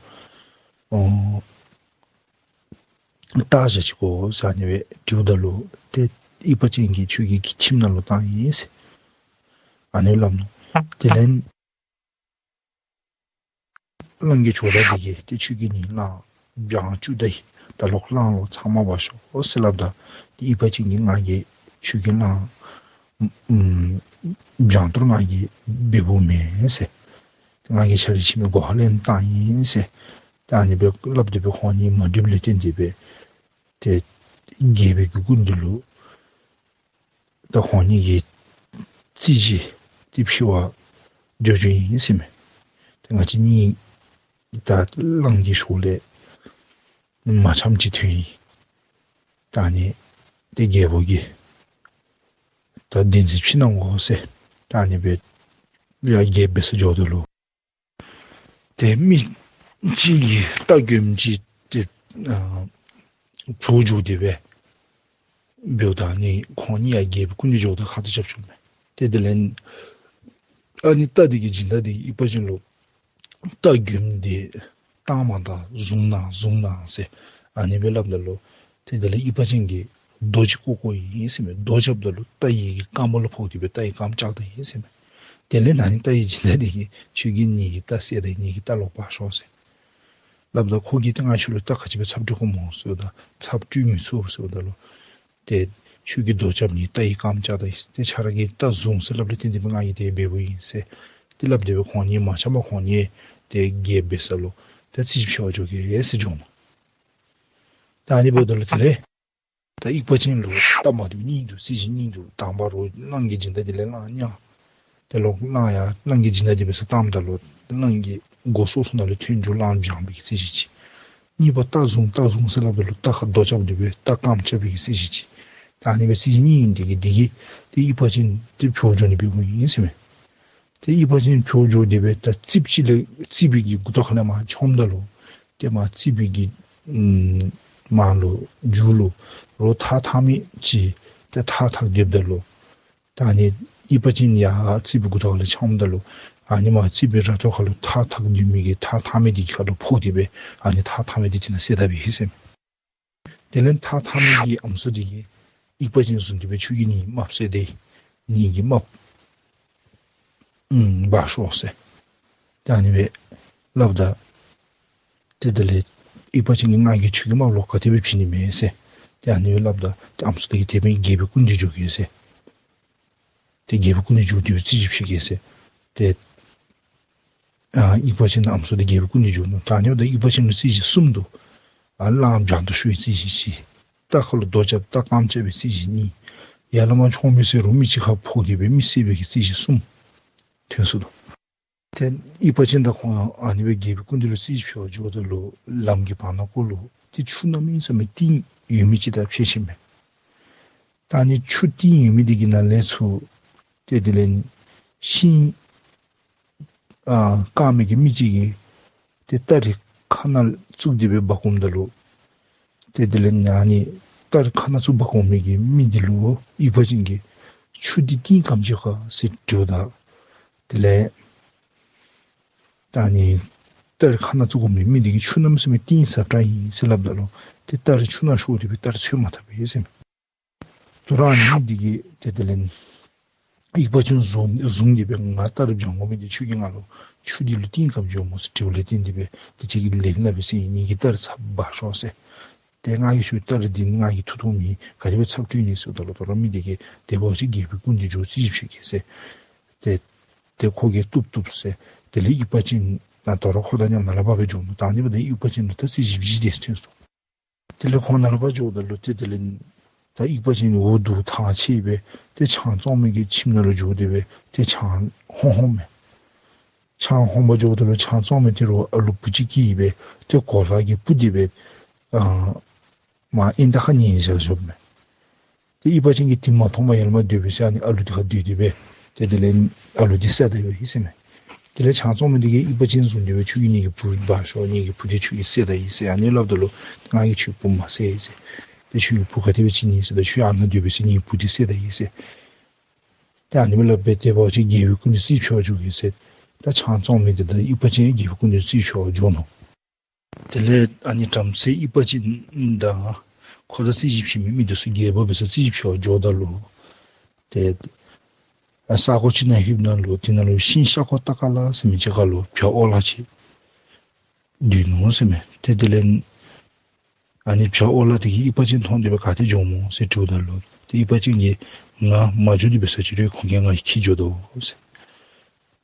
ཨོ་བཏགས་བཞག་ཅི་གོ་ཟེར་ཨ་ནི་སྦེ་དྲིཝ་ད་ལུ་ཏེ་དབྱུག་པ་ཅན་གྱིས་ཁྱོད་ཀྱི་ཁྱིམ་ནང་ལུ་བཏང་ཡི་ཟེར་ཨ་ནི་སླབ་ནུག། དེ་ལས་གླང་གི་ཇོ་བདག་དེ་གིས་ཏེ་ཁྱོད་ཀྱིས་ནི་གླང་བྱང་བཅུག་ད་ཡི། ད་ལོག་གླང་ལོག་ཚབ་མ་འབག་ཤོག་ཟེར་སླབ་ད་ཏེ་དབྱུག་པ་ཅན་གྱིས་ང་གིས་ཁྱོད་ཀྱི་གླང་ཨམ་བྱང་ཐུར་ང་གིས་འབད་འབདཝ་མེན་ཟེར། ང་གིས་ཆ་རེ་ཁྱིམ་གྱི་སྒོ་ཁ་ལས་བཏང་ཡི་ཟེར། ད་ཨ་ནི་སྦེ་སླབ་སྟེ་སྦེ་ཁོང་གཉིས་མ་འགྲིགཔ་ལས་བརྟེན་ཏེ་སྦེ་ཏེ་རྒྱལ་པོའི་གི་སྐུ་མདུན་ལུ་ད་ཁོང་གཉིས་ཀྱིས་རྩོད་གཞི་དེ་ཕྱེ་བར་འགྱོ་འགྱོཝ་ཨིན་ཟེར་མས། ཏེ་ང་བཅས་གཉིས་ད་གླང་གི་ཞོར་ལས་མ་འཆམ་ཅིག་ཐོན་ཡི། ད་ཨ་ནི་ཏེ་རྒྱལ་པོ་གིས་ད་བདེན་འཛིན་ཕྱི་ནང་འོ་ཟེར་ད་ཨ་ནི་སྦེ་ཡར་རྒྱལཔོ་འབད་སར་འགྱོཝ་ད་ལུ་ཏེ་མི་གཅིག་གིས་རྟ་རྒོདམ་ཅིག་ཏེ་ཨ་བྱོག་འགྱོ་སྟེ་སྦེ་འབདཝ་ད་ཨ་ནི་ཁོང་གཉིས་ཡར་རྒྱལ་པོའི་སྐུ་མདུན་འགྱོཝ་ད་ཁ་ཐུག་རྐྱབ་བཅུགཔ་མས། ཏེ་དེ་ལས་ཨ་ནི་རྟ་དེ་གི་སྦྱིན་བདག་དེ་གིས་དབྱུག་པ་ཅན་ལུ་རྟ་རྒོདམ་དེ་བཏང་མ་ད་བཟུང་གནང་བཟུང་གནང་ཟེར་ཨ་ནི་སྦེ་སླབ་ད་ལུ་ཏེ་དེ་ལས་དབྱུག་པ་ཅན་གྱིས་རྡོ་ཅིག་བཀོག་བཀོགཔ་ཨིན་ཟེར་མས། རྡོ་རྐྱབ་ད་ལུ་རྟ་ཡི་གི་རྐངམ་ལུ་ཕོག་སྟེ་སྦེ་རྟ་ཡི་རྐངམ་བཅག་ད་ཡི་ཟེར་མས། དེ་ལས་ཨ་ནི་རྟ་ཡི་སྦྱིན་བདག་དེ་གིས་ཁྱོད་ཀྱིས་ངེ་གི་རྟ་བསད་ད་ཡི། ངེ་གི་རྟ་ལོག་འབག་ཤོག་ཟེར་སླབ་ད་ཁོ་གིས་ཏེ་ང་ཁྱོད་ལུ་རྟ་ག་ཅི་སྦེ་ཚབ་སྤྲོད་དགོཔ་སྨོ་ཟེརཝ་ད་ཚབ་སྤྲོད་མི་ཚུགས་ཟེརཝ་ད་ལུ་ཏེ་ཁྱོད་ཀྱིས་རྡོ་རྐྱབ་ནི་རྟ་ཡི་རྐངམ་བཅག་ད་ཡི། ཏེ་ཁྱོད་ར་གིས་རྟ་བཟུང་ཟེར་སླབ་ལས་བརྟེན་ཏེ་སྦེ་ང་གིས་དེ་སྦེ་འབདཝ་ཨིན་ཟེར་ཏེ་སླབ་སྟེ་སྦེ་ཁོང་གཉིས་མ་འཆམ་པར་ཁོང་གཉིས་ཏེ་རྒྱལཔོ་འབད་ས་ལུ་ཏེ་རྩོད་གཞི་ཕྱེ་བར་འགྱོ་གེ་ཟེར་འགྱོ་ནུག། ད་ཨ་ནི་འབདཝ་ད་ལུ་དེ་ལས་ད་དབྱུག་པ་ཅན་ལུ་རྟ་མ་བཏུབ་གཉིས་འདུག། རྩོད་གཞི་གཉིས་འདུག། དང་པ་རོགས་གླང་གི་སྦྱིན་བདག་དེ་ལས་གླང་བརྙ། ཏེ་ལོག་གླང་ཡང་གླང་གི་སྦྱིན་བདག་དེ་འབད་སར་བཏངམ་ད་ལུ་གླང་གི་སྒོ་སོ་སོ་ནང་ལས་ཐོན་འགྱོ་གླང་བྱང་པའི་གི་རྩོད་གཞི་ཅིག། གཉིས་པ་རྟ་བཟུང་རྟ་བཟུང་ཟེར་སླབ་ད་ལུ་རྟ་ཁར་རྡོ་རྐྱབ་སྟེ་སྦེ་རྟ་རྐངམ་བཅག་པའི་གི་རྩོད་གཞི་ཅིག། ད་ཨ་ནི་སྦེ་རྩོད་གཞི་གཉིས་ཨིན། དེ་གིས་དེ་གིས་ཏེ་དབྱུག་པ་ཅན་དེ་བྱོག་འགྱོ་ནི་འབདཝ་ཨིན་ཟེར་མས། ཏེ་དབྱུག་པ་ཅན་བྱོག་འགྱོ་སྟེ་སྦེ་ད་རྩིགཔ་ཅིག་ལས་རྩིག་པའི་གི་མགུ་ཏོ་ཁ་ལས་མར་མཆོངམ་ད་ལུ་ཏེ་མར་རྩིག་པའི་གི་ཨམ་མར་ལུ་མཇུག་ལུ་རོ་ཐག་ཐག་མི་ཅིག་ཏེ་ཐག་ཐག་སྡོདཔ་ད་ལུ་ད་ཨ་ནི་དབྱུག་པ་ཅན་ཡར་རྩིག་པའི་མགུ་ཏོ་ཁ་ལས་འཆམ་ད་ལུ་ཨ་ནི་མར་རྩིག་པའི་ར་ཏོ་ཁ་ལུ་ཐག་ཐག་སྡོད་མི་གི་ཐག་ཐག་མི་དེ་གི་ཁ་ལུ་ཕོག་སྟེ་སྦེ་ཨ་ནི་ཐག་ཐག་མི་དེ་དེ་ནང་བསད་ད་པས་ཟེར་མས། དེ་ལས་ཐག་ཐག་མི་གི་ཨམ་སྲུ་དེ་གིས་དབྱུག་པ་ཅན་བཟུང་སྟེ་སྦེ་ཁྱོད་ཀྱིས་ངེའི་རྨགཔ་བསད་དེ་ངེ་གི་རྨགཔ་ཨམ་འབག་ཤོག་ཟེར་ད་ཨ་ནི་སྦེ་སླབ་ད་ཏེ་དེ་ལས་དབྱུག་པ་ཅན་གྱིས་ང་གིས་ཁྱོད་ཀྱི་རྨགཔ་ལོག་ག་དེ་སྦེ་བྱིན་ནི་མས་ཟེར་ཏེ་ཨ་ནི་སྦེ་སླབ་ད་ཏེ་ཨམ་སྲུ་དེ་གིས་དེ་སྦེ་རྒྱལ་པོའི་སྐུ་མདུན་འགྱོ་གེ་ཟེར། ཏེ་རྒྱལ་པོའི་སྐུ་མདུན་འགྱོ་སྟེ་སྦེ་རྩོད་གཞི་ཕྱེ་གེ་ཟེར། ཏེ་ཨ་དབྱུག་པ་ཅན་དང་ཨམ་སྲུ་དེ་རྒྱལ་པོའི་སྐུ་མདུན་འགྱོ་ནུག། ད་ཨ་ནི་འབདཝ་ད་དབྱུག་པ་ཅན་ལུ་རྩོད་གཞི་གསུམ་འདུག། ཨ་གླང་བྱང་དུ་ཤོར་བའི་རྩོད་གཞི་ཅིག། རྟ་ཁ་ལུ་རྡོ་རྐྱབ་རྟ་རྐངམ་བཅག་པའི་རྩོད་གཞི་གཉིས། ཡར་ལས་མར་མཆོངམ་མས་ཟེར་རུང་མི་གཅིག་ཁར་ཕོག་སྟེ་སྦེ་མི་བསད་པའི་གི་རྩོད་གཞི་གསུམ་ཐོན་སོ་ནུག། ཏེ་དབྱུག་པ་ཅན་དང་ཁོང་ཨ་ནི་སྦེ་རྒྱལ་པོའི་སྐུ་མདུན་ལུ་རྩོད་གཞི་ཕྱེ་བར་འགྱོཝ་ད་ལུ་ལམ་གྱི་བར་ན་ཀོ་ལུ་ཏེ་ཆུ་གནམ་མེད་ས་མེད་གཏིང་ཡོད་མི་ཅིག་དང་ཕྱད་ཞིནམ་ལས་ད་ཨ་ནི་ཆུ་གཏིང་ཡོད་མི་དེ་གི་ནང་ལས་ཚུར་ཏེ་དེ་ལས་ཤིང་ཨ་བཀག་མི་གི་མི་ཅིག་གིས་ཏེ་སྟ་རེ་ཁ་ནང་བཙུགས་ཏེ་སྦེ་འབག་འོངམ་ད་ལུ་ཏེ་དེ་ལས་ཨ་ནི་སྟ་རེ་ཁ་ནང་བཙུགས་འབག་འོང་མི་གི་མི་དེ་ལུ་དབྱུག་པ་ཅན་གྱིས་ཆུ་འདི་གཏིང་ག་དེམ་ཅིག་ག་ཟེར་དྲིཝ་ད་དེ་ལས་ད་ཨ་ནི་སྟ་རེ་ཁ་ནང་བཙུགས་འོང་མི་མི་དེ་གིས་ཆུ་གནམ་མེད་ས་མེད་གཏིང་ཟབ་དྲགས་ཨིན་ཟེར་སླབ་ད་ལུ་ཏེ་སྟ་རེ་ཆུ་ནང་ཤོར་ཏེ་སྦེ་སྟ་རེ་འཚོལ་མ་ཐོབ་པས་ཟེར་མས། དོ་རུང་ཨ་ནི་མི་དེ་གིས་ཏེ་དེ་ལས་དབྱུག་པ་ཅན་བཟུང་བཟུང་སྟེ་སྦེ་ང་སྟ་རེ་བྱང་དགོ་མི་དེ་ཁྱོད་ཀྱིས་ང་ལུ་ཆུ་འདི་ལུ་གཏིང་ག་དེམ་ཅིག་ཡོདཔ་སྨོ་ཟེར་དྲིཝ་ལས་བརྟེན་ཏེ་སྦེ་ཏེ་ཁྱོད་ཀྱིས་ལེགས་ན་སྦེ་ཟེར་ངེ་གི་སྟ་རེ་ཚབ་འབག་ཤོག་ཟེར། ཏེ་ང་གིས་ཁྱོད་སྟ་རེ་འདི་ང་གིས་འཐུ་འཐུ་མེད། ག་དེ་སྦེ་ཚབ་སྤྲོད་ནི་ཟེརཝ་ད་ལུ་དོ་རུང་མི་དེ་གིས་དེ་འབདཝ་ཅིན་རྒྱལ་པོའི་སྐུ་མདུན་འགྱོ་རྩོད་གཞི་ཕྱེ་གེ་ཟེར། ཏེ་ཏེ་ཁོ་གིས་བཏུབ་བཏུབ་ཟེར། དེ་ལས་དབྱུག་པ་ཅན་ནང་དོ་རུང་ཁོ་དང་མཉམ་ནཱ་ལས་ཕར་སྦེ་འགྱོ་ནུག། ད་ཨ་ནི་འབདཝ་ད་དབྱུག་པ་ཅན་ལུ་ད་རྩོད་གཞི་བཞི་དེ་ཐོན་སོ། དེ་ལས་ཁོང་ནཱ་ལས་ཕར་འགྱོཝ་ད་ལུ་ཏེ་དེ་ལས་ ད་དབྱུག་པ་ཅན་འུ་སྡུག་ཐང་ཆད་སྦེ་ཏེ་ཆང་བཙོང་མི་གི་ཁྱིམ་ནང་ལུ་འགྱོ་སྟེ་སྦེ་ཏེ་ཆང་འཐུང་འཐུངམ་མས། ཆང་འཐུང་པར་འགྱོཝ་ད་ལུ་ཆང་བཙོང་མི་དེ་རུང་ཨ་ལུ་བུ་ཅིག་སྐྱེས་སྦེ་ཏེ་གོ་ལ་གིས་སྤུར་ཏེ་སྦེ་ཨ་མར་ཨིན་ད་ཁ་ཉལ་བཞག་བཞགཔ་མས། ཏེ་དབྱུག་པ་ཅན་གྱིས་དེ་མ་མཐོངམ་ཡར་ལས་མར་སྡོད་པའི་ཤུལ་ཨ་ནི་ཨ་ལུ་དེ་ཁར་སྡོད་དེ་སྦེ་ཏེ་དེ་ལས་ཨ་ལུ་དེ་བསད་ད་ཡི་ཟེར་མས། དེ་ལས་ཆང་བཙོང་མི་དེ་གིས་དབྱུག་པ་ཅན་བཟུང་སྟེ་སྦེ་ཁྱོད་ཀྱིས་ངེ་གི་བུ་འབག་ཤོག། ངེ་གི་བུ་དེ་ཁྱོད་ཀྱིས་བསད་ད་ཡི་ཟེར་ཨ་ནི་སླབ་ད་ལུ་ང་གིས་ཁྱོད་བུ་མ་བསད་ཟེར། ཏེ་ཁྱོད་ཀྱི་བུ་ག་དེ་སྦེ་བྱིན་ནི་ཟེར། ད་ཁྱོད་ཨ་ནཱ་སྡོད་པའི་ཤུལ་ངེ་གི་བུ་དེ་བསད་ད་ཡི་ཟེར། ཏེ་ཨ་ནི་སྦེ་སླབ་སྦེ་ཏེ་འབད་བ་ཅིན་རྒྱལ་པོའི་སྐུ་མདུན་རྩིས་འཕྱོག་འགྱོ་གེ་ཟེར། ད་ཆང་བཙོང་མི་དེ་དང་དབྱུག་པ་ཅན་རྒྱལ་པོའི་སྐུ་མདུན་རྩིས་འཕྱོག་འགྱོ་ནུག། དེ་ལས་ཨ་ནི་བྲམ་ཟེ་དབྱུག་པ་ཅན་དང་ཁོ་དང་རྩིས་ཞིབ་བྱེད་མི་མི་དེ་ཚུ་རྒྱལ་པོ་འབད་སར་རྩིས་ཞིབ་འཕྱོག་འགྱོཝ་ད་ལུ་ཏེ་ས་གོ་ཅིག་ནང་ལྷོདཔ་ད་ལུ་དེ་ནང་ལུ་ཤིང་ཤ་ཁོག་ཏ་ཀ་ལ་ཟེར་མི་ཅིག་ཁར་ལུ་བྱ་ཨོ་ལ་ཅིག་སྡོད་ནུག་ཟེར་མས། ཏེ་དེ་ལས་ཨ་ནི་བྱ་ཨོ་ལ་དེ་གིས་དབྱུག་པ་ཅན་མཐོང་སྟེ་སྦེ་ག་ཏེ་འགྱོཝ་སྨོ་ཟེར་དྲིཝ་ད་ལུ་ཏེ་དབྱུག་པ་ཅན་གྱིས་ང་མ་འགྱོ་དེ་འབད་ས་ཅིག་རུང་ཁོང་གིས་ང་འཁྱིད་འགྱོ་དོ་ཟེར།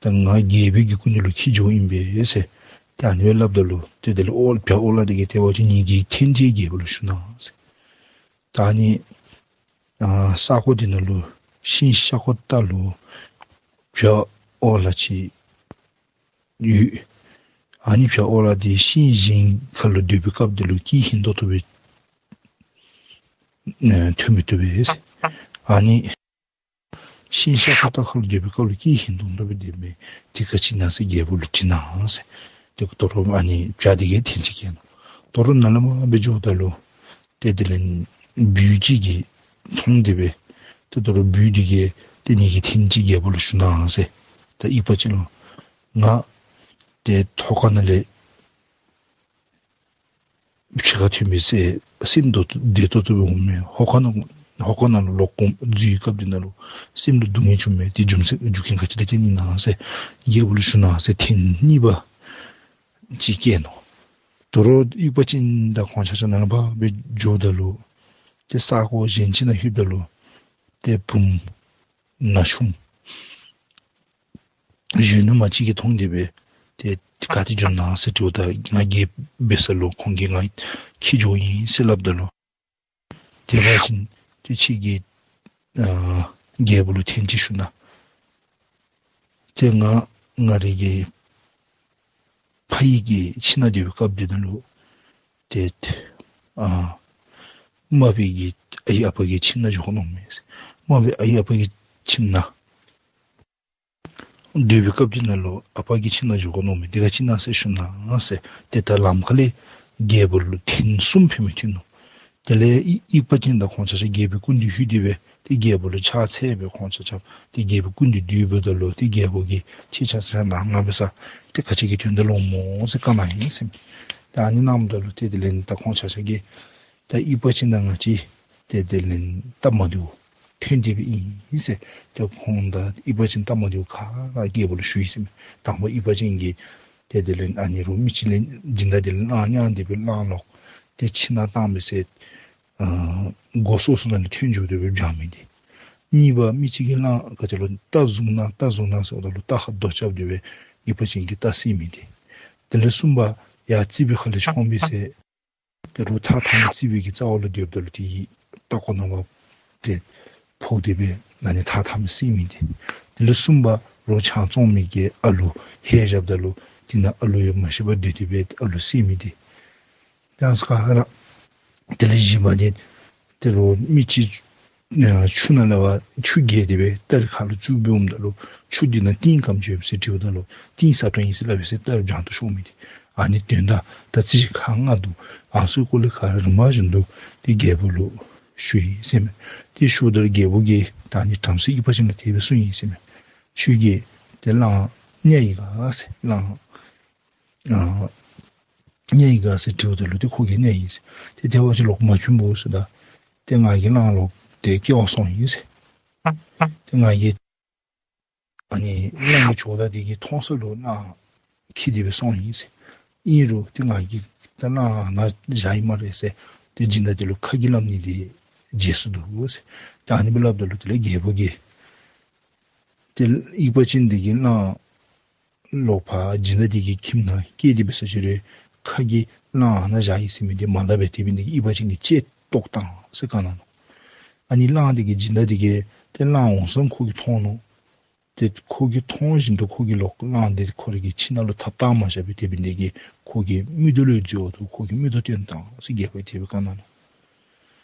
ད་ང་རྒྱལ་པོའི་གི་སྐུ་མདུན་ལུ་འཁྱིད་འགྱོཝ་ཨིན་པས་ཟེར། ཏེ་ཨ་ནི་སྦེ་སླབ་ད་ལུ་ཏེ་དེ་ལས་ཨོ་བྱ་ཨོ་ལ་དེ་གིས་ཏེ་འབད་བ་ཅིན་ངེ་གི་ཐེན་ཅིག་རྒྱལ་པོ་ལུ་ཞུ་གནང་ཟེར། ད་ཨ་ནི་ཨ་ས་གོ་དེ་ནང་ལུ་ཤིང་ཤ་ཁོག་ཏ་ལུ་བྱ་ཨོ་ལ་ཅིག་ཡོད། ཨ་ནི་བྱ་ཨོ་ལ་དེ་ཤིང་གཞན་ཁར་ལུ་སྡོད་པའི་སྐབས་དེ་ལུ་སྐད་ཧན་ཏོང་ཏོ་སྦེ་ཨ་ཐོན་མི་བཏུབ་པས་ཟེར། ཨ་ནི་ཤིང་ཤ་ཁོག་ཏ་ཁར་ལུ་སྡོད་པའི་སྐབས་ལུ་སྐད་ཧན་ཏོང་ཏོ་སྦེ་སྡོདཔ་མས། དེ་ག་ཅི་ཨིན་ན་ཟེར་རྒྱལ་པོ་ལུ་དྲིས་གནང་ཟེར། ཏེ་དོ་རུང་ཨ་ནི་བྱ་དེ་གིས་ཐེན་ཅིག་བསྐྱལ་ནུག། དོ་རུང་ནཱ་ལས་མར་སྦེ་འགྱོཝ་ད་ལུ་ཏེ་དེ་ལས་སྦུལ་ཅིག་གིས་མཐོང་སྟེ་སྦེ་ཏེ་དོ་རུང་སྦུལ་དེ་གིས་ཏེ་ངེ་གི་ཐེན་ཅིག་རྒྱལ་པོ་ལུ་ཞུ་གནང་ཟེར། ད་དབྱུག་པ་ཅན་ལུ་ང་ཏེ་ཐོག་ཁ་ནང་ལས་ཕྱི་ཁར་ཐོན་པའི་ཚེ་སེམས་བདེ་ཏོག་ཏོ་སྦེ་འོངམ་མས། ཧོ་ཁ་ནང་ཧོ་ཁ་ནང་ལུ་ལོག་འོང་འཛུལ་བའི་སྐབས་དེ་ནང་ལུ་སེམས་ལུ་སྡུག་བསྔལ་བྱུངམ་མས། དེ་རྒྱུ་མཚན་རྒྱུ་རྐྱེན་ག་ཅི་ལས་བརྟེན་ཨིན་ན་ཟེར་རྒྱལ་པོ་ལུ་ཞུ་གནང་ཟེར་ཐེངས་གཉིས་པ་ཅིག་བསྐྱལ་ནུག། དོ་རུང་དབྱུག་པ་ཅན་དང་ཁོང་ཆ་ཁྱབ་ནཱ་ལས་ཕར་སྦེ་འགྱོཝ་ད་ལུ་ཏེ་ས་གོ་གཞན་ཅིག་ནང་ལྷོདཔ་ད་ལུ་ཏེ་བུམོ་ན་ཆུང་གཞོན་ནུ་མ་ཅིག་གིས་མཐོང་སྟེ་སྦེ་ཏེ་ག་ཏེ་འགྱོ་ནི་ན་ཟེར་དྲིཝ་ད་ང་རྒྱལ་པོ་འབད་ས་ལུ་ཁོང་གིས་ང་འཁྱིད་འགྱོཝ་ཨིན་ཟེར་སླབ་ད་ལུ་དེ་འབད་བ་ཅིན་ཏེ་ཁྱོད་ཀྱིས་ཨ་རྒྱལ་པོ་ལུ་ཐེན་ཅིག་ཞུ་གནང་། ཏེ་ང་ང་རའི་གི་ཕ་ཡི་གི་ཁྱིམ་ནང་སྡོད་པའི་སྐབས་དེ་ནང་ལུ་ཏེ་ཨ་རྨག་པའི་གི་ཨའི་ཨ་པ་གི་ཁྱིམ་ནང་འགྱོ་དགོ་མནོཝ་མས། རྨག་པའི་ཨའི་ཨ་པ་གི་ཁྱིམ་ནང་སྡོད་པའི་སྐབས་དེ་ནང་ལུ་ཨ་པ་གི་ཁྱིམ་ནང་འགྱོ་དགོ་མནོཝ་མས། དེ་ག་ཅི་ཨིན་ན་ཟེར་ཞུ་གནང་ཟེར། ཏེ་ད་ལམ་ཁ་ལས་རྒྱལ་པོ་ལུ་ཐེན་གསུམ་ཕུལ་མི་ཐོན་ནུག། དེ་ལས་དབྱུག་དབྱུག་པ་ཅན་དང་ཁོང་ཆ་ཁྱབ་རྒྱལ་པོའི་སྐུ་མདུན་ལྷོད་དེ་སྦེ་ཏེ་རྒྱལ་པོ་ལུ་ཕྱག་འཚལ་སྦེ་ཁོང་ཆ་ཁྱབ་ཏེ་རྒྱལ་པོའི་སྐུ་མདུན་སྡོད་འབདཝ་ད་ལུ་ཏེ་རྒྱལ་པོ་གིས་ཁྱེད་ཆ་ཁྱབ་ནཱ་ང་འབད་སར་ཏེ་ག་ཅི་གི་དོན་དག་ལུ་འོངམ་སྨོ་ཟེར་བཀའ་གནང་ཡི་ཟེར། ད་ཨ་ནི་གནངམ་ད་ལུ་ཏེ་དེ་ལས་ད་ཁོང་ཆ་ཁྱབ་ཀྱིས་ད་དབྱུག་པ་ཅན་དང་ང་བཅས་ཏེ་དེ་ལས་སྟབས་མ་བདེཝ་ཐོན་ཏེ་སྦེ་ཨིན་ཟེར། ཏེ་ཁོང་དང་དབྱུག་པ་ཅན་སྟབས་མ་བདེཝ་ག་ར་རྒྱལ་པོ་ལུ་ཞུ་ཡི་ཟེར་མས། དང་པ་དབྱུག་པ་ཅན་གྱིས་ཏེ་དེ་ལས་ཨ་ནི་རུང་མི་ཅིག་ལས་སྦྱིན་བདག་དེ་ལས་གླང་བརྙ་སྟེ་སྦེ་གླང་ལོག་ཏེ་ཁྱིམ་ནང་བཏང་སྦེ་ཟེར་ཨ་སྒོ་སོ་སོ་ནང་ལས་ཐོན་འགྱོ་སྟེ་སྦེ་བྱང་མི་དེ། གཉིས་པ་མི་ཅིག་གིས་གླང་ག་ཅི་ལོ་རྟ་བཟུང་གནང་རྟ་བཟུང་གནང་ཟེརཝ་ད་ལུ་རྟ་ཁར་རྡོ་རྐྱབ་སྟེ་སྦེ་དབྱུག་པ་ཅན་གྱིས་རྟ་བསད་མི་དེ། དེ་ལས་གསུམ་པ་ཡར་རྩིག་པའི་ཁ་ལས་མཆོངས་སྦེ་ཟེར། ཏེ་རོགས་ཐགས་འཐག་མི་རྩིག་པའི་གི་རྩ་བ་ལུ་སྡོདཔ་ད་ལུ་དེ་གིས་རྟ་ཁོག་ནང་ཕར་ཏེ་ཕོག་སྟེ་སྦེ་ཨ་ནི་ཐགས་འཐག་མི་བསད་མི་དེ། དེ་ལས་གསུམ་པ་རོགས་ཆང་བཙོང་མི་གིས་ཨ་ལུ་ལྷོད་བཞགཔ་ད་ལུ་དེ་ནང་ཨ་ལུ་ཡང་མ་ཤེས་པར་སྡོད་དེ་སྦེ་ཨ་ལུ་བསད་མི་དེ། ཡང་ས་ག་ར་དེ་ལས་བཞི་པ་དེ་ཏེ་རོགས་མི་ཅིག་ཨ་ཆུ་ནང་ལས་ཕར་ཆུ་བརྒལ་ཏེ་སྦེ་རྟ་རེ་ཁ་ལུ་བཙུགས་སྦེ་འོངམ་ད་ལུ་ཆུ་འདི་ནང་ཏིང་ག་ཅི་ཡོད་ཟེར་དྲིཝ་ད་ལུ་ཏིང་ས་ཁྲོན་ཨིན་ཟེར་སླབ་ཡི་ཟེར་རྟ་རྒྱང་དུ་ཤོར་མི་དེ། ཨ་ནི་དོན་དག་ད་རྩིས་ཁག་ལྔ་འདུག། ཨ་ནི་ཚུ་སྐོར་ལས་ག་ར་རིམ་པ་བཞིན་དུ་ཏེ་རྒྱལ་པོ་ལུ་ཞུ་ཡི་ཟེར་མས། ཏེ་ཞུཝ་ད་རྒྱལ་པོ་གིས་ད་ཨ་ནི་བྲམ་ཟེ་དབྱུག་པ་ཅན་ལུ་དེ་སྦེ་གསུངས་ཡི་ཟེར་མས། ཁྱོད་ཀྱིས་ཏེ་གླང་བརྙ་ཡི་ག་ཟེར་གླང་ཨ་བརྙ་ཡི་ག་ཟེར་དྲིཝ་ད་ལུ་ཏེ་ཁོ་གིས་བརྙ་ཡི་ཟེར། ཏེ་དེ་འབད་བ་ཅིན་ལོག་མ་བྱིན་པོ་ཟེརཝ་ད་ཏེ་ང་གིས་གླང་ལོག་ཏེ་སྐྱེལ་བར་སོང་ཡི་ཟེར། ཏེ་ང་གིས་ཨ་ནི་གླང་གི་ཇོ་བདག་དེ་གིས་མཐོང་ས་ལུ་གླང་འཁྱིད་དེ་སྦེ་སོང་ཡི་ཟེར། ཨིན་རུང་ཏེ་ང་གིས་ད་གླང་ནཱ་བཞག་ཡི་སྨ་རེ་ཟེར། ཏེ་སྦྱིན་བདག་དེ་ལུ་ཁ་གིས་སླབ་ནི་དེ་བརྗེད་སོ་ནུག་ཟེར། ཏེ་ཨ་ནི་སྦེ་སླབ་ད་ལུ་དེ་ལས་རྒྱལ་པོ་གིས་ཏེ་དབྱུག་པ་ཅན་དེ་གིས་གླང་ལོག་ཕར་སྦྱིན་བདག་དེ་གི་ཁྱིམ་ནང་སྐྱེལ་ཏེ་སྦེ་ས་ཅིག་རེ་ཁ་གིས་གླང་ནཱ་བཞག་ཡི་ཟེར་མི་དེ་མ་སླབ་པར་དེ་འབད་ནི་དེ་གིས་དབྱུག་པ་ཅན་གྱིས་ལྕེ་བཏོག་བཏང་ཟེར་བཀའ་གནང་ནུག། ཨ་ནི་གླང་དེ་གིས་སྦྱིན་བདག་དེ་གིས་ཏེ་གླང་འོང་ས་ཁོ་གིས་མཐོང་ནུག། ཏེ་ཁོ་གིས་མཐོང་བཞིན་དུ་ཁོ་གིས་ལོག་གླང་དེ་ཁོ་རའི་གི་ཁྱིམ་ནང་ལུ་ཐབ་བཏང་མ་བཞག་པས། དེ་འབད་ནི་དེ་གིས་ཁོ་གིས་མིག་ཏོ་ལུ་འཛོལ་འདུག། ཁོ་གིས་མིག་ཏོ་བཏོན་བཏང་ཟེར་རྒྱལ་པོ་དེ་སྦེ་བཀའ་གནང་ནུག།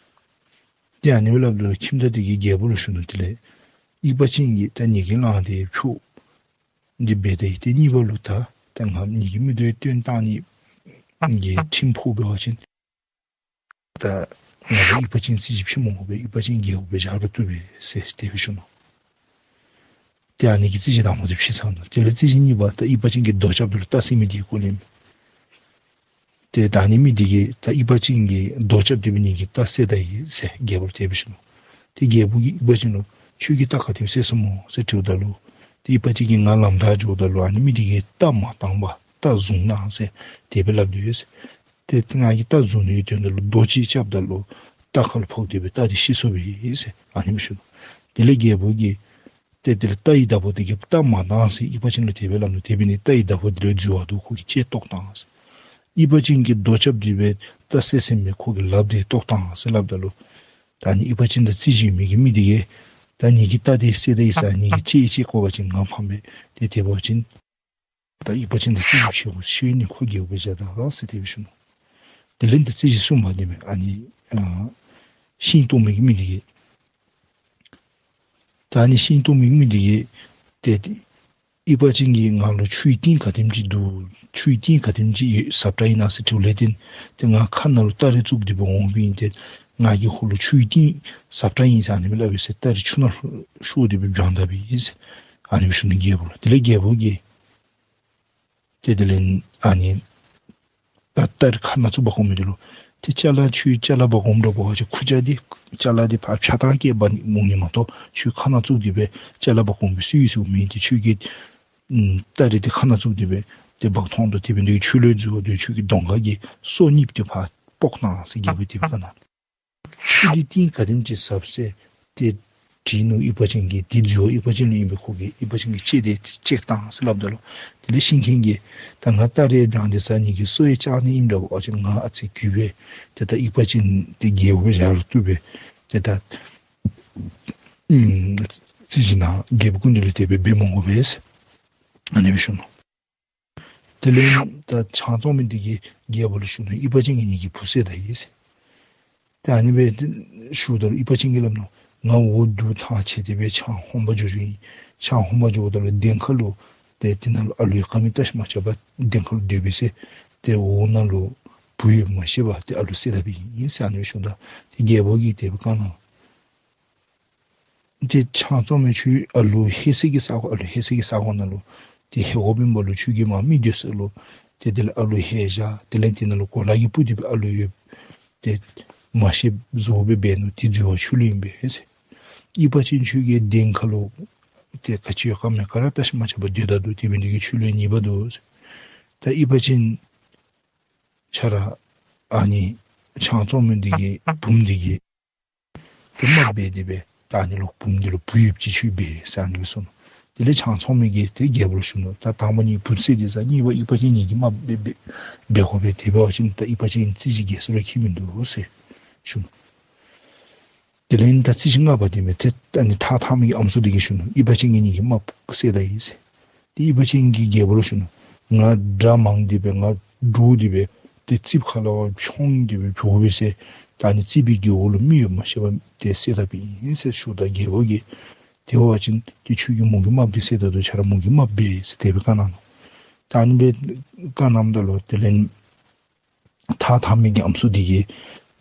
ཏེ་ཨ་ནི་སྦེ་སླབ་ད་ལུ་ཁྱིམ་བདག་དེ་གིས་རྒྱལ་པོ་ལུ་ཞུ་ནུག། དེ་ལས་ཨི་པ་ཅིན་གྱིས་ད་ངེ་གི་གླང་དེ་འཕྱོག་འདི་འབད་དེ་ཏེ་གཉིས་པ་ལུ་ད་ད་ང་ངེ་གི་མིག་ཏོ་བཏོན་བཏང་ནི་གི་ཁྲིམས་ཕོག་འབད་བ་ཅིན་ད་ང་ལུ་ཨི་པ་ཅིན་རྩིས་གཞི་ཕྱེ་མི་དགོ་པས། ཨི་པ་ཅིན་རྒྱལ་པོ་སྦེ་བཞག་རུང་བཏུབ་པས་ཟེར་དེ་སྦེ་ཞུ་ནུག། ཏེ་ཨ་ནི་གི་རྩིས་གཞི་དང་པ་དེ་ཕྱེ་ཚར་ནུག། དེ་ལས་རྩིས་གཞི་གཉིས་པ་ད་ཨི་པ་ཅིན་གྱིས་རྡོ་རྐྱབ་ད་ལུ་རྟ་བསད་མི་དེ་གི་སྐོར་ལས་ཨིན། ཏེ་ད་ཨ་ནི་མི་དེ་གིས་ད་ཨི་པ་ཅིན་གྱིས་རྡོ་རྐྱབ་སྟེ་འབད་ནི་གིས་རྟ་བསད་ད་ཡི་ཟེར་རྒྱལ་པོ་ལུ་དེ་སྦེ་ཞུ་ནུག། ཏེ་རྒྱལ་པོ་གིས་ཨི་པ་ཅིན་ལུ་ཁྱོད་ཀྱིས་རྟ་ག་དེམ་བསད་སོང་སྨོ་ཟེར་དྲིཝ་ད་ལུ་ཏེ་ཨི་པ་ཅིན་གྱིས་ང་ལམ་བདའ་འགྱོཝ་ད་ལུ་ཨ་ནི་མི་དེ་གིས་རྟ་མ་བཏང་པར་རྟ་བཟུང་གནང་ཟེར་དེ་སྦེ་སླབ་སྟེ་ཡོད་ཟེར། ཏེ་ང་གིས་རྟ་བཟུང་ནི་གི་དོན་དག་ལུ་རྡོ་ཅིག་རྐྱབ་ད་ལུ་རྟ་ཁ་ལུ་ཕོག་སྟེ་སྦེ་རྟ་དེ་ཤི་སོང་པས་ཟེར་ཨ་ནི་སྦེ་ཞུ་ནུག། དེ་ལས་རྒྱལ་པོ་གིས་ཏེ་དེ་ལས་རྟ་ཡི་བདག་པོ་དེ་གིས་རྟ་མ་བཏང་ཟེར་ཨི་པ་ཅིན་ལུ་དེ་སྦེ་སླབ་ནུག། དེ་འབད་ནི་རྟ་ཡི་བདག་པོ་དེ་ལུ་འཛོལ་བ་འདུག། ཁོ་གིས་ལྕེ་བཏོག་བཏང་ཟེར། ཨི་པ་ཅིན་གྱིས་རྡོ་རྐྱབ་སྟེ་སྦེ་རྟ་བསད་ཟེར་མི་ཁོ་གི་ལགཔ་དེ་བཏོག་བཏང་ཟེར་སླབ་ད་ལུ་ད་ཨ་ནི་ཨི་པ་ཅིན་དང་རྩིས་གཞི་ཡོད་མི་གི་མི་དེ་གིས་ད་ངེ་གི་རྟ་དེ་བསད་ད་ཡི་ཟེར་ངེ་གི་ལྕེ་ཡི་ལྕེ་བཀོག་པ་ཅིན་ང་ཕམ་པས། ཏེ་དེ་འབད་བ་ཅིན་ད་ཨི་པ་ཅིན་དང་རྩིས་གཞི་ཕྱེ་ཕྱེ་ནི་ཁོ་རྒྱལ་པོ་སྦེ་བཞག་ད་ཟེར་དེ་སྦེ་ཞུ་ནུག། དེ་ལས་ད་རྩིས་གཞི་གསུམ་པ་དེ་སྦེ་ཨ་ནི་ཨ་ཤིང་བཏོག་མི་གི་མི་དེ་གིས་ད་ཨ་ནི་ཤིང་བཏོག་མི་གི་མི་དེ་གིས་ཏེ་ཨི་པ་ཅིན་གྱིས་ང་ལུ་ཆུའི་གཏིང་ག་དེམ་ཅིག་འདུག། ཆུའི་གཏིང་ག་དེམ་ཅིག་ཡོད་ཟབ་དྲགས་ཨིན་ན་ཟེར་དྲིཝ་ལས་བརྟེན་ཏེ་ང་ཁ་ནང་ལུ་སྟ་རེ་བཙུགས་ཏེ་སྦེ་འོངམ་ཨིན། ཏེ་ང་གིས་ཁོ་ལུ་ཆུའི་གཏིང་ཟབ་དྲགས་ཨིན་ཟེར་ཨ་ནི་སྦེ་སླབ་པས་ཟེར་སྟ་རེ་ཆུ་ནང་ལུ་ཤོར་ཏེ་སྦེ་བྱོན་ད་པས་ཟེར་ཨ་ནི་སྦེ་ཞུ་ནུག་རྒྱལ་པོ་ལུ། དེ་ལས་རྒྱལ་པོ་གིས་ཏེ་དེ་ལས་ཨ་ནི་ད་སྟ་རེ་ཁ་ནང་བཙུགས་འབག་འོང་མི་དེ་ལུ་ཏེ་ཅ་ལ་ཁྱོད་ཅ་ལ་འབག་འོངམ་འདྲཝ་འབད་བ་ཅིན་ཁུར་ཆ་འདི་ཅ་ལ་འདི་ཕར་ཕྱག་ཐག་བཀལ་འབག་འོང་ནི་མ་གཏོགས་ཁྱོད་ཁ་ནང་བཙུགས་ཏེ་སྦེ་ཅ་ལ་འབག་འོང་པའི་སྲོལ་ཡོད་ཟེར་མེད། ཏེ་ཁྱོད་ཀྱིས་ཨམ་སྟ་རེ་འདི་ཁ་ནང་བཙུགས་ཏེ་སྦེ་ཏེ་འབག་འཐོན་དོ། དེ་འབད་ནི་དེ་གིས་ཁྱོད་ལུ་འཛོལ་བ་འདུག། ཁྱོད་ཀྱི་གདོང་ཁ་གི་སོ་གཉིས་པོ་འདི་ཕར་ཕོག་གནང་ཟེར་རྒྱལ་པོ་དེ་སྦེ་བཀའ་གནང་། ཆུ་འདི་གཏིང་ག་དེམ་ཅིག་ཟབ་ཟེར་ཏེ་དྲིས་ནུག། ཨི་པ་ཅིན་གྱིས་འདི་འཛོལ་བ་ཨི་པ་ཅིན་ལུ་ཨིན་པས། ཁོ་གིས་ཨི་པ་ཅིན་གྱི་ལྕེ་དེ་བཅད་བཏང་ཟེར་སླབ་ད་ལུ་དེ་ལས་ཤིང་མཁན་གྱིས་ད་ང་སྟ་རེ་བྱང་སྟེ་ཟ་ནི་གི་སོ་ཡང་བཅག་ནི་ཨིནམ་འདྲཝ་འབད་བ་ཅིན་ང་ཨ་ཙི་རྒུད་པས། ཏེ་ད་ཨི་པ་ཅིན་འདི་རྒྱལ་པོ་སྦེ་བཞག་རུང་བཏུབ་པས། ཏེ་ད་ཨམ་རྩིས་གཞི་ནང་རྒྱལ་པོ་སྐུ་མདུན་ལུ་དེ་སྦེ་འབད་མི་དགོ་པས་ཟེར་ཨ་ནི་སྦེ་ཞུ་ནུག། དེ་ལས་ད་ཆང་བཙོང་མི་འདི་གིས་རྒྱལ་པོ་ལུ་ཞུ་ནུག། ཨི་པ་ཅིན་གྱིས་ངེ་གི་བུ་བསད་ད་ཡི་ཟེར། ཏེ་ཨ་ནི་སྦེ་ཞུཝ་ད་ལུ་ཨི་པ་ཅིན་གྱིས་སླབ་ནུག། ང་འོ་བསྡུ་ཐངས་བྱས་ཏེ་སྦེ་ཆང་འོང་པར་འགྱོ་འགྱོཝ་ཨིན། ཆང་འོང་པར་འགྱོཝ་ད་ལུ་གདན་ཁ་ལུ་ཏེ་དེ་ནང་ལུ་ཨ་ལུ་ཡང་ག་མེད། བརྟག་ཞིབ་མ་རྐྱབ་པར་གདན་ཁ་ལུ་སྡོད་པས་ཟེར། ཏེ་འོག་ནང་ལུ་བུ་ཡོདཔ་མ་ཤེས་པར་ཏེ་ཨ་ལུ་བསད་ད་པའི་ཨིན་ཟེར་ཨ་ནི་སྦེ་ཞུཝ་ད་ཏེ་རྒྱལ་པོ་གིས་དེ་སྦེ་བཀའ་གནང་། ཏེ་ཆང་བཙོང་མི་ཁྱོད་ཨ་ལུ་ལྷོད་སའི་གི་ས་གོ་ཨ་ལུ་ལྷོད་སའི་གི་ས་གོ་ནང་ལུ་ཏེ་ལྷོད་དགོཔ་ཨིན་པ་ལུ་ཁྱོད་ཀྱིས་མར་མི་སྡོད་ས་ལུ་ཏེ་དེ་ལས་ཨ་ལུ་ལྷོད་བཞག། དེ་ལས་དེ་ནང་ལུ་གོ་ལ་གིས་སྤུབ་སྟེ་སྦེ་ཨ་ལུ་ཡོད་ཏེ་མ་ཤེསཔ་བཟོ་སྦེ་འབད་ནུག། ཏེ་འཛོལ་བ་ཁྱོད་ལུ་ཨིན་པས་ཟེར། ཨི་པ་ཅིན་ཁྱོད་ཀྱིས་གདན་ཁ་ལུ་ཏེ་ག་ཅི་ཡོད་ག་མེད་ག་ར་བརྟག་ཞིབ་མ་རྐྱབ་པར་སྡོད་ད་འདུག། དེ་འབད་ནི་དེ་གིས་ཁྱོད་ལུ་ཡང་ཉེས་པ་འདུག་ཟེར། ད་ཨི་པ་ཅིན་ཁྱོད་ར་ཨ་ནི་ཆང་བཙོང་མི་འདི་གི་བུམོ་འདི་གི་ཏེ་རྨགཔ་འབད་དེ་སྦེ་ད་ཨ་ནི་ལོག་བུམོ་འདི་ལུ་བུ་ཡོདཔ་ཅིག་ཁྱོད་འབད་ཟེར་ཨ་ནི་སྦེ་གསུངས་ནུག། དེ་ལས་ཆང་བཙོང་མི་གིས་ཏེ་རྒྱལ་པོ་ལུ་ཞུ་ནུག། ད་དང་པ་ངེ་གི་བུ་བསད་དེ་ཟ། གཉིས་པ་ཨི་པ་ཅིན་ངེ་གི་རྨགཔ་འབད་འབད་འབད་དགོ་པས། དེ་འབད་བ་ཅིན་ད་ཨི་པ་ཅིན་རྩིས་གཞི་འགལ་སོང་རུང་ཁྱད་མིན་འདུག་ཟེར་ཞུ་ནུག། དེ་ལས་ད་རྩིས་གཞི་ལྔ་པ་དེ་མས། ཏེ་ཨ་ནི་ཐགས་འཐག་མི་གི་ཨམ་སྲུ་དེ་གིས་ཞུ་ནུག། ཨི་པ་ཅིན་གྱིས་ངེ་གི་རྨགཔ་བསད་ད་ཡི་ཟེར། ཏེ་ཨི་པ་ཅིན་གྱིས་རྒྱལ་པོ་ལུ་ཞུ་ནུག། ང་དགྲ་མང་སྟེ་སྦེ་ང་འདྲོག་སྟེ་སྦེ་ཏེ་རྩིགཔ་ཁ་ལས་མཆོང་སྟེ་སྦེ་བྱོག་པས་ཟེར། ད་ཨ་ནི་རྩིགཔ་གི་འོག་ལུ་མི་ཡོདཔ་མ་ཤེས་པར་ཏེ་བསད་ད་པའི་ཨིན་ཟེར་ཞུཝ་ད་རྒྱལ་པོ་གིས་དེ་འབད་བ་ཅིན་ཏེ་ཁྱོད་ཀྱིས་མོ་གི་རྨགཔ་འདི་བསད་ད་འདུག། ཁྱོད་ར་མོ་གི་རྨགཔ་འབད་ཟེར་དེ་སྦེ་བཀའ་གནང་ནུག། ད་ཨ་ནི་སྦེ་བཀའ་གནངམ་ད་ལུ་དེ་ལས་ཐགས་འཐག་མི་གི་ཨམ་སྲུ་དེ་གིས་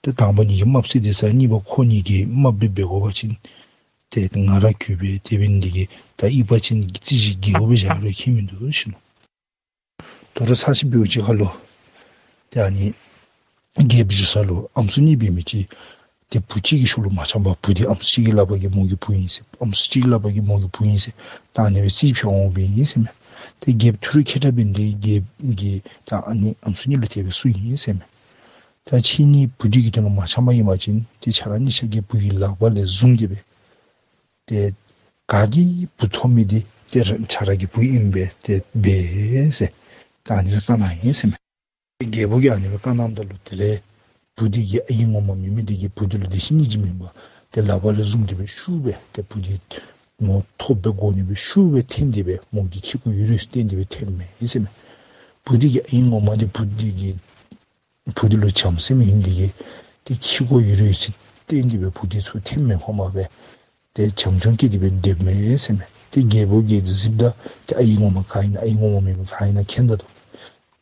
ཏེ་དང་པ་ངེ་གི་རྨགཔ་བསད་དེ་ཟ། གཉིས་པ་ཁོ་ངེ་གི་རྨགཔ་སྦེ་འབད་དགོ་པ་ཅིན་ཏེ་ང་ར་རྒུད་པས། དེ་འབད་ནི་དེ་གིས་ད་ཨི་པ་ཅིན་གྱི་རྩིས་གཞི་འགལ་བ་སྦེ་བཞག་རུང་ཁྱད་མིན་འདུག་ཞུ་ནུག། དོ་རུང་ཚར་ཅིག་འབདཝ་ཅིག་ཁར་ལུ་ཏེ་ཨ་ནི་རྒྱལཔོ་འགྱོ་ས་ལུ་ཨམ་སྲུ་གཉིས་འབད་མི་ཅིག་ཏེ་བུ་གཅིག་གི་ཤུལ་ལུ་མ་འཆམ་པར་བུ་འདི་ཨམ་སྲུ་གཅིག་གིས་སླབ་པ་གིས་མོ་གི་བུ་ཨིན་ཟེར། ཨམ་སྲུ་གཅིག་གིས་སླབ་པ་གིས་མོ་གི་བུ་ཨིན་ཟེར། ད་ཨ་ནི་སྦེ་རྩིས་འཕྱད་འོང་པའི་ཨིན་ཟེར་མས། ཏེ་རྒྱལཔོ་ཐུགས་ར་མཁྱེན་དྲགས་འབད་ནི་དེ་རྒྱལཔོ་གིས་ད་ཨ་ནི་ཨམ་སྲུ་གཉིས་ལུ་དེ་སྦེ་གསུངས་ཡི་ཟེར་མས། ད་ཁྱེད་གཉིས་བུ་འདི་གི་དོན་ལུ་མ་འཆམ་པར་ཨིན་པ་ཅིན་ཏེ་ཁྱེད་ར་གཉིས་ཆ་གི་བུ་གི་ལག་པ་ལས་བཟུང་སྟེ་སྦེ་ཏེ་ག་གིས་བུ་ཐོབ་མི་འདི་ཏེ་ར་ཁྱེད་ར་གི་བུ་ཨིན་པས། དེ་སྦེ་ཟེར་ད་ཨ་ནི་སྦེ་བཀའ་གནང་ཡི་ཟེར་མས། རྒྱལཔོ་གིས་ཨ་ནི་སྦེ་བཀའ་གནངམ་ད་ལུ་དེ་ལས་བུ་འདི་གི་ཨའི་ངོ་མ་མེད་མི་འདི་གིས་བུ་འདི་ལུ་བདེ་གཤེགས་སྙིང་རྗེ་མེད་པར་ད་ ཏེ་ལག་པ་ལས་བཟུང་སྟེ་སྦེ་ཤུགས་སྦེ་ཏེ་བུ་འདི་མོ་ཐོབ་པའི་སྒོ་ནས་སྦེ་ཤུགས་སྦེ་འཐེན་ཏེ་སྦེ་མོ་གི་ཁྱི་སྒོ་ཡུ་རུ་བསྟན་ཏེ་སྦེ་འཐེནམ་མས་ཟེར་མས། བུ་འདི་གི་ཨའི་ངོ་མ་འདི་བུ་འདི་གི་བུ་འདི་ལུ་བྱམས་སེམས་ཨིནམ་འདི་གིས་ཏེ་ཁྱི་སྒོ་ཡུ་རུ་ཡུ་རུ་བསྟན་ཏེ་སྦེ་བུ་འདི་ཚུར་འཐེནམ་མས། ཁོ་མ་སྦེ་ཏེ་བྱམས་སྐྱོང་བསྐྱེད་དེ་སྦེ་སྡོདཔ་མས་ཟེར་མས། ཏེ་རྒྱལ་པོ་གིས་གཟིགསཔ་ད་ཏེ་ཨའི་ངོ་མ་ག་ཨིན་ན་ཨའི་ངོ་མ་མེན་མི་ག་ཨིན་ན་མཁྱེན་ད་འདུག།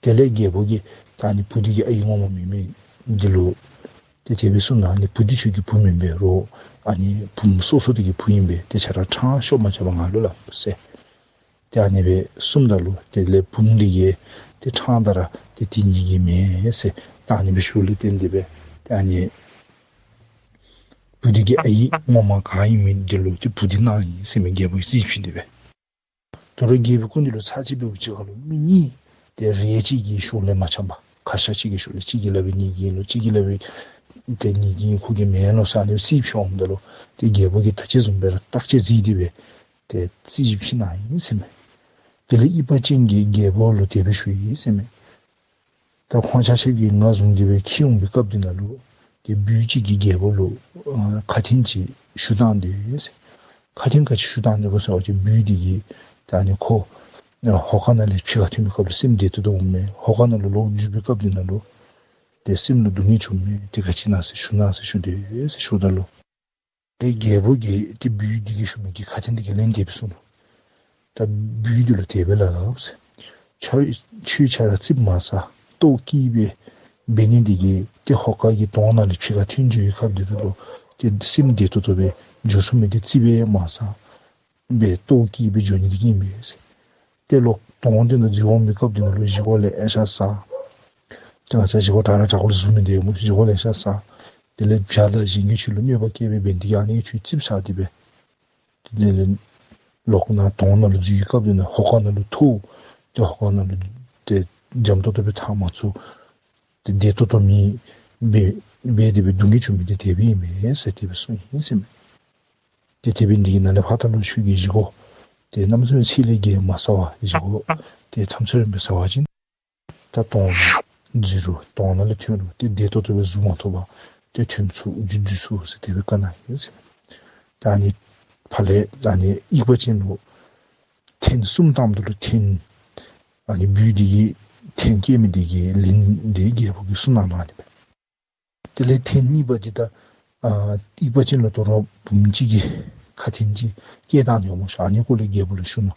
དེ་ལས་རྒྱལ་པོ་གིས་ད་ཨ་ནི་བུ་འདི་གི་ཨའི་ངོ་མ་མེན་མི་འདི་ལུ་ཏེ་དེ་སྦེ་གསུངམ་ད་ཨ་ནི་བུ་འདི་ཁྱོད་ཀྱི་བུ་མེན་པས་རོགས། ཨ་ནི་བུམོ་སོ་སོ་འདི་གི་བུ་ཨིན་པས། ཏེ་ཁྱོད་ར་ཕྲང་ཤོབ་མ་རྐྱབ་པར་ང་ལུ་སླབ་ཟེར། ཏེ་ཨ་ནི་སྦེ་གསུངམ་ད་ལུ་དེ་ལས་བུམོ་འདི་གིས་ཏེ་ཕྲང་ད་ར་ཏེ་དེ་ངེ་གི་མེན་ཟེར་ད་ཨ་ནི་སྦེ་ཞུཝ་ལས་བརྟེན་ཏེ་སྦེ་ཏེ་ཨ་ནི་བུ་འདི་གི་ཨའི་ངོ་མ་ག་ཨིན་མི་འདི་ལུ་ཏེ་བུ་འདི་གནང་ཡི་ཟེར་མས། རྒྱལ་པོ་གིས་རྩིས་ཕྱེ་སྟེ་སྦེ། དོ་རུང་རྒྱལ་པོའི་སྐུ་མདུན་ལུ་ཚར་གཅིག་འབདཝ་ཅིག་ཁར་ལུ་མི་གཉིས་ཏེ་རེ་གཅིག་གི་ཤུལ་ལས་མ་འཆམ་པར་ཁ་ཤ་གཅིག་གི་ཤུལ་ལས་གཅིག་གིས་སླབ་པས་ངེ་གི་ཨིན་ལོ། གཅིག་གིས་སླབ་པས་ཏེ་ངེ་གི་ཨིན་ཁོ་གི་མེན་ལོ་ཟེར་ཨ་ནི་རྩིས་ཕྱེ་འོངམ་ད་ལུ་ཏེ་རྒྱལ་པོ་གིས་ད་ཅི་བཟུམ་སྦེ་ར་བརྟག་དཔྱད་མཛད་དེ་སྦེ་ཏེ་རྩིས་ཕྱེ་གནང་ཡི་ཟེར་མས། དེ་ལས་དབྱིག་པ་ཅན་གྱིས་རྒྱལ་པོ་ལུ་དེ་སྦེ་ཞུ་ཡི་ཟེར་མས། ད་ཁོང་ཆ་ཁྱབ་ཀྱིས་ང་བཟུང་སྟེ་སྦེ་འཁྱིད་འོང་པའི་སྐབས་འདི་ནང་ལུ་ཏེ་སྦུལ་ཅིག་གིས་རྒྱལ་པོ་ལུ་ཨ་ཁ་འཕྲིན་ཅིག་ཞུ་བཏང་སྟེ་ཟེར། ཁ་འཕྲིན་ག་ཅི་ཞུ་བཏང་སྟེ་གོ་ཟེར་བ་ཅིན་སྦུལ་འདི་གིས་ད་ཨ་ནི་ཁོ་ཨ་ཧོ་ཀ་ནང་ལས་ཕྱི་ཁར་ཐོན་པའི་སྐབས་ལུ་སེམས་བདེ་ཏོག་ཏོ་འོང་མས། ཧོ་ཀ་ནང་ལུ་ལོག་འཛུལ་བའི་སྐབས་འདི་ནང་ལུ་ཏེ་སེམས་ལུ་སྡུག་བསྔལ་བྱུངམ་མས། དེ་ག་ཅི་ཨིན་ན་ཟེར་ཞུ་གནང་ཟེར་ཞུ་དེས་ཟེར་ཞུཝ་ད་ལུ་ཏེ་རྒྱལ་པོ་གིས་ཏེ་སྦུལ་འདི་གིས་ཞུ་མི་གི་ཁ་འཕྲིན་འདི་གི་ལན་དེ་སྦེ་གསུངས་ནུག། ད་སྦུལ་འདི་ལུ་དེ་སྦེ་སླབ་ཟེར། ཁྱོད་ཁྱོད་ཁྱོད་ར་རྩིགཔ་མ་ཟ་ལྟོཝ་བཀྱེས་སྦེ་འབད་ནི་འདི་གིས་ཏེ་ཧོ་ཀ་གི་དོང་ནང་ལས་ཕྱི་ཁར་ཐོན་འགྱོ་བའི་སྐབས་འདི་ད་ལུ་ཏེ་སེམས་བདེ་ཏོག་ཏོ་སྦེ་འགྱོ་ཚུགས་མི་འདི་རྩིགཔ་མ་ཟ་སྦེ་ལྟོཝ་བཀྱེས་སྦེ་འགྱོ་ནི་འདི་གིས་ཨིན་པས་ཟེར། ཏེ་ལོག་དོང་འདི་ནང་འཛུལ་འོང་པའི་སྐབས་འདི་ནང་ལུ་བཞེས་སྒོ་ལེ་ཤ་ཟ། ཏེ་ང་བཅས་བཞེས་སྒོ་དྲག་དྲག་དྲག་པོ་ལུ་བཟོ་མི་འདི་སྨོ། བཞེས་སྒོ་ལེ་ཤ་ཟ། དེ་ལས་བྱ་དང་གཞན་གྱི་ཆོས་ལུ་གནོད་པ་བསྐྱལ་སྦེ་འབད་ནི་འདི་གིས་ཨ་ནི་ཁྱོད་རྩིགཔ་ཟ་སྟེ་སྦེ་ཏེ་དེ་ལས་ལོག་ནཱ་དོང་ནང་ལུ་འཛུལ་བའི་སྐབས་འདི་ནང་ཧོ་ཀ་ནང་ལུ་ཐུག། ཏེ་ཧོ་ཀ་ནང་ལུ་ཏེ་འཇམ་ཏོག་ཏོ་སྦེ་ཐག་མ་ཚུད། ཏེ་བདེ་ཏོག་ཏོ་མེདཔ་སྦེ་འབད་དེ་སྦེ་སྡུག་བསྔལ་བྱུང་མི་འདི་དེ་སྦེ་ཨིན་མས་ཟེར་དེ་སྦེ་གསུངས་ཡི་ཟེར་མས། ཏེ་དེ་འབད་ནི་འདི་གིས་ནཱ་ལས་ཕར་ད་ལུ་ཁྱོད་ཀྱི་བཞེས་སྒོ་ཏེ་གནམ་མེད་ས་མེད་ཚད་ལས་བརྒལ་མ་ཟ་བར་བཞེས་སྒོ་ཏེ་མཚམས་ཚོད་རན་པའི་ཟ་བ་ཅིན་ད་དོང་ནང་འཛུལ་རུང་དོང་ནང་ལས་ཐོན་རུང་ཏེ་བདེ་ཏོག་ཏོ་སྦེ་གཟུགས་མ་ཐོབ་པར་ཏེ་ཐོན་ཚུགས་འཛུལ་འཛུལ་ཚུགས་ཟེར་དེ་སྦེ་བཀའ་གནང་ཡི་ཟེར་མས། ད་ཨ་ནི་ཕར་ལས་ད་ཨ་ནི་དབྱིག་པ་ཅན་ལུ་འཐེན་གསུམ་བཏངམ་ད་ལུ་འཐེན་ཨ་ནི་སྦུལ་འདི་གིས་འཐེན་བསྐྱལ་མི་འདི་གི་ལན་འདི་རྒྱལ་པོ་གིས་གསུངས་གནང་ནུག། ཨ་ནི་སྦེ། དེ་ལས་ཐེངས་གཉིས་པ་འདི་ད་ཨ་དབྱིག་པ་ཅན་ལུ་དོ་རུང་བུམོ་ཅིག་གིས་ཁ་འཕྲིན་ཅིག་བསྐྱལ་བཏང་ནུག་སྨོ་ཤ། ཨ་ནི་སྐོར་ལས་རྒྱལ་པོ་ལུ་ཞུ་ནུག།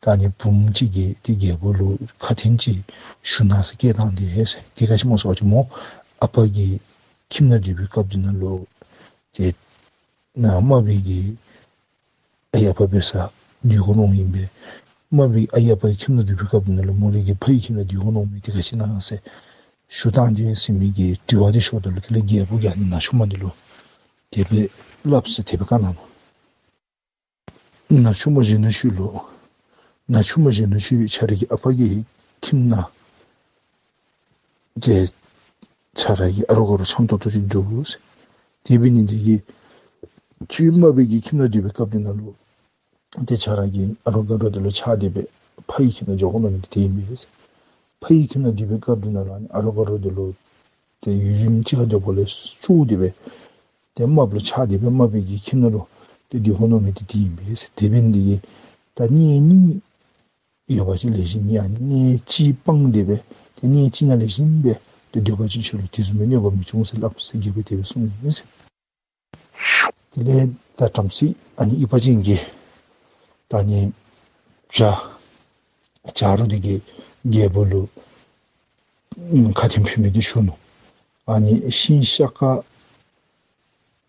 ད་ཨ་ནི་བུམོ་ཅིག་གིས་ཏེ་རྒྱལ་པོ་ལུ་ཁ་འཕྲིན་ཅིག་ཞུ་གནང་ཟེར་བསྐྱལ་བཏང་དེས་ཟེར། དེ་ག་ཅི་སྨོ་ཟེར་བ་ཅིན་མོ་ཨ་པ་གི་ཁྱིམ་ནང་སྡོད་པའི་སྐབས་འདི་ནང་ལུ་ཏེ་ནཱ་རྨག་པའི་གི་ཨའི་ཨ་པ་འབད་སར་སྡོད་དགོ་མནོཝ་ཨིན་པས། རྨག་པའི་ཨའི་ཨ་པའི་ཁྱིམ་ནང་སྡོད་པའི་སྐབས་འདི་ནང་ལུ་མོ་རའི་གི་ཕ་ཡི་ཁྱིམ་ནང་སྡོད་དགོ་མནོཝ་མས། དེ་ག་ཅི་ཨིན་ན་ཟེར་ཞུ་བཏང་དེས་ཟེར་མི་གི་དྲི་བ་འདི་ཞུཝ་ད་ལུ་དེ་ལས་རྒྱལ་པོ་གིས་ཨ་ནི་ནག་ཆུང་མ་འདི་ལུ་དེ་སྦེ་སླབ་ཟེར་དེ་སྦེ་བཀའ་གནང་ནུག། ནག་ཆུང་མ་གཞོན་ནུ་ཁྱོད་ལུ་ནག་ཆུང་མ་གཞོན་ནུ་ཁྱོད་ཁྱོད་རའི་གི་ཨ་པ་གི་ཁྱིམ་ནང་ཏེ་ཁྱོད་ར་གི་ཨ་རོགས་ག་རོགས་འཆམ་ཏོག་ཏོ་ཅིག་འདུག་ཟེར། དེ་འབད་ནི་འདི་གིས་ཁྱོད་རྨག་པའི་གི་ཁྱིམ་ནང་སྡོད་པའི་སྐབས་འདི་ནང་ལུ་ཏེ་ཁྱོད་ར་གི་ཨ་རོགས་ག་རོགས་འདི་ལུ་ཆགས་ཏེ་སྦེ་ཕ་ཡི་ཁྱིམ་ནང་འགྱོ་དགོ་མནོ་མི་འདི་དེ་ཨིན་པས་ཟེར། ཕ་ཡི་ཁྱིམ་ནང་སྡོད་པའི་སྐབས་འདི་ནང་ལུ་ཨ་ནི་ཨ་རོགས་ག་རོགས་འདི་ལུ་ཏེ་ཡུན་རིངམོ་ཅིག་ཁར་སྡོདཔ་ལས་སྐྱོ་སྟེ་སྦེ་ཏེ་རྨགཔ་ལུ་ཆགས་ཏེ་སྦེ་རྨག་པའི་གི་ཁྱིམ་ནང་ལུ་ཏེ་སྡོད་དགོ་མནོ་མི་འདི་དེ་ཨིན་པས་ཟེར། དེ་འབད་ནི་འདི་གིས་ད་གཉེན་གཉིས་ཡོད་པ་ཅིན་ལེགས་ཤོམ་ཨིན། ཨ་ནི་གཉེན་གཅིག་སྤངས་ཏེ་སྦེ་ཏེ་གཉེན་གཅིག་ནང་ལེགས་ཤོམ་སྦེ་ཏེ་སྡོད་པ་ཅིན་ཁྱོད་ལུ་དེ་བཟུམ་མའི་གནོད་པ་མི་འབྱུང་ཟེར་སླབ་ཟེར་རྒྱལ་པོ་དེ་སྦེ་གསུངས་ཡི་ཟེར། དེ་ལས་ད་བྲམ་ཟེ་ཨ་ནི་དབྱིག་པ་ཅན་གྱིས་ད་ཨ་ནི་བྱ་བྱ་རོག་འདི་གིས་རྒྱལ་པོ་ལུ་ཨམ་ཁ་འཕྲིན་ཕུལ་མི་འདི་ཞུ་ནུག། ཨ་ནི་ཤིང་ཤ་ཀ་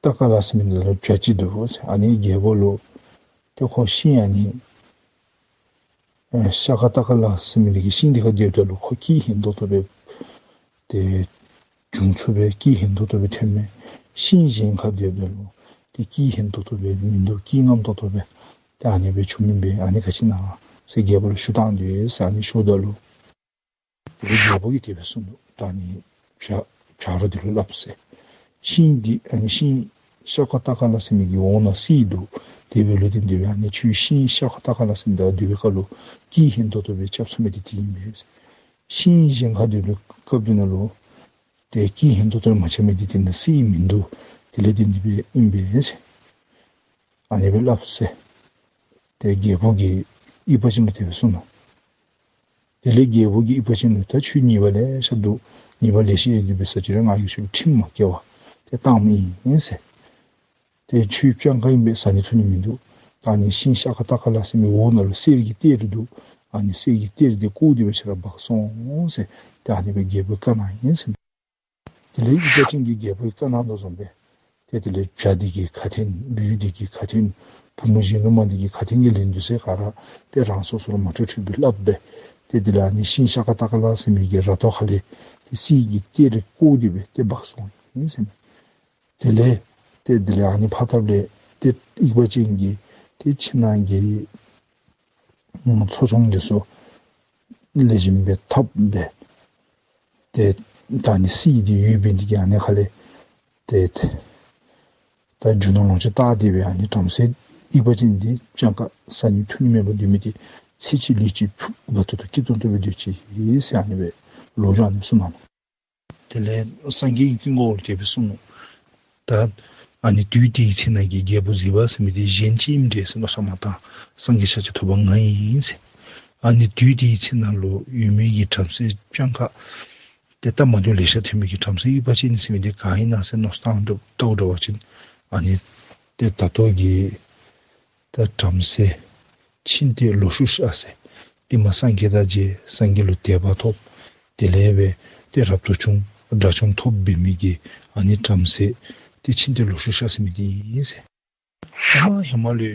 ཏ་ཀ་ལ་ཟེར་མི་འདི་ལུ་བྱ་ཅིག་འདུག་ཟེར། ཨ་ནི་རྒྱལ་པོ་ལུ་ཏེ་ཁོ་ཤིང་ཨ་ནི་ཨེ་ཤ་ཀ་ཏ་ཀ་ལ་ཟེར་མི་འདི་གི་ཤིང་འདི་ཁར་སྡོདཔ་ད་ལུ་ཁོ་སྐྱེས་ཧིང་ཏོག་ཏོ་སྦེ་ཏེ་བྱུང་ཚུགས་པས། སྐྱེས་ཧིང་ཏོག་ཏོ་སྦེ་ཐོནམ་མས། ཤིང་གཞན་ཁར་སྡོདཔ་ད་ལུ་ཏེ་སྐྱེས་ཧིང་ཏོག་ཏོ་སྦེ་མིན་འདུག། སྐྱེས་རྔམ་ཏོག་ཏོ་སྦེ་ཏེ་ཨ་ནི་སྦེ་བྱུངམ་ཨིན་པས། ཨ་ནི་ག་ཅི་ཨིན་ན་ཟེར་རྒྱལ་པོ་ལུ་ཞུ་བཏང་དེས་ཟེར། ཨ་ནི་ཞུཝ་ད་ལུ་དེ་ལས་རྒྱལ་པོ་གིས་དེ་སྦེ་གསུངས་ནུག། ད་ཨ་ནི་བྱ་བྱ་རོག་འདི་ལུ་སླབ་ཟེར། ཤིང་འདི་ཨ་ནི་ཤིང་ཤ་ཀ་ཏ་ཀ་ལ་ཟེར་མི་གི་འོག་ན་གསེར་འདུག། དེ་འབདཝ་ལས་བརྟེན་ཏེ་སྦེ་ཨ་ནི་ཁྱོད་ཤིང་ཤ་ཀ་ཏ་ཀ་ལ་ཟེར་མི་འདི་ཁར་སྡོད་པའི་ཁར་ལུ་སྐྱེས་ཧིང་ཏོག་ཏོ་སྦེ་རྐྱབ་ཚུགས་མི་འདི་དེ་ཨིན་པས། ཤིང་གཞན་ཁར་སྡོད་པའི་སྐབས་འདི་ནང་ལུ་ཏེ་སྐྱེས་ཧིང་ཏོག་ཏོ་མ་རྐྱབ་མི་འདི་དེ་ནང་གསེར་མིན་འདུག། དེ་ལས་བརྟེན་ཏེ་སྦེ་ཨིན་པས་ཟེར། ཨ་ནི་སྦེ་སླབ་ཟེར། ཏེ་རྒྱལ་པོ་གིས་ཡིག་པ་ཅན་ལུ་དེ་སྦེ་གསུངས་ནུག། དེ་ལས་རྒྱལ་པོ་གིས་ཡིག་པ་ཅན་ལུ་ད་ཁྱོད་ཉེས་པ་ལེ་ཤ་འདུག། ཉེས་པ་ལེ་ཤ་ཡོད་དེ་འབད་ས་ཅིག་ར་ང་གིས་ཁྱོད་ལུ་ཁྲིམས་མ་བཀལ་བར་ཏེ་བཏངམ་ཨིན་ཟེར། ཏེ་ཁྱོད་སྤྱང་ཀ་ཨིན་པས། བཟའ་ནི་འཐུང་ནི་མིན་འདུག། ད་ཨ་ནི་ཤིང་ཤ་ཁ་ཏ་ཀ་ལ་ཟེར་མི་འོག་ན་ལུ་གསེར་གྱི་གཏེར་འདུག། ཨ་ནི་གསེར་གྱི་གཏེར་འདི་བཀོག་སྟེ་སྦེ་ཁྱོད་ར་འབག་སོང་ཟེར། ཏེ་ཨ་ནི་སྦེ་རྒྱལ་པོ་བཀའ་གནང་ཡི་ཟེར། དེ་ལས་ཡིག་པ་ཅན་གྱིས་རྒྱལ་པོ་བཀའ་གནང་དོ་བཟུམ་སྦེ་ཏེ་དེ་ལས་བྱ་འདི་གིས་ཁ་འཐེན། ལུས་འདི་གིས་ཁ་འཐེན། བུམོ་གཞོན་ནུ་མ་འདི་གིས་ཁ་འཐེན་གྱི་ལན་འདི་ཚུ་ག་ར་ཏེ་རང་སོ་སོ་ལུ་མ་འཕྲོད་འཕྲོད་སྦེ་སླབ་སྦེ། ཏེ་དེ་ལས་ཨ་ནི་ཤིང་ཤ་ཁ་ཏ་ཀ་ལ་ཟེར་མི་གི་ར་ཏོ་ཁ་ལས་ཏེ་གསེར་གྱི་གཏེར་བཀོག་སྟེ་སྦེ་ཏེ་འབག་སོང་ཡི་ཟེར་མས། དེ་ལས་ཏེ་དེ་ལས་ཨ་ནི་ཕར་ཐབས་ལས་ཏེ་ཡིག་པ་ཅན་གྱིས་ཏེ་ཕྱི་ནང་གི་ཚོགས་ཆུང་འདི་ཚུ་ལེགས་ཤོམ་སྦེ་འཐབ་སྦེ། ཏེ་ད་ཨ་ནི་གསེར་འདི་ཡོད་པའི་འདི་གིས་ཨ་ནི་ཁ་ལས་ཏེ་ད་རྒྱུ་ནོར་ལོངས་སྤྱོད་བཏང་སྟེ་སྦེ་ཨ་ནི་བྲམ་ཟེ་ཡིག་པ་ཅན་འདི་སྤྱང་ཀ་བཟའ་ནི་འཐུང་ནི་མེད་པར་སྡོད་མི་འདི་ཚེ་གཅིག་ལུས་གཅིག་ཕྱུགཔོ་ད་ལྟོ་སྐྱིད་ཏོང་ཏོ་སྦེ་སྡོད་ཅི་ཟེར་ཨ་ནི་སྦེ་ལོ་རྒྱུས་ཨ་ནི་གསུངས་གནང་ནུག། དེ་ལས་སངས་རྒྱས་ཀྱིས་ཀུན་དགའ་བོ་ལུ་དེ་སྦེ་གསུངས་ནུག། ད་ཨ་ནི་དུས་དེའི་ཚེ་ན་གི་རྒྱལ་པོ་གཟིག་པ་ཟེར་མི་འདི་གཞན་ཅིག་ཨིནམ་འདྲས་ཟེར་མནོ་བསམ་མ་བཏང་། སངས་རྒྱས་ཤཱཀྱ་ཐུབ་པ་ང་ཨིན་ཟེར། ཨ་ནི་དུས་དེའི་ཚེ་ན་ལུ་ཡོད་མི་གི་བྲམ་ཟེ་སྤྱང་ཀ་ཏེ་སྟབས་མ་བདེཝ་ལེ་ཤ་ཐོན་མི་གི་བྲམ་ཟེ་ཡིག་པ་ཅན་ཟེར་མི་འདི་ག་ཨིན་ན་ཟེར་མནོ་བསམ་བཏང་བཏང་འགྱོ་བ་ཅིན་ཨ་ནི་ཏེ་ད་ལྟོ་གི་ད་བྲམ་ཟེ་ཕྱིན་ཏེ་ལོག་ཤུལ་བཞག་ཟེར། ཏེ་མ་སངས་རྒྱས་དང་མཇལ། སངས་རྒྱས་ལུ་དད་པ་ཐོབ། དེ་ལས་སྦེ་ཏེ་རབ་ཏུ་བྱུང་དགྲ་བཅོམ་ཐོབ་འབད་མི་གི་ཨ་ནི་བྲམ་ཟེ་ཏེ་ཕྱིན་ཏེ་ལོག་ཤུལ་བཞག་ཟེར་མི་འདི་ཨིན་ཟེར། ཧེ་མ་ཧེ་མ་ལུ་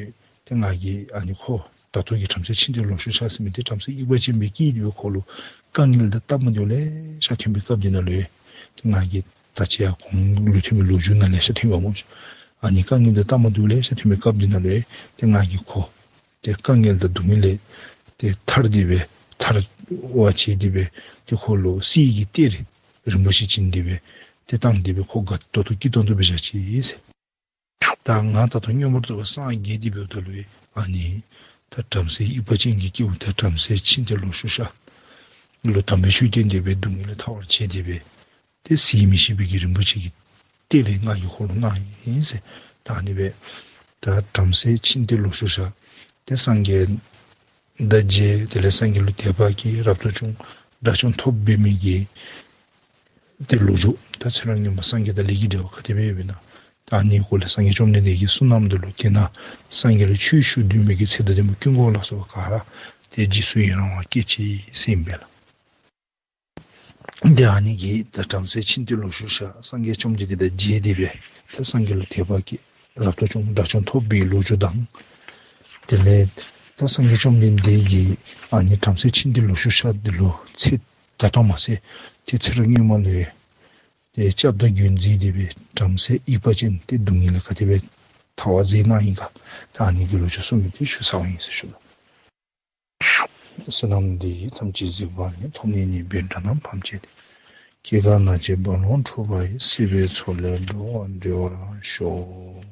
ཏེ་ང་གིས་ཨ་ནི་ཁོ་ད་ལྟོ་གི་བྲམ་ཟེ་ཕྱིན་ཏེ་ལོག་ཤུལ་བཞག་ཟེར་མི་འདི་བྲམ་ཟེ་ཡིག་པ་ཅན་སྦེ་སྐྱེས་ཏེ་སྦེ་ཁོ་ལུ་དཀའ་ངལ་དང་སྟབས་མ་བདེཝ་ལེ་ཤ་ཐོན་པའི་སྐབས་འདི་ནང་ལུ་ཏེ་ང་གིས་ད་ཅི་ཡང་གོང་ལུ་ཐོན་མི་ལོ་རྒྱུས་ནང་ལེ་ཤ་ཐོན་པ་སྨོ། ཨ་ནི་དཀའ་ངལ་དང་སྟབས་མ་བདེཝ་ལེ་ཤ་ཐོན་པའི་སྐབས་འདི་ནང་ལུ་ཏེ་ང་གིས་ཁོ་ཏེ་དཀའ་ངལ་དང་སྡུག་བསྔལ་ལས་ཏེ་ཐར་ཏེ་སྦེ་ཐར་བར་བྱས་ཏེ་སྦེ་ཏེ་ཁོ་ལུ་གསེར་གྱི་གཏེར་རིན་པོ་ཆེ་བྱིན་ཏེ་སྦེ་ཏེ་བཏང་སྟེ་སྦེ་ཁོ་དགའ་ཏོག་ཏོ་སྐྱིད་ཏོང་ཏོ་སྦེ་བཞག་ཅི་ཟེར། ད་ང་ད་ལྟོ་མངོན་པར་རྫོགས་པའི་སངས་རྒྱས་ཏེ་འབདཝ་ད་ལུ་ཨ་ནི་ད་བྲམ་ཟེ་ཡིག་པ་ཅན་གྱི་སྐྱེ་བ་ད་བྲམ་ཟེ་ཕྱིན་ཏེ་ལོག་ཤུལ་བཞག་ལུ་དམ་པའི་ཆོས་བསྟན་ཏེ་སྦེ་སྡུག་བསྔལ་ལས་ཐར་བར་བྱས་ཏེ་སྦེ་ཏེ་ཟད་མི་ཤེས་པའི་གི་རིན་པོ་ཆེ་གི་གཏེར་ལས་ང་གིས་ཁོ་ལུ་གནང་ཡི་ཟེར། ད་ཨ་ནི་སྦེ་ད་བྲམ་ཟེ་ཕྱིན་ཏེ་ལོག་ཤུལ་བཞག་ཏེ་སངས་རྒྱས་དང་མཇལ། དེ་ལས་སངས་རྒྱས་ལུ་དད་པ་སྐྱེས། རབ་ཏུ་བྱུང་། དགྲ་བཅོམ་ཐོབ་འབད་མི་གི་ཏེ་ལོ་རྒྱུས་ད་ཚེ་རབས་སྔོན་མ་སངས་རྒྱས་དང་ལས་ཀྱི་འབྲེལ་བ་ག་དེ་སྦེ་ཡོདཔ་ཨིན་ན། ད་ཨ་ནི་སྐོར་ལས་སངས་རྒྱས་བཅོམ་ལྡན་འདས་ཀྱིས་གསུངས་གནངམ་ད་ལུ་དེ་ནང་སངས་རྒྱས་ལུ་ཆོས་ཞུ་སྡོད་མི་གི་ཚེ་དང་ལྡན་མི་ཀུན་དགའ་བོ་ལ་སོགས་པ་ག་ར་ཏེ་རྗེས་སུ་ཡི་རང་བ་སྐྱེས་ཅི་ཟེར་ཨིན་པས་ལགས། ཏེ་ཨ་ནི་གིས་ད་བྲམ་ཟེ་ཕྱིན་ཏེ་ལོག་ཤུལ་བཞག་སངས་རྒྱས་བཅོམ་ལྡན་འདས་དང་མཇལ་ཏེ་སྦེ་ད་སངས་རྒྱས་ལུ་དད་པ་སྐྱེས། རབ་ཏུ་བྱུང་། དགྲ་བཅོམ་ཐོབ་པའི་ལོ་རྒྱུས་དང་། དེ་ལས་ད་སངས་རྒྱས་བཅོམ་ལྡན་འདས་ཀྱིས་ཨ་ནི་བྲམ་ཟེ་ཕྱིན་ཏེ་ལོག་ཤུལ་བཞག་འདི་ལུ་ཚེ་ད་ལྟོ་མ་ཚད་ཏེ་ཚེ་རབས་སྔོན་མ་ལུ་ཡང་ཏེ་སྐྱབས་དང་མགོན་མཛད་དེ་སྦེ་བྲམ་ཟེ་ཡིག་པ་ཅན་ཏེ་སྡུག་བསྔལ་ལས་ག་དེ་སྦེ་ཐར་བར་མཛད་གནང་ཡི་ག། ད་ཨ་ནི་གི་ལོ་རྒྱུས་གསུངས་མི་འདི་ཞུ་ཚརཝ་ཨིན་ཟེར་ཞུ་ལགས། བསོད་ནམས་འདི་ཡིས་ཐམས་ཅད་གཟིགས་པ་ཉིད། ཐོབ་ནས་ཉེས་པའི་དགྲ་རྣམས་ཕམ་བྱས་ཏེ། སྐྱེ་རྒ་ན་འཆིའི་རྦ་ཀློང་འཁྲུགས་པ་ཡི། སྲིད་པའི་མཚོ་ལས་འགྲོ་བ་སྒྲོལ་བར་ཤོག།